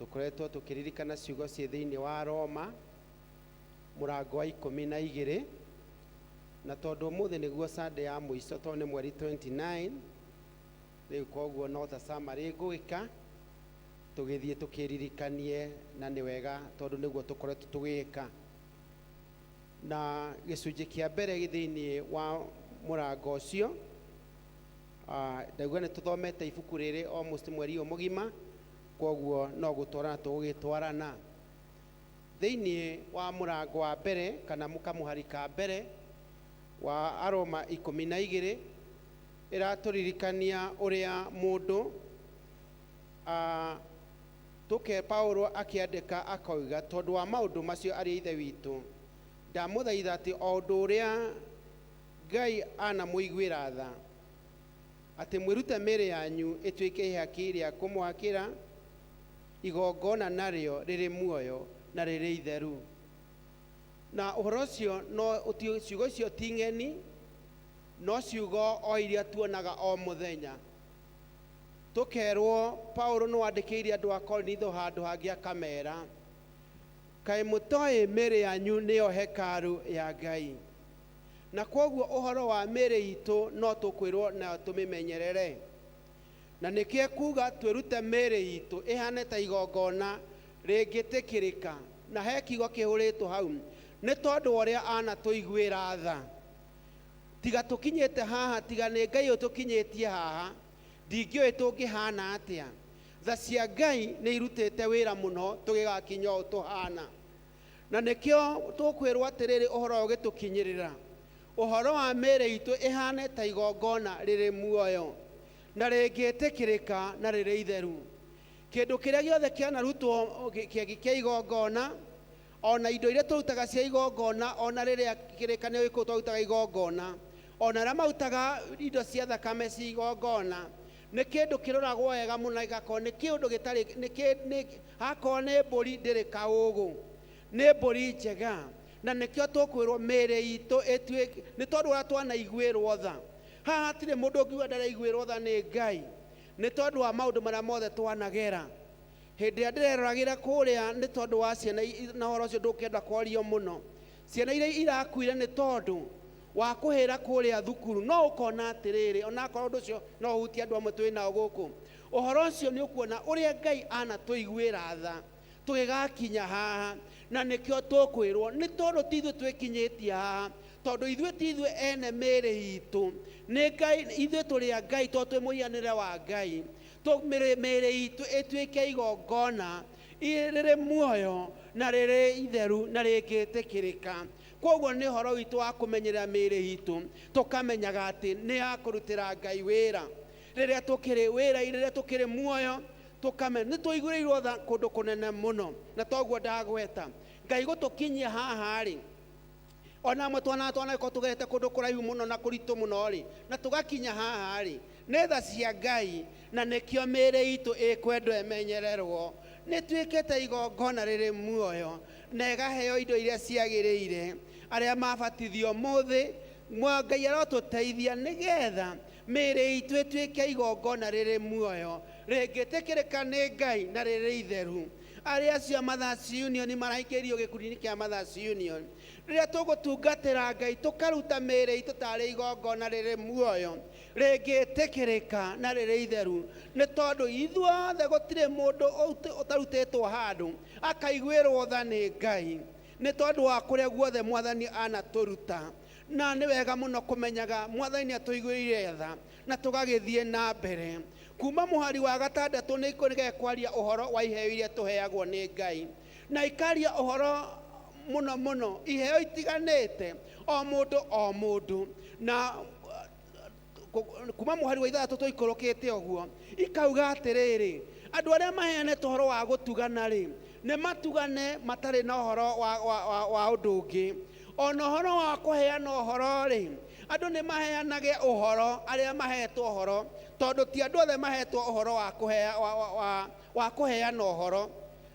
tũkoretwo tũkĩririkana ciugo ciĩ thĩinĩ wa Roma mũrango wa 12, na tondũ ũmũthĩ nĩguo Sunday ya mũico, tondũ nĩ mweri 29 rĩu, koguo no ta summary ngũgĩka tũgĩthiĩ tũkĩririkanie, na nĩ wega tondũ nĩguo tũkoretwo tũgĩka. Na gĩcunjĩ kĩa mbere thĩinĩ wa mũrango ũcio, ndaigua nĩ tũthomete ibuku rĩrĩ almost mweri ũyũ mũgima, koguo no gũtwarana tũgũgĩtwarana. Thĩinĩ wa mũrango wa mbere kana kamũhari ka mbere wa Aroma 12, ĩratũririkania ũrĩa mũndũ tũke Paulo akĩandĩka akoiga, tondũ wa maũndũ macio arĩ ithe witũ, ndamũthaitha atĩ o ũndũ ũrĩa Ngai anamũiguĩra tha, atĩ mwĩrute mĩĩrĩ yanyu ĩtuĩke ihaki rĩa kũmwakĩra igongona narĩo rĩrĩ muoyo na rĩrĩ itheru. Na ũhoro ũcio no ciugo icio ti ng'eni, no ciugo o iria tuonaga o mũthenya. Tũkerwo Paulo nĩ wandĩkĩire andũ a Korintho handũ hangĩ akamera, kaĩ mũtoĩ mĩĩrĩ yanyu nĩyo hekaru ya Ngai. Na kwoguo ũhoro wa mĩĩrĩ itũ no tũkwĩrwo na tũmĩmenyerere. Na nĩkĩo kuga twĩrute mĩĩrĩ itũ ĩhane ta igongona rĩngĩtĩkĩrĩka, na he kiugo kĩhũrĩtwo hau, nĩ tondũ wa ũrĩa anatũiguĩra tha. Tiga tũkinyĩte haha, tiga nĩ Ngai ũtũkinyĩtie haha, ndingĩũĩ tũngĩhana atĩa. Tha cia Ngai nĩ irutĩte wĩra mũno tũgĩgakinya ũũ tũhana. Na nĩkĩo tũkwĩrwo atĩrĩrĩ, ũhoro ũyũ ũgĩtũkinyĩrĩra, ũhoro wa mĩĩrĩ itũ ĩhane ta igongona rĩrĩ muoyo na rĩngĩtĩkĩrĩka na rĩrĩ itheru. Kĩndũ kĩrĩa gĩothe kĩanarutwo kĩa igongona, ona indo iria tũrutaga cia igongona, ona rĩrĩa kĩrĩkanĩro gĩkũrũ twarutaga igongona, ona arĩa marutaga indo cia thakame cia igongona, nĩ kĩndũ kĩroragwo wega mũno gĩgakorwo nĩ kĩũndũ gĩtarĩ nĩ akorwo nĩ mbũri ndĩrĩ kaũgũ, nĩ mbũri njega. Na nĩkĩo tũkwĩrwo mĩĩrĩ itũ ĩtuĩke nĩ tondũ ũrĩa twanaiguĩrwo tha. Haha hatirĩ mũndũ ũngiuga ndaraiguĩrwo tha nĩ Ngai, nĩ tondũ wa maũndũ marĩa mothe twanagera. Hĩndĩ ĩrĩa ndĩreroragĩra kũrĩa nĩ tondũ wa ciana na ũhoro ũcio ndũkĩenda kwario mũno, ciana iria irakuire nĩ tondũ wa kũhĩra kũrĩa thukuru, no ũkona atĩrĩrĩ, onakorwo ũndũ ũcio no ũhutie andũ amwe twĩ nao gũkũ, ũhoro ũcio nĩ ũkuona ũrĩa Ngai anatũiguĩra tha tũgĩgakinya haha. Na nĩkĩo tũkwĩrwo nĩ tondũ ti ithuĩ twĩkinyĩtie haha, tondũ ithuĩ ti ithuĩ ene mĩĩrĩ itũ, nĩ Ngai, ithuĩ tũrĩ a Ngai tondũ twĩ mũhianĩre wa Ngai. Mĩĩrĩ itũ ĩtuĩke igongona rĩrĩ muoyo na rĩrĩ itheru na rĩngĩtĩkĩrĩka. Koguo nĩ ũhoro witũ wa kũmenyerera mĩĩrĩ itũ, tũkamenyaga atĩ nĩ ya kũrutĩra Ngai wĩra rĩrĩa tũkĩrĩ wĩra, rĩrĩa tũkĩrĩ muoyo, tũkamenya nĩ tũiguĩrĩirwo tha kũndũ kũnene mũno. Na toguo ndagweta Ngai gũtũkinyia haha rĩ, ona amwe twanagĩkorwo tũgerete kũndũ kũraihu mũno na kũritũ mũno rĩ, na tũgakinya haha rĩ, nĩ tha cia Ngai. Na nĩkĩo mĩĩrĩ itũ ĩkwendwo ĩmenyererwo, nĩ tuĩkĩte igongona rĩrĩ muoyo na ĩgaheo indo iria ciagĩrĩire. Arĩa mabatithio mũthĩ, Ngai arotũteithia nĩgetha mĩĩrĩ itũ ĩtuĩke igongona rĩrĩ muoyo rĩngĩtĩkĩrĩka nĩ Ngai na rĩrĩ itheru. Arĩa acio a Mothers Union maraingĩrio gĩkundi-inĩ kĩa Mothers Union, rĩrĩa tũgũtungatĩra Ngai tũkaruta mĩĩrĩ itũ tarĩ igongona rĩrĩ muoyo rĩngĩtĩkĩrĩka na rĩrĩ itheru, nĩ tondũ ithuothe gũtirĩ mũndũ ũtarutĩtwo handũ akaiguĩrwo tha nĩ Ngai, nĩ tondũ wa kũrĩa guothe Mwathani anatũruta. Na nĩ wega mũno kũmenyaga Mwathani nĩ atũiguĩrĩire tha na tũgagĩthiĩ na mbere. Kuma mũhari wa gatandatũ nĩ kwaria ũhoro wa iheo iria tũheagwo nĩ Ngai, na ikaria ũhoro mũno mũno iheo itiganĩte o mũndũ o mũndũ. Na kuma mũhari wa ithathatũ tũikũrũkĩte ũguo ikauga atĩrĩrĩ, andũ arĩa maheanĩte ũhoro wa gũtugana rĩ, nĩ matugane matarĩ na ũhoro wa ũndũ ũngĩ. Ona ũhoro wa kũheana ũhoro rĩ, andũ nĩ maheanage ũhoro arĩa mahetwo ũhoro, tondũ ti andũ othe mahetwo ũhoro wa kũheana ũhoro.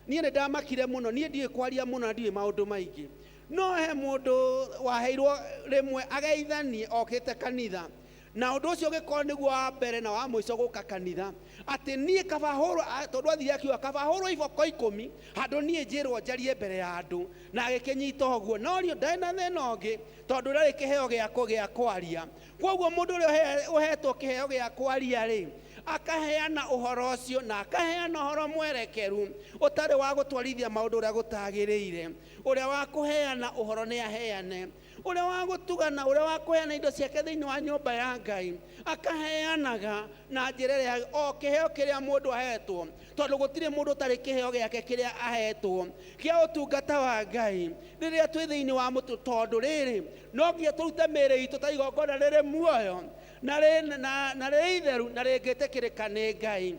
Niĩ nĩ ndamakire mũno, niĩ ndiũĩ kwaria mũno na ndiũĩ maũndũ maingĩ, no he mũndũ waheirwo rĩmwe ageithanie okĩte kanitha, na ũndũ ũcio ũgĩkorwo nĩguo wa mbere na wa mũico gũka kanitha, atĩ niĩ kaba hũrwo, tondũ athire akiuga kaba hũrwo iboko 10 handũ niĩ njĩrwo njarie mbere ya andũ, na agĩkĩnyita ũguo. No rĩu ndarĩ na thĩna ũngĩ, tondũ ndarĩ kĩheo gĩakwa gĩa kwaria. Koguo mũndũ ũrĩa ũhetwo kĩheo gĩa kwaria rĩ, akaheana ũhoro ũcio na akaheana ũhoro mwerekeru ũtarĩ wa gũtwarithia maũndũ ũrĩa gũtagĩrĩire. Ũrĩa wa kũheana ũhoro nĩ aheane, ũrĩa wa gũtugana, ũrĩa wa kũheana indo ciake thĩinĩ wa nyũmba ya Ngai akaheanaga na njĩra ĩrĩa o kĩheo kĩrĩa mũndũ ahetwo, tondũ gũtirĩ mũndũ ũtarĩ kĩheo gĩake kĩrĩa ahetwo kĩa ũtungata wa Ngai rĩrĩa twĩ thĩinĩ wa mũtũ. Tondũ rĩrĩ, no nginya tũrute mĩĩrĩ itũ ta igongona rĩrĩ muoyo na rĩrĩ itheru na rĩngĩtĩkĩrĩka nĩ Ngai.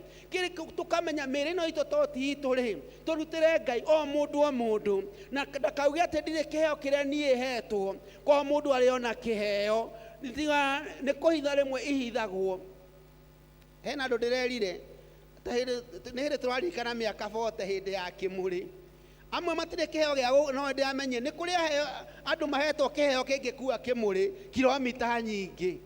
Tũkamenya mĩĩrĩ ĩno itũ to ti itũ rĩ, tũrutĩre Ngai o mũndũ o mũndũ, na ndakauge atĩ ndirĩ kĩheo kĩrĩa niĩ hetwo, kwa mũndũ arĩ ona kĩheo tiga nĩ kũhitha rĩmwe ihithagwo. Hena andũ ndĩrerire nĩ hĩndĩ tũraririkana mĩaka 40 hĩndĩ ya kĩmũrĩ, amwe matirĩ kĩheo gĩa no ndĩramenye nĩ kũrĩ andũ mahetwo kĩheo kĩngĩkua kĩmũrĩ kilomita nyingĩ.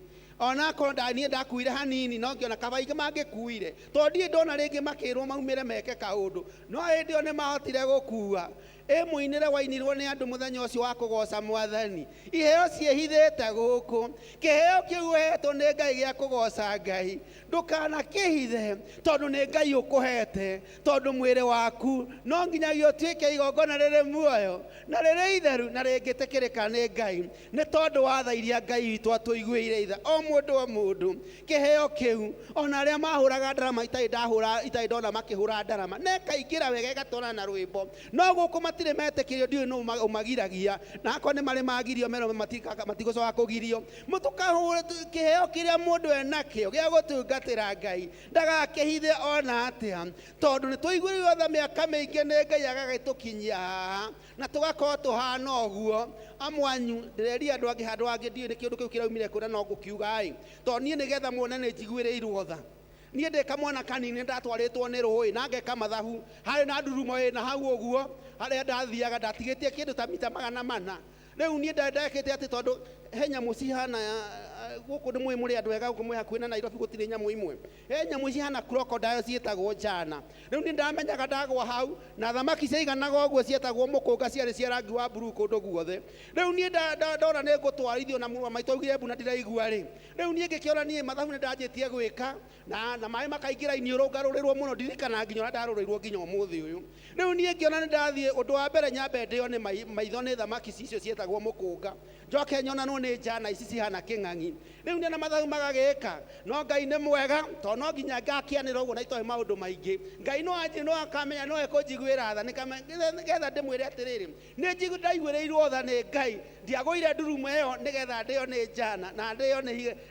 Onakorwo niĩ ndakuire hanini, no ngĩona kaba aingĩ mangĩkuire, tondũ ndirĩ ndona rĩngĩ makĩrwo maumĩre meke kaũndũ, no hĩndĩ ĩyo nĩ mahotire gũkua. Ĩ mũinĩre wainirwo nĩ andũ mũthenya ũcio wa kũgoca Mwathani, iheo ciĩhithĩte gũkũ. Kĩheo kĩu ũhetwo nĩ Ngai gĩa kũgoca Ngai, ndũkanakĩhithe, tondũ nĩ Ngai ũkũhete, tondũ mwĩrĩ waku no nginyagia ũtuĩke igongona rĩrĩ muoyo na rĩrĩ itheru na rĩngĩtĩkĩrĩka nĩ Ngai, nĩ tondũ wa tha iria Ngai witũ atũiguĩire itha. O Mũndũ o mũndũ kĩheo kĩu, ona arĩa mahũraga ndarama itarĩ ndahũra, itarĩ ndona makĩhũra ndarama, na ĩkaingĩra wega ĩgatwarana na rwĩmbo. No gũkũ matirĩ metĩkĩrio, ndiũĩ nũ ũmagiragia, na akorwo nĩ marĩ magirio merwo matigũcoka kũgirio. Mũtũkahũre kĩheo kĩrĩa mũndũ enakĩo gĩa gũtungatĩra Ngai, ndagakĩhithe ona atĩa, tondũ nĩ tũiguĩrĩirwo tha mĩaka mĩingĩ nĩ Ngai agagĩtũkinyia haha na tũgakorwo tũhana ũguo. Amwe anyu ndĩreria andũ angĩ handũ hangĩ, ndiũĩ nĩ kĩũndũ kĩu kĩraumire kũrĩa, no ngũkiuga ĩ, tondũ niĩ nĩgetha muone nĩ njiguĩrĩirwo tha. Niĩ ndĩ kamwana kanini ndatwarĩtwo nĩ rũĩ na ngeka mathabu, harĩ na ndurumo ĩna hau ũguo harĩa ndathiaga, ndatigĩtie kĩndũ ta mita 400. Rĩu niĩ ndekĩte atĩ tondũ he nyamũ cihana gũkũ nĩ mũĩ mũrĩ andũ ega gũkũ mwĩ hakuhĩ na Nairobi, gũtirĩ nyamũ imwe, he nyamũ cihana crocodile ciĩtagwo njana. Rĩu niĩ ndamenyaga ndagwa hau na thamaki ciaiganaga ũguo cietagwo mũkũnga, ciarĩ cia rangi wa blue kũndũ guothe. Rĩu niĩ ndona nĩ ngũtwarithio na mũrũ wa maitũ augire mbu na ndiraigua rĩ, rĩu niĩ ngĩkĩona niĩ mathabu nĩ ndanjĩtie gwĩka na maĩ makaingĩra iniũrũ ngarũrĩrwo mũno, ndirikana nginya ũrĩa ndarũrĩirwo nginya ũmũthĩ ũyũ. Rĩu niĩ ngĩona nĩ ndathiĩ, ũndũ wa mbere nyambe ndĩo nĩ maitho nĩ thamaki icio ciĩtagwo mũkũnga, njoke nyonanwo nĩ njana ici cihana kĩng'ang'i. Rĩu niĩ na mathabu magagĩka, no Ngai nĩ mwega, tondũ no nginya ngakĩanĩra ũguo na itoĩ maũndũ maingĩ. Ngai no anjĩ, no akamenya, no ekũnjiguĩra tha, nĩgetha ndĩmwĩre atĩrĩrĩ, nĩ ndaiguĩrĩirwo tha nĩ Ngai, ndiagũire ndurumo ĩyo nĩgetha ndĩo nĩ njana na ndĩo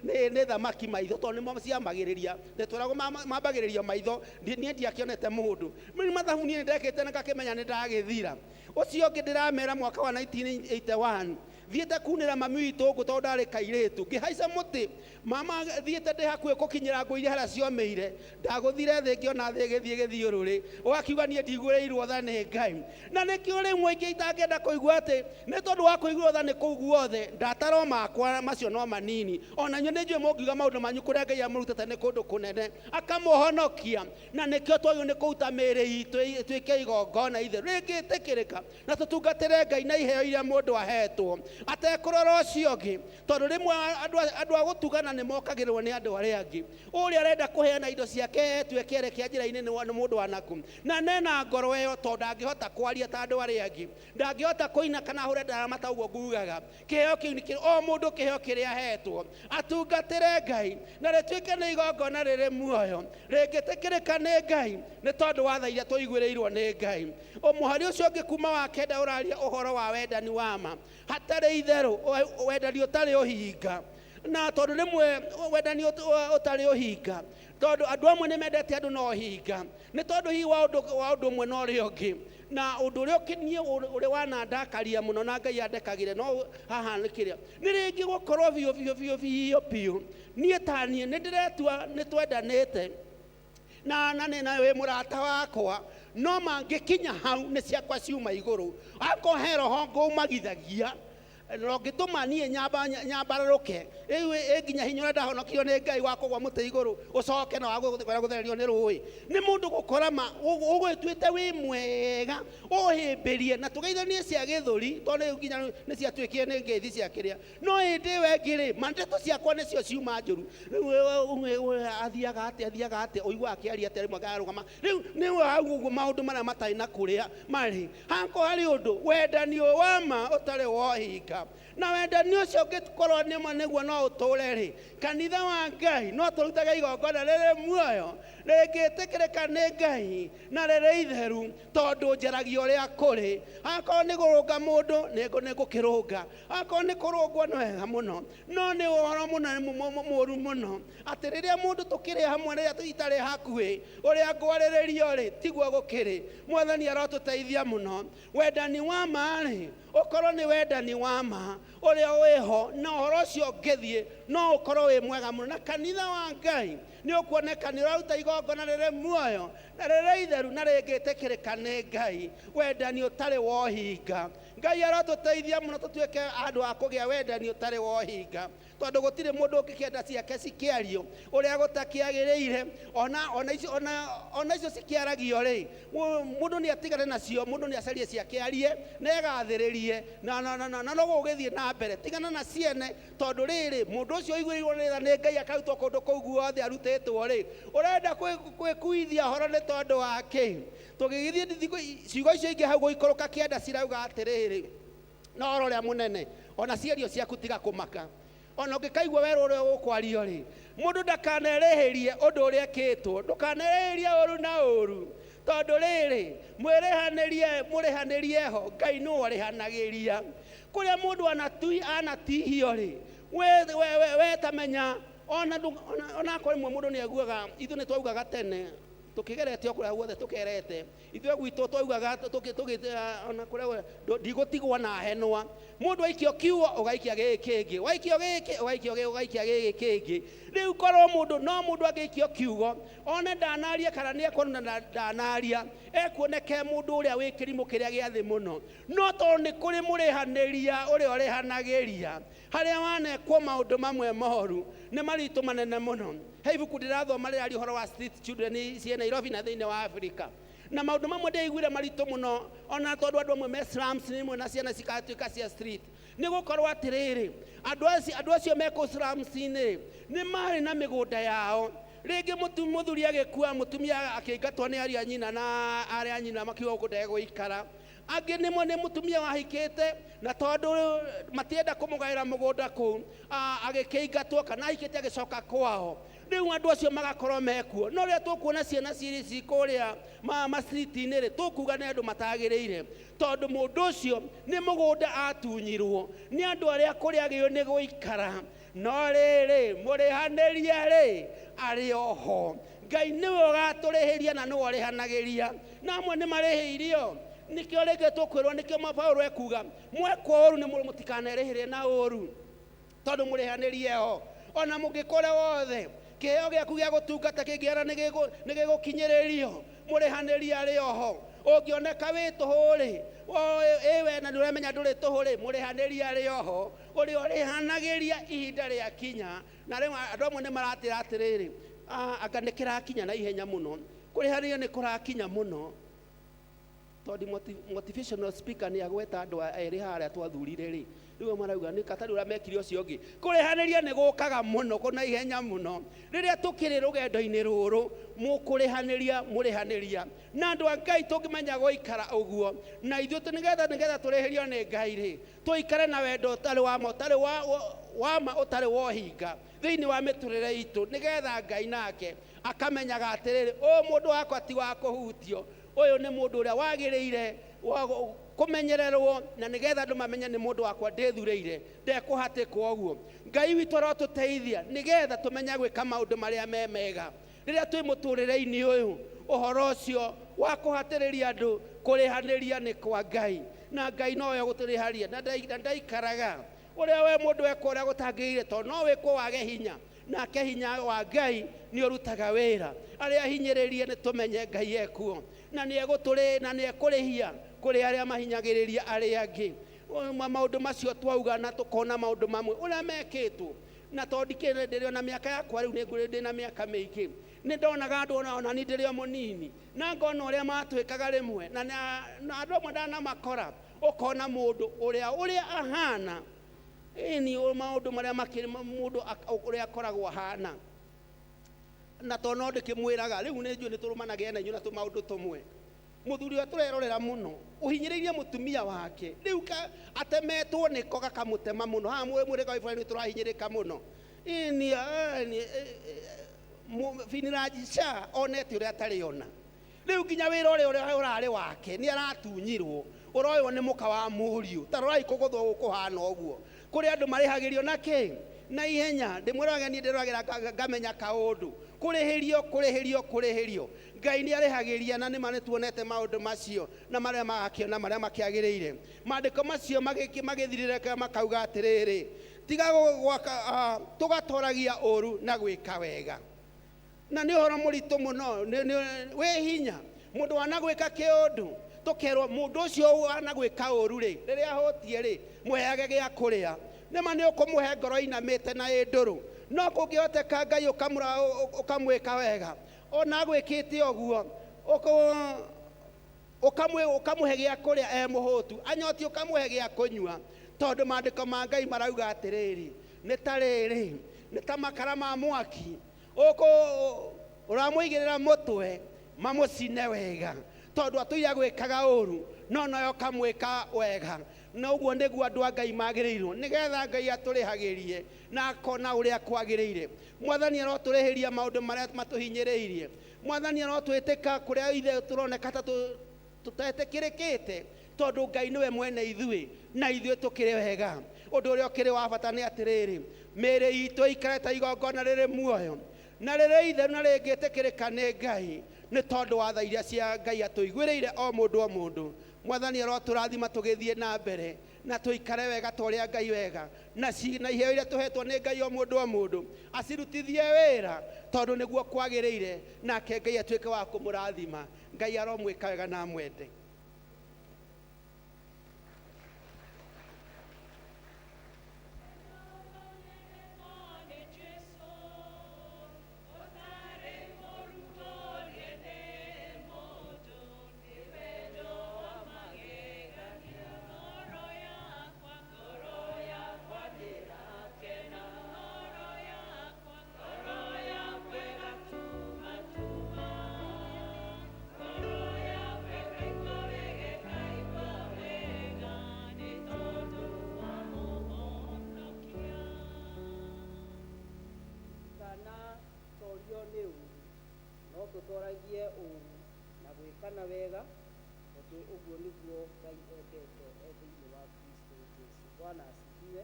nĩ thamaki maitho, tondũ nĩmo ciambagĩrĩria, nĩtwĩragwo mambagĩrĩria maitho, niĩ ndiakĩonete mũndũ. Rĩu mathabu niĩ nĩndekĩte na ngakĩmenya nĩndagĩthira. Ũcio ũngĩ ndĩramera mwaka wa 1981 thiĩte kunĩra mami witũ ngũ tondũ ndarĩ kairĩtu, ngĩhaica mũtĩ, mama thiĩte ndĩ hakuhĩ gũkinyĩra ngũ iria harĩa ciomĩire, ndagũthire thĩ ngĩona thĩ ĩgĩthiĩ gĩthiũrũrĩ, ũgakiuga niĩ ndiguĩrĩirwo tha nĩ Ngai. Na nĩkĩo rĩmwe ingĩ itangĩenda kũigua atĩ nĩ tondũ wa kũiguĩrwo tha nĩ kũu guothe, ndatara o makwa macio no manini. Ona inyuĩ nĩ njũĩ mũngiuga maũndũ manyu kũrĩa Ngai amũrutĩte nĩ kũndũ kũnene akamũhonokia, na nĩkĩo twagĩrĩirwo nĩ kũruta mĩĩrĩ itũ ĩtuĩke igongona itheru rĩngĩtĩkĩrĩka, na tũtungatĩre Ngai na iheo iria mũndũ ahetwo atekũrora ũcio ũngĩ, tondũ rĩmwe andũ a gũtugana nĩ mokagĩrĩrwo nĩ andũ arĩa angĩ. Ũrĩa arenda kũheana indo ciake etue kĩere kĩa njĩra-inĩ nĩ mũndũ wa naku, na nena ngoro ĩyo, tondũ ndangĩhota kwaria ta andũ arĩa angĩ, ndangĩhota kũina kana ahũre ndarama ta ũguo ngugaga. Kĩheo kĩu nĩ o mũndũ kĩheo kĩrĩa ahetwo atungatĩre Ngai, na rĩtuĩke nĩ igongona rĩrĩ muoyo rĩngĩtĩkĩrĩka nĩ Ngai, nĩ tondũ wa tha iria tũiguĩrĩirwo nĩ Ngai. Mũhari ũcio ũngĩ kuma wa 9 ũraria ũhoro wa wendani wa ma hatarĩ itherũ, wendani ũtarĩ ũhinga. Na tondũ rĩmwe wendani ũtarĩ ũhinga, tondũ andũ amwe nĩ mendete andũ no ũhinga, nĩ tondũ hihi wa ũndũ ũmwe na ũrĩa ũngĩ. Na ũndũ ũrĩa niĩ ũrĩa wanandakaria mũno na Ngai andekagĩre no haha nĩ kĩrĩa, nĩ rĩngĩ gũkorwo biũ biũ biũ biũ biũ niĩ ta niĩ nĩ ndĩretua nĩ twendanĩte na nĩ na wĩ mũrata wakwa, no mangĩkinya hau nĩ ciakwa ciuma igũrũ, akorwo he roho ngũmagithagia na ũngĩtũma niĩ nyambarũrũke, rĩu ĩ nginya hinya ũrĩa ndahonokirio nĩ Ngai wa kũgwa mũtĩ igũrũ ũcoke na wa gũthererio nĩ rũĩ. Nĩ mũndũ gũkora ma ũgwĩtuĩte wĩ mwega ũhĩmbĩrie na tũgeithanie cia gĩthũri, tondũ rĩu nginya nĩ ciatuĩkire nĩ ngeithi cia kĩrĩa, no hĩndĩ ĩyo ĩngĩ rĩ, ma ndeto ciakwa nĩcio ciuma njũru. Rĩu athiaga atĩa, athiaga atĩa, ũiguaga akĩaria atĩa, rĩmwe akarũgama. Rĩu nĩ hau ũguo maũndũ marĩa matarĩ na kũrĩa marĩ. Hakorwo harĩ ũndũ wendani wa ma ũtarĩ wa ũhinga, na wendani ũcio ũngĩkorwo nĩ ma nĩguo no ũtũre rĩ, kanitha wa Ngai no tũrutage igongona rĩrĩ muoyo rĩngĩtĩkĩrĩka nĩ Ngai na rĩrĩ itheru, tondũ njaragia ũrĩa kũrĩ. Akorwo nĩ kũrũnga mũndũ, nĩ ngũkĩrũnga, akorwo nĩ kũrũngwo nĩ wega mũno, no nĩ ũhoro mũno mũru mũno atĩ rĩrĩa mũndũ tũkĩrĩ hamwe, rĩrĩa itarĩ hakuhĩ, ũrĩa ngwarĩrĩrio rĩ tiguo gũkĩrĩ. Mwathani arotũteithia mũno. Wendani wa ma rĩ, ũkorwo nĩ wendani wa ma ũrĩa wĩho, na ũhoro ũcio ũngĩthiĩ no ũkorwo wĩ mwega mũno, na kanitha wa Ngai nĩ ũkuoneka nĩ ũraruta igongona rĩrĩ muoyo na rĩrĩ itheru na rĩngĩtĩkĩrĩka nĩ Ngai, wendani ũtarĩ wa ũhinga. Ngai arotũteithia mũno tũtuĩke andũ a kũgĩa wendani ũtarĩ wa ũhinga, tondũ gũtirĩ mũndũ ũngĩkĩenda ciake cikĩario ũrĩa gũtakĩagĩrĩire. Ona icio cikĩaragio rĩ, mũndũ nĩ atigane nacio, mũndũ nĩ acarie ciake arie na egathĩrĩrie na no gũgĩthiĩ na mbere. Tigana na ciene, tondũ rĩrĩ mũndũ ũcio ũiguĩrĩirwo nĩ tha nĩ Ngai akarutwo kũndũ kũu guothe arutĩtwo rĩ, ũrenda gwĩkuithia ũhoro nĩ tondũ wa kĩ? Tũgĩgĩthiĩ ciugo icio ingĩ hau gũikũrũka kĩanda cirauga atĩrĩrĩ, na ũhoro ũrĩa mũnene, ona ciario ciaku tiga kũmaka. Ona ũngĩkaigua werũ ũrĩa ũgũkwario rĩ, mũndũ ndakanerĩhĩrie ũndũ ũrĩa ekĩtwo, ndũkanerĩhĩrie ũru na ũru, tondũ rĩrĩ mwĩrĩhanĩrie, mũrĩhanĩrie ho, Ngai nĩwe ũrĩhanagĩria. Kũrĩa mũndũ anatihio rĩ, we tamenya, ona onakorwo rĩmwe mũndũ nĩaiguaga, ithuĩ nĩtwaugaga tene tũkĩgerete o kũrĩa guothe tũkerete, ithuĩ gwitũ twaugaga ona kũrĩa ndigũtigwo na henwa. Mũndũ aikio kiugo ũgaikia gĩkĩ kĩngĩ, waikio gĩkĩ ũgaikio gĩkĩ, ũgaikia gĩkĩ kĩngĩ. Rĩu korwo mũndũ no mũndũ angĩikio kiugo one ndanaria kana nĩekuona ndanaria, ekuoneke mũndũ ũrĩa wĩ kĩrimũ kĩrĩa gĩa thĩ mũno. No tondũ nĩ kũrĩ mũrĩhanĩria ũrĩa ũrĩhanagĩria, harĩa wanekwo maũndũ mamwe moru nĩ maritũ manene mũno. He ibuku ndĩrathoma rĩraria ũhoro wa street children cia Nairobi na thĩinĩ wa Afrika, na maũndũ mamwe ndĩaiguire maritũ mũno, ona tondũ andũ amwe me slums rĩmwe na ciana cikatuĩka cia street. Nĩ gũkorwo atĩrĩrĩ, andũ acio me kũu slums-inĩ nĩ marĩ na mĩgũnda yao. Rĩngĩ mũthuri agĩkua, mũtumia akĩingatwo nĩ ariũ a nyina na arĩa a nyina makiuga gũkũ ndegũikara. Angĩ nĩmo nĩ mũtumia wahikĩte, na tondũ matienda kũmũgaĩra mũgũnda kũu, agĩkĩingatwo kana ahikĩte agĩcoka kwao. Rĩu andũ acio magakorwo mekuo. No rĩrĩa tũkuona ciana cirĩ ci kũrĩa ma-street-inĩ rĩ, tũkuga nĩ andũ matagĩrĩire, tondũ mũndũ ũcio nĩ mũgũnda atunyirwo nĩ andũ arĩa kũrĩa agĩrĩirwo nĩ gũikara. No rĩrĩ, mũrĩhanĩria rĩ arĩ oho. Ngai nĩwe ũgatũrĩhĩria na nĩwe ũrĩhanagĩria. Na amwe nĩ marĩhĩirio. Nĩkĩo rĩngĩ tũkwĩrwo, nĩkĩo Paũlũ ekuga, mwekwo ũru nĩ mũtikanerĩhĩrie na ũru, tondũ mũrĩhanĩrie ho. Ona mũngĩkora wothe, kĩheo gĩaku gĩa gũtungata kĩngĩara nĩ gĩgũkinyĩrĩrio, mũrĩhanĩrie arĩ oho. Ũngĩoneka wĩ tũhũ rĩ, ĩwe na nĩũramenya ndũrĩ tũhũ rĩ, mũrĩhanĩrie arĩ oho. Ũrĩa ũrĩhanagĩria ihinda rĩakinya. Na rĩu andũ amwe nĩ maratĩra atĩrĩrĩ, anga nĩ kĩrakinya na ihenya mũno, kũrĩhanĩria nĩ kũrakinya mũno. Tondũ motivational speaker nĩ agweta andũ erĩ harĩa twathurire rĩ, rĩu marauga nĩ katarĩ ũrĩa mekire ũcio ũngĩ. Kũrĩhanĩria nĩ gũkaga mũno kũna ihenya mũno. Rĩrĩa tũkĩrĩ rũgendo-inĩ rũrũ, mũkũrĩhanĩria, mũrĩhanĩria. Na andũ a Ngai tũngĩmenya gũikara ũguo, na ithuĩ nĩgetha tũrĩhĩrio nĩ Ngai rĩ, tũikare na wendo ũtarĩ wa ma, ũtarĩ wa ma, ũtarĩ wa ũhinga thĩinĩ wa mĩtũrĩre itũ, nĩgetha Ngai nake akamenyaga atĩrĩrĩ, ũyũ mũndũ wakwa ti wa kũhutio, ũyũ nĩ mũndũ ũrĩa wagĩrĩire wa kũmenyererwo, na nĩgetha andũ mamenye nĩ mũndũ wakwa ndĩthurĩire, ndekũhatĩkwo ũguo. Ngai witũ arotũteithia nĩgetha tũmenye gwĩka maũndũ marĩa me mega rĩrĩa twĩ mũtũrĩre-inĩ ũyũ. Ũhoro ũcio wa kũhatĩrĩria andũ kũrĩhanĩria nĩ kwa Ngai, na Ngai nowe ũgũtũrĩharia. Na ndaikaraga ũrĩa we mũndũ ekwo ũrĩa gũtangĩrĩire, tondũ no wĩkwo wage hinya, nake hinya wa Ngai nĩ ũrutaga wĩra. Arĩa ahinyĩrĩrie nĩ tũmenye Ngai ekuo, na nĩ ekũrĩhia kũrĩ arĩa mahinyagĩrĩria arĩa angĩ. Maũndũ macio twauga na tũkona maũndũ mamwe ũrĩa mekĩtwo, na tondũ ndikĩrĩ ndĩrĩ ona mĩaka yakwa rĩu nĩ ndĩ na mĩaka mĩingĩ, nĩ ndonaga andũ ona niĩ ndĩrĩ o mũnini, na ngona ũrĩa matwĩkaga rĩmwe, na andũ amwe ndanamakora, ũkona mũndũ ũrĩa ahana, ĩni maũndũ marĩa makĩrĩ mũndũ ũrĩa akoragwo ahana. Na tondũ no ndĩkĩmwĩraga, rĩu nĩ njũĩ nĩ tũrũmanagia na inyuĩ na tũmaũndũ tũmwe. Mũthuri ũrĩa tũrerorera mũno, ũhinyĩrĩirie mũtumia wake, rĩu atemetwo nĩko gakamũtema mũno. Haha mwĩrĩ wa Iburahĩmu tũrahinyĩrĩka mũno. Ĩni, Finiraji Sha onete ũrĩa atarĩ ona. Rĩu nginya wĩra ũrĩa ũrarĩ wake nĩ aratunyirwo, ũroywo nĩ mũka wa mũriũ. Ta rorai kũgũthwo gũkũhana ũguo. Kũrĩ andũ marĩhagĩrio na kĩ? Na ihenya. Ndĩmwĩraga niĩ ndĩroragĩra ngamenya kaũndũ. Kũrĩhĩrio, kũrĩhĩrio, kũrĩhĩrio. Ngai nĩ arĩhagĩria, na nĩma nĩtuonete maũndũ macio na marĩa magakĩona marĩa makĩagĩrĩire. Maandĩko macio magĩthirĩrĩka makauga atĩrĩrĩ, tiga gwaka, tũgatoragia ũru na gwĩka wega. Na nĩ ũhoro mũritũ mũno, wĩ hinya. Mũndũ wanagwĩka kĩũndũ, tũkerwo mũndũ ũcio wanagwĩka ũru rĩ, rĩrĩa ahũtie rĩ, mũheage gĩa kũrĩa. Nĩma nĩ ũkũmũhe ngoro inamĩte na ĩ ndũrũ. No kũngĩhoteka Ngai ũkamwĩka wega, ona agwĩkĩte ũguo, ũkamũhe gĩa kũrĩa e mũhũtu, anyoti ũkamũhe gĩa kũnyua, tondũ maandĩko ma Ngai marauga atĩrĩrĩ, nĩ ta rĩrĩ, nĩ ta makara ma mwaki, ũramũigĩrĩra mũtwe, mamũcine wega. Tondũ atũire agwĩkaga ũru no noyo ũkamwĩka wega. Na ũguo nĩguo andũ a Ngai magĩrĩirwo, nĩgetha Ngai atũrĩhagĩrie na akona ũrĩa kwagĩrĩire. Mwathani arotũrĩhĩria maũndũ marĩa matũhinyĩrĩirie. Mwathani arotwĩtĩka kũrĩa ithe tũroneka ta tũtetĩkĩrĩkĩte, tondũ Ngai nĩwe mwene ithuĩ na ithuĩ tũkĩrĩ wega. Ũndũ ũrĩa ũkĩrĩ wa bata nĩ atĩrĩrĩ, mĩĩrĩ itũ ĩikare ta igongona rĩrĩ muoyo na rĩrĩ itheru na rĩngĩtĩkĩrĩka nĩ Ngai, nĩ tondũ wa tha iria cia Ngai atũiguĩrĩire o mũndũ o mũndũ. Mwathani arotũrathima tũgĩthiĩ na mbere na tũikare wega ta ũrĩa Ngai wega, na iheo iria tũhetwo nĩ Ngai o mũndũ o mũndũ acirutithie wĩra, tondũ nĩguo kwagĩrĩire, nake Ngai atuĩke wa kũmũrathima. Ngai aromwĩka wega na amwende. Torio nĩ ũũru no tũtoragie ũũru na gwĩkana wega, tondũ ũguo nĩguo Ngai endete e thĩinĩ wa Kristo Jesu. Bwana asifiwe.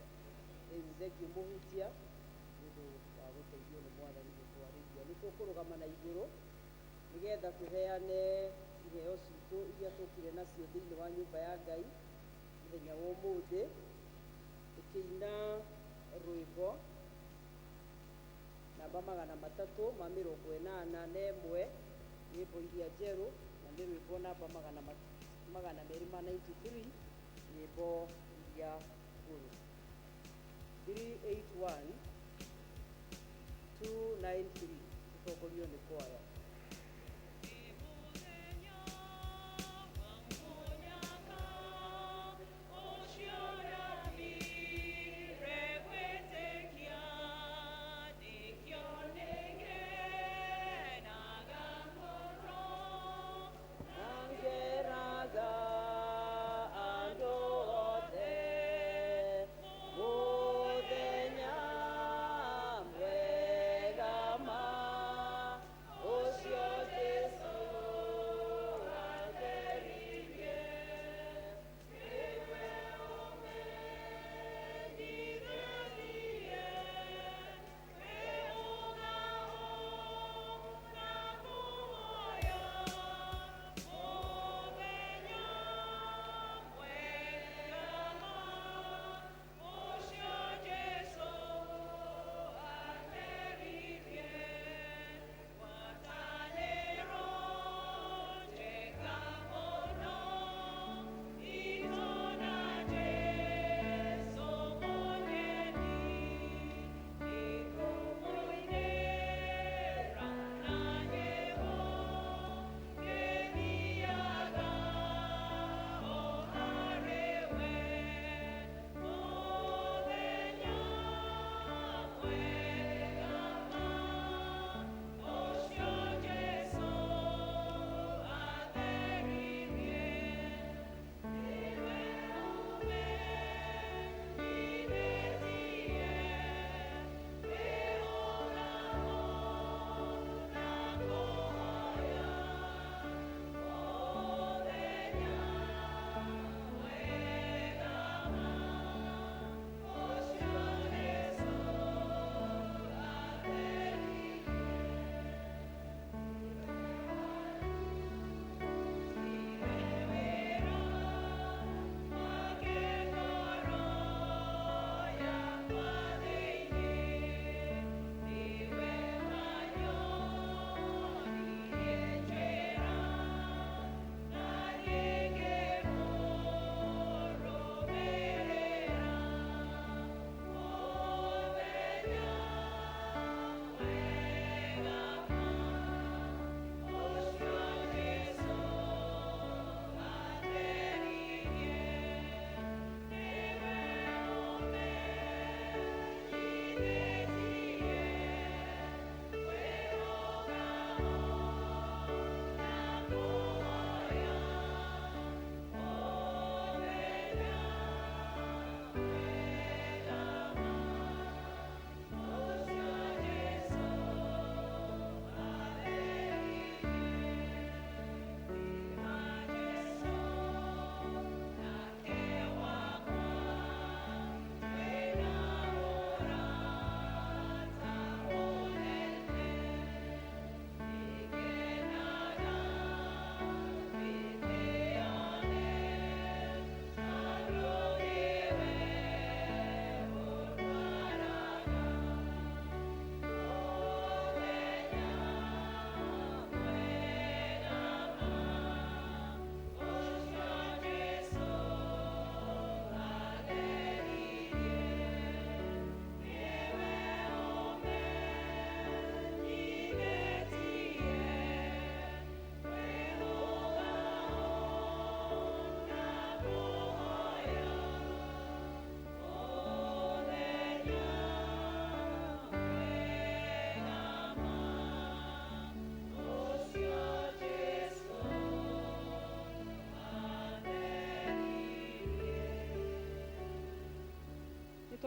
Rĩu thengio mũhutia nĩ ũndũ wa gũteithio nĩ Mwathani gũtwarĩria. Nĩ tũkũrũgama na igũrũ nĩgetha tũheane iheo citũ iria tũkire nacio thĩinĩ wa nyũmba ya Ngai mũthenya wa ũmũthĩ, tũkĩina rwĩmbo namba 381, nyĩmbo iria njerũ, na nĩ rwĩmbo namba 293, nyĩmbo iria ngũrũ. 381 293, tũtongorio nĩ kwaya. Nangeraga andũ othe mũthenya mwega ma.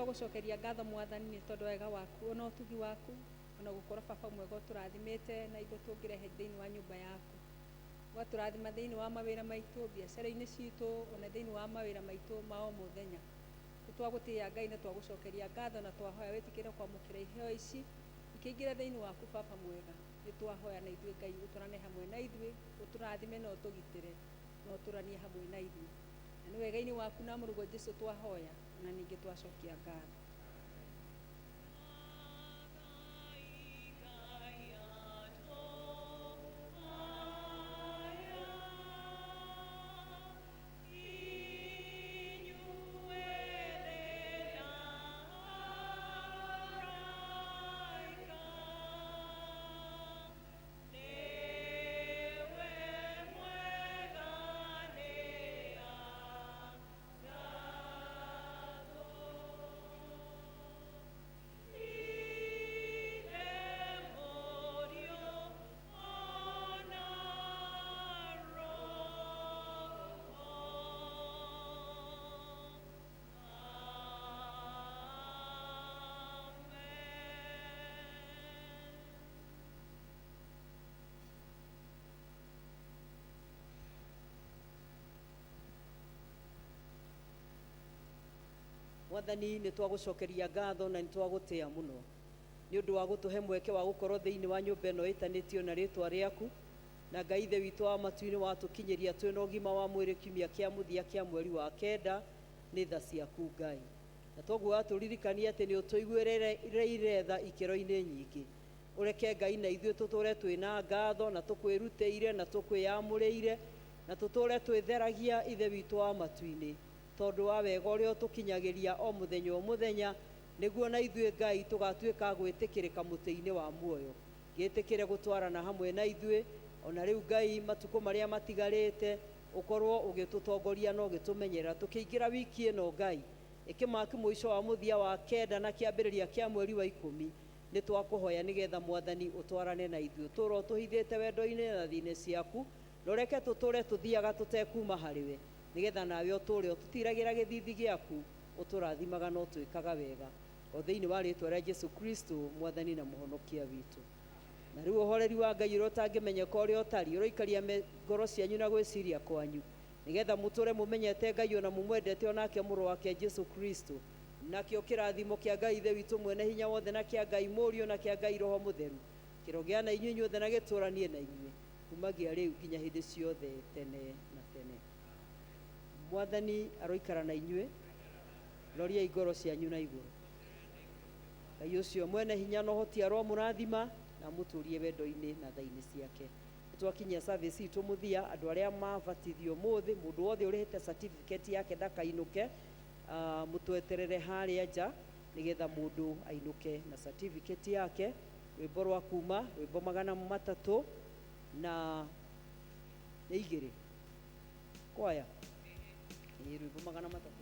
Twagũcokeria ngatho Mwathani nĩ tondũ wa wega waku ona ũtugi waku, ona gũkorwo baba mwega ũtũrathimĩte na indo tũngĩrehe thĩinĩ wa nyũmba yaku. Ũgatũrathima thĩinĩ wa mawĩra maitũ, biacara-inĩ citũ, ona thĩinĩ wa mawĩra maitũ ma o mũthenya. Nĩ twagũtĩĩa Ngai na twagũcokeria ngatho na twahoya wĩtĩkĩre kwamũkĩra iheo ici ikĩingĩra thĩinĩ waku baba mwega. Nĩ twahoya na ithuĩ Ngai ũtũrane hamwe na ithuĩ, ũtũrathime na ũtũgitĩre na ũtũranie hamwe na ithuĩ. Na nĩ wega-inĩ waku na mũrũguo Jesu twahoya na ningĩ twacokia ngatho. Mwathani nĩ twagũcokeria ngatho na nĩ twagũtĩa mũno nĩ ũndũ wa gũtũhe mweke wa gũkorwo thĩinĩ wa nyũmba ĩno ĩtanĩtio na rĩtwa rĩaku. Na Ngai Ithe witũ wa matu-inĩ watũkinyĩria twĩna ũgima wa mwĩrĩ kiumia kĩa mũthia kĩa mweri wa kenda nĩ tha ciaku Ngai. Na toguo watũririkania atĩ nĩ ũtũiguĩrĩire tha ikĩro-inĩ nyingĩ. Ũreke Ngai na ithuĩ tũtũre twĩna ngatho na tũkwĩrutĩire na tũkwĩyamũrĩire na tũtũre twĩtheragia Ithe witũ wa matu-inĩ tondũ wa wega ũrĩa ũtũkinyagĩria o mũthenya o mũthenya, nĩguo na ithuĩ Ngai tũgatuĩka gwĩtĩkĩrĩka mũtĩ-inĩ wa muoyo. Gĩtĩkĩre gũtwarana hamwe na ithuĩ ona rĩu Ngai matukũ marĩa matigarĩte ũkorwo ũgĩtũtongoria na ũgĩtũmenyerera tũkĩingĩra wiki ĩno Ngai ĩkĩmaki mũico wa mũthia wa kenda na kĩambĩrĩria kĩa mweri wa ikũmi. Nĩ twakũhoya nĩgetha Mwathani ũtwarane na ithuĩ, ũtũũre ũtũhithĩte wendo-inĩ na tha-inĩ ciaku, na ũreke tũtũũre tũthiaga tũtekuma harĩwe, nĩgetha nawe ũtũũre ũtũtiragĩra gĩthithi gĩaku, ũtũrathimaga na ũtwĩkaga wega, o thĩinĩ wa rĩtwa rĩa Jesu Kristo Mwathani na Mũhonokia witũ. Na rĩu ũhoreri wa Ngai ũrĩa ũtangĩmenyeka ũrĩa ũtariĩ ũroikaria ngoro cianyu na gwĩciria kwanyu, nĩgetha mũtũũre mũmenyete Ngai ona mũmwendete onake mũrũ wake Jesu Kristo. Nakĩo kĩrathimo kĩa Ngai Ithe witũ mwene hinya wothe na kĩa Ngai Mũriũ na kĩa Ngai Roho Mũtheru kĩrogĩa na inyuĩ inyuothe na gĩtũũranie na inyuĩ kumagia rĩu nginya hĩndĩ ciothe tene na tene. Mwathani aroikara na inyuĩ, roriai ngoro cianyu na igũrũ. Ngai ũcio mwene hinya na ũhoti aromũrathima na amũtũrie wendo-inĩ na tha-inĩ ciake. Twakinyia service itũ mũthia, andũ arĩa mabatithio ũmũthĩ, mũndũ wothe ũrĩhĩte certificate yake ndakainũke, mũtweterere harĩa nja nĩgetha mũndũ ainũke na certificate yake. Rwĩmbo rwa kuma rwĩmbo 302 kwaya, ĩĩ rwĩmbo 302.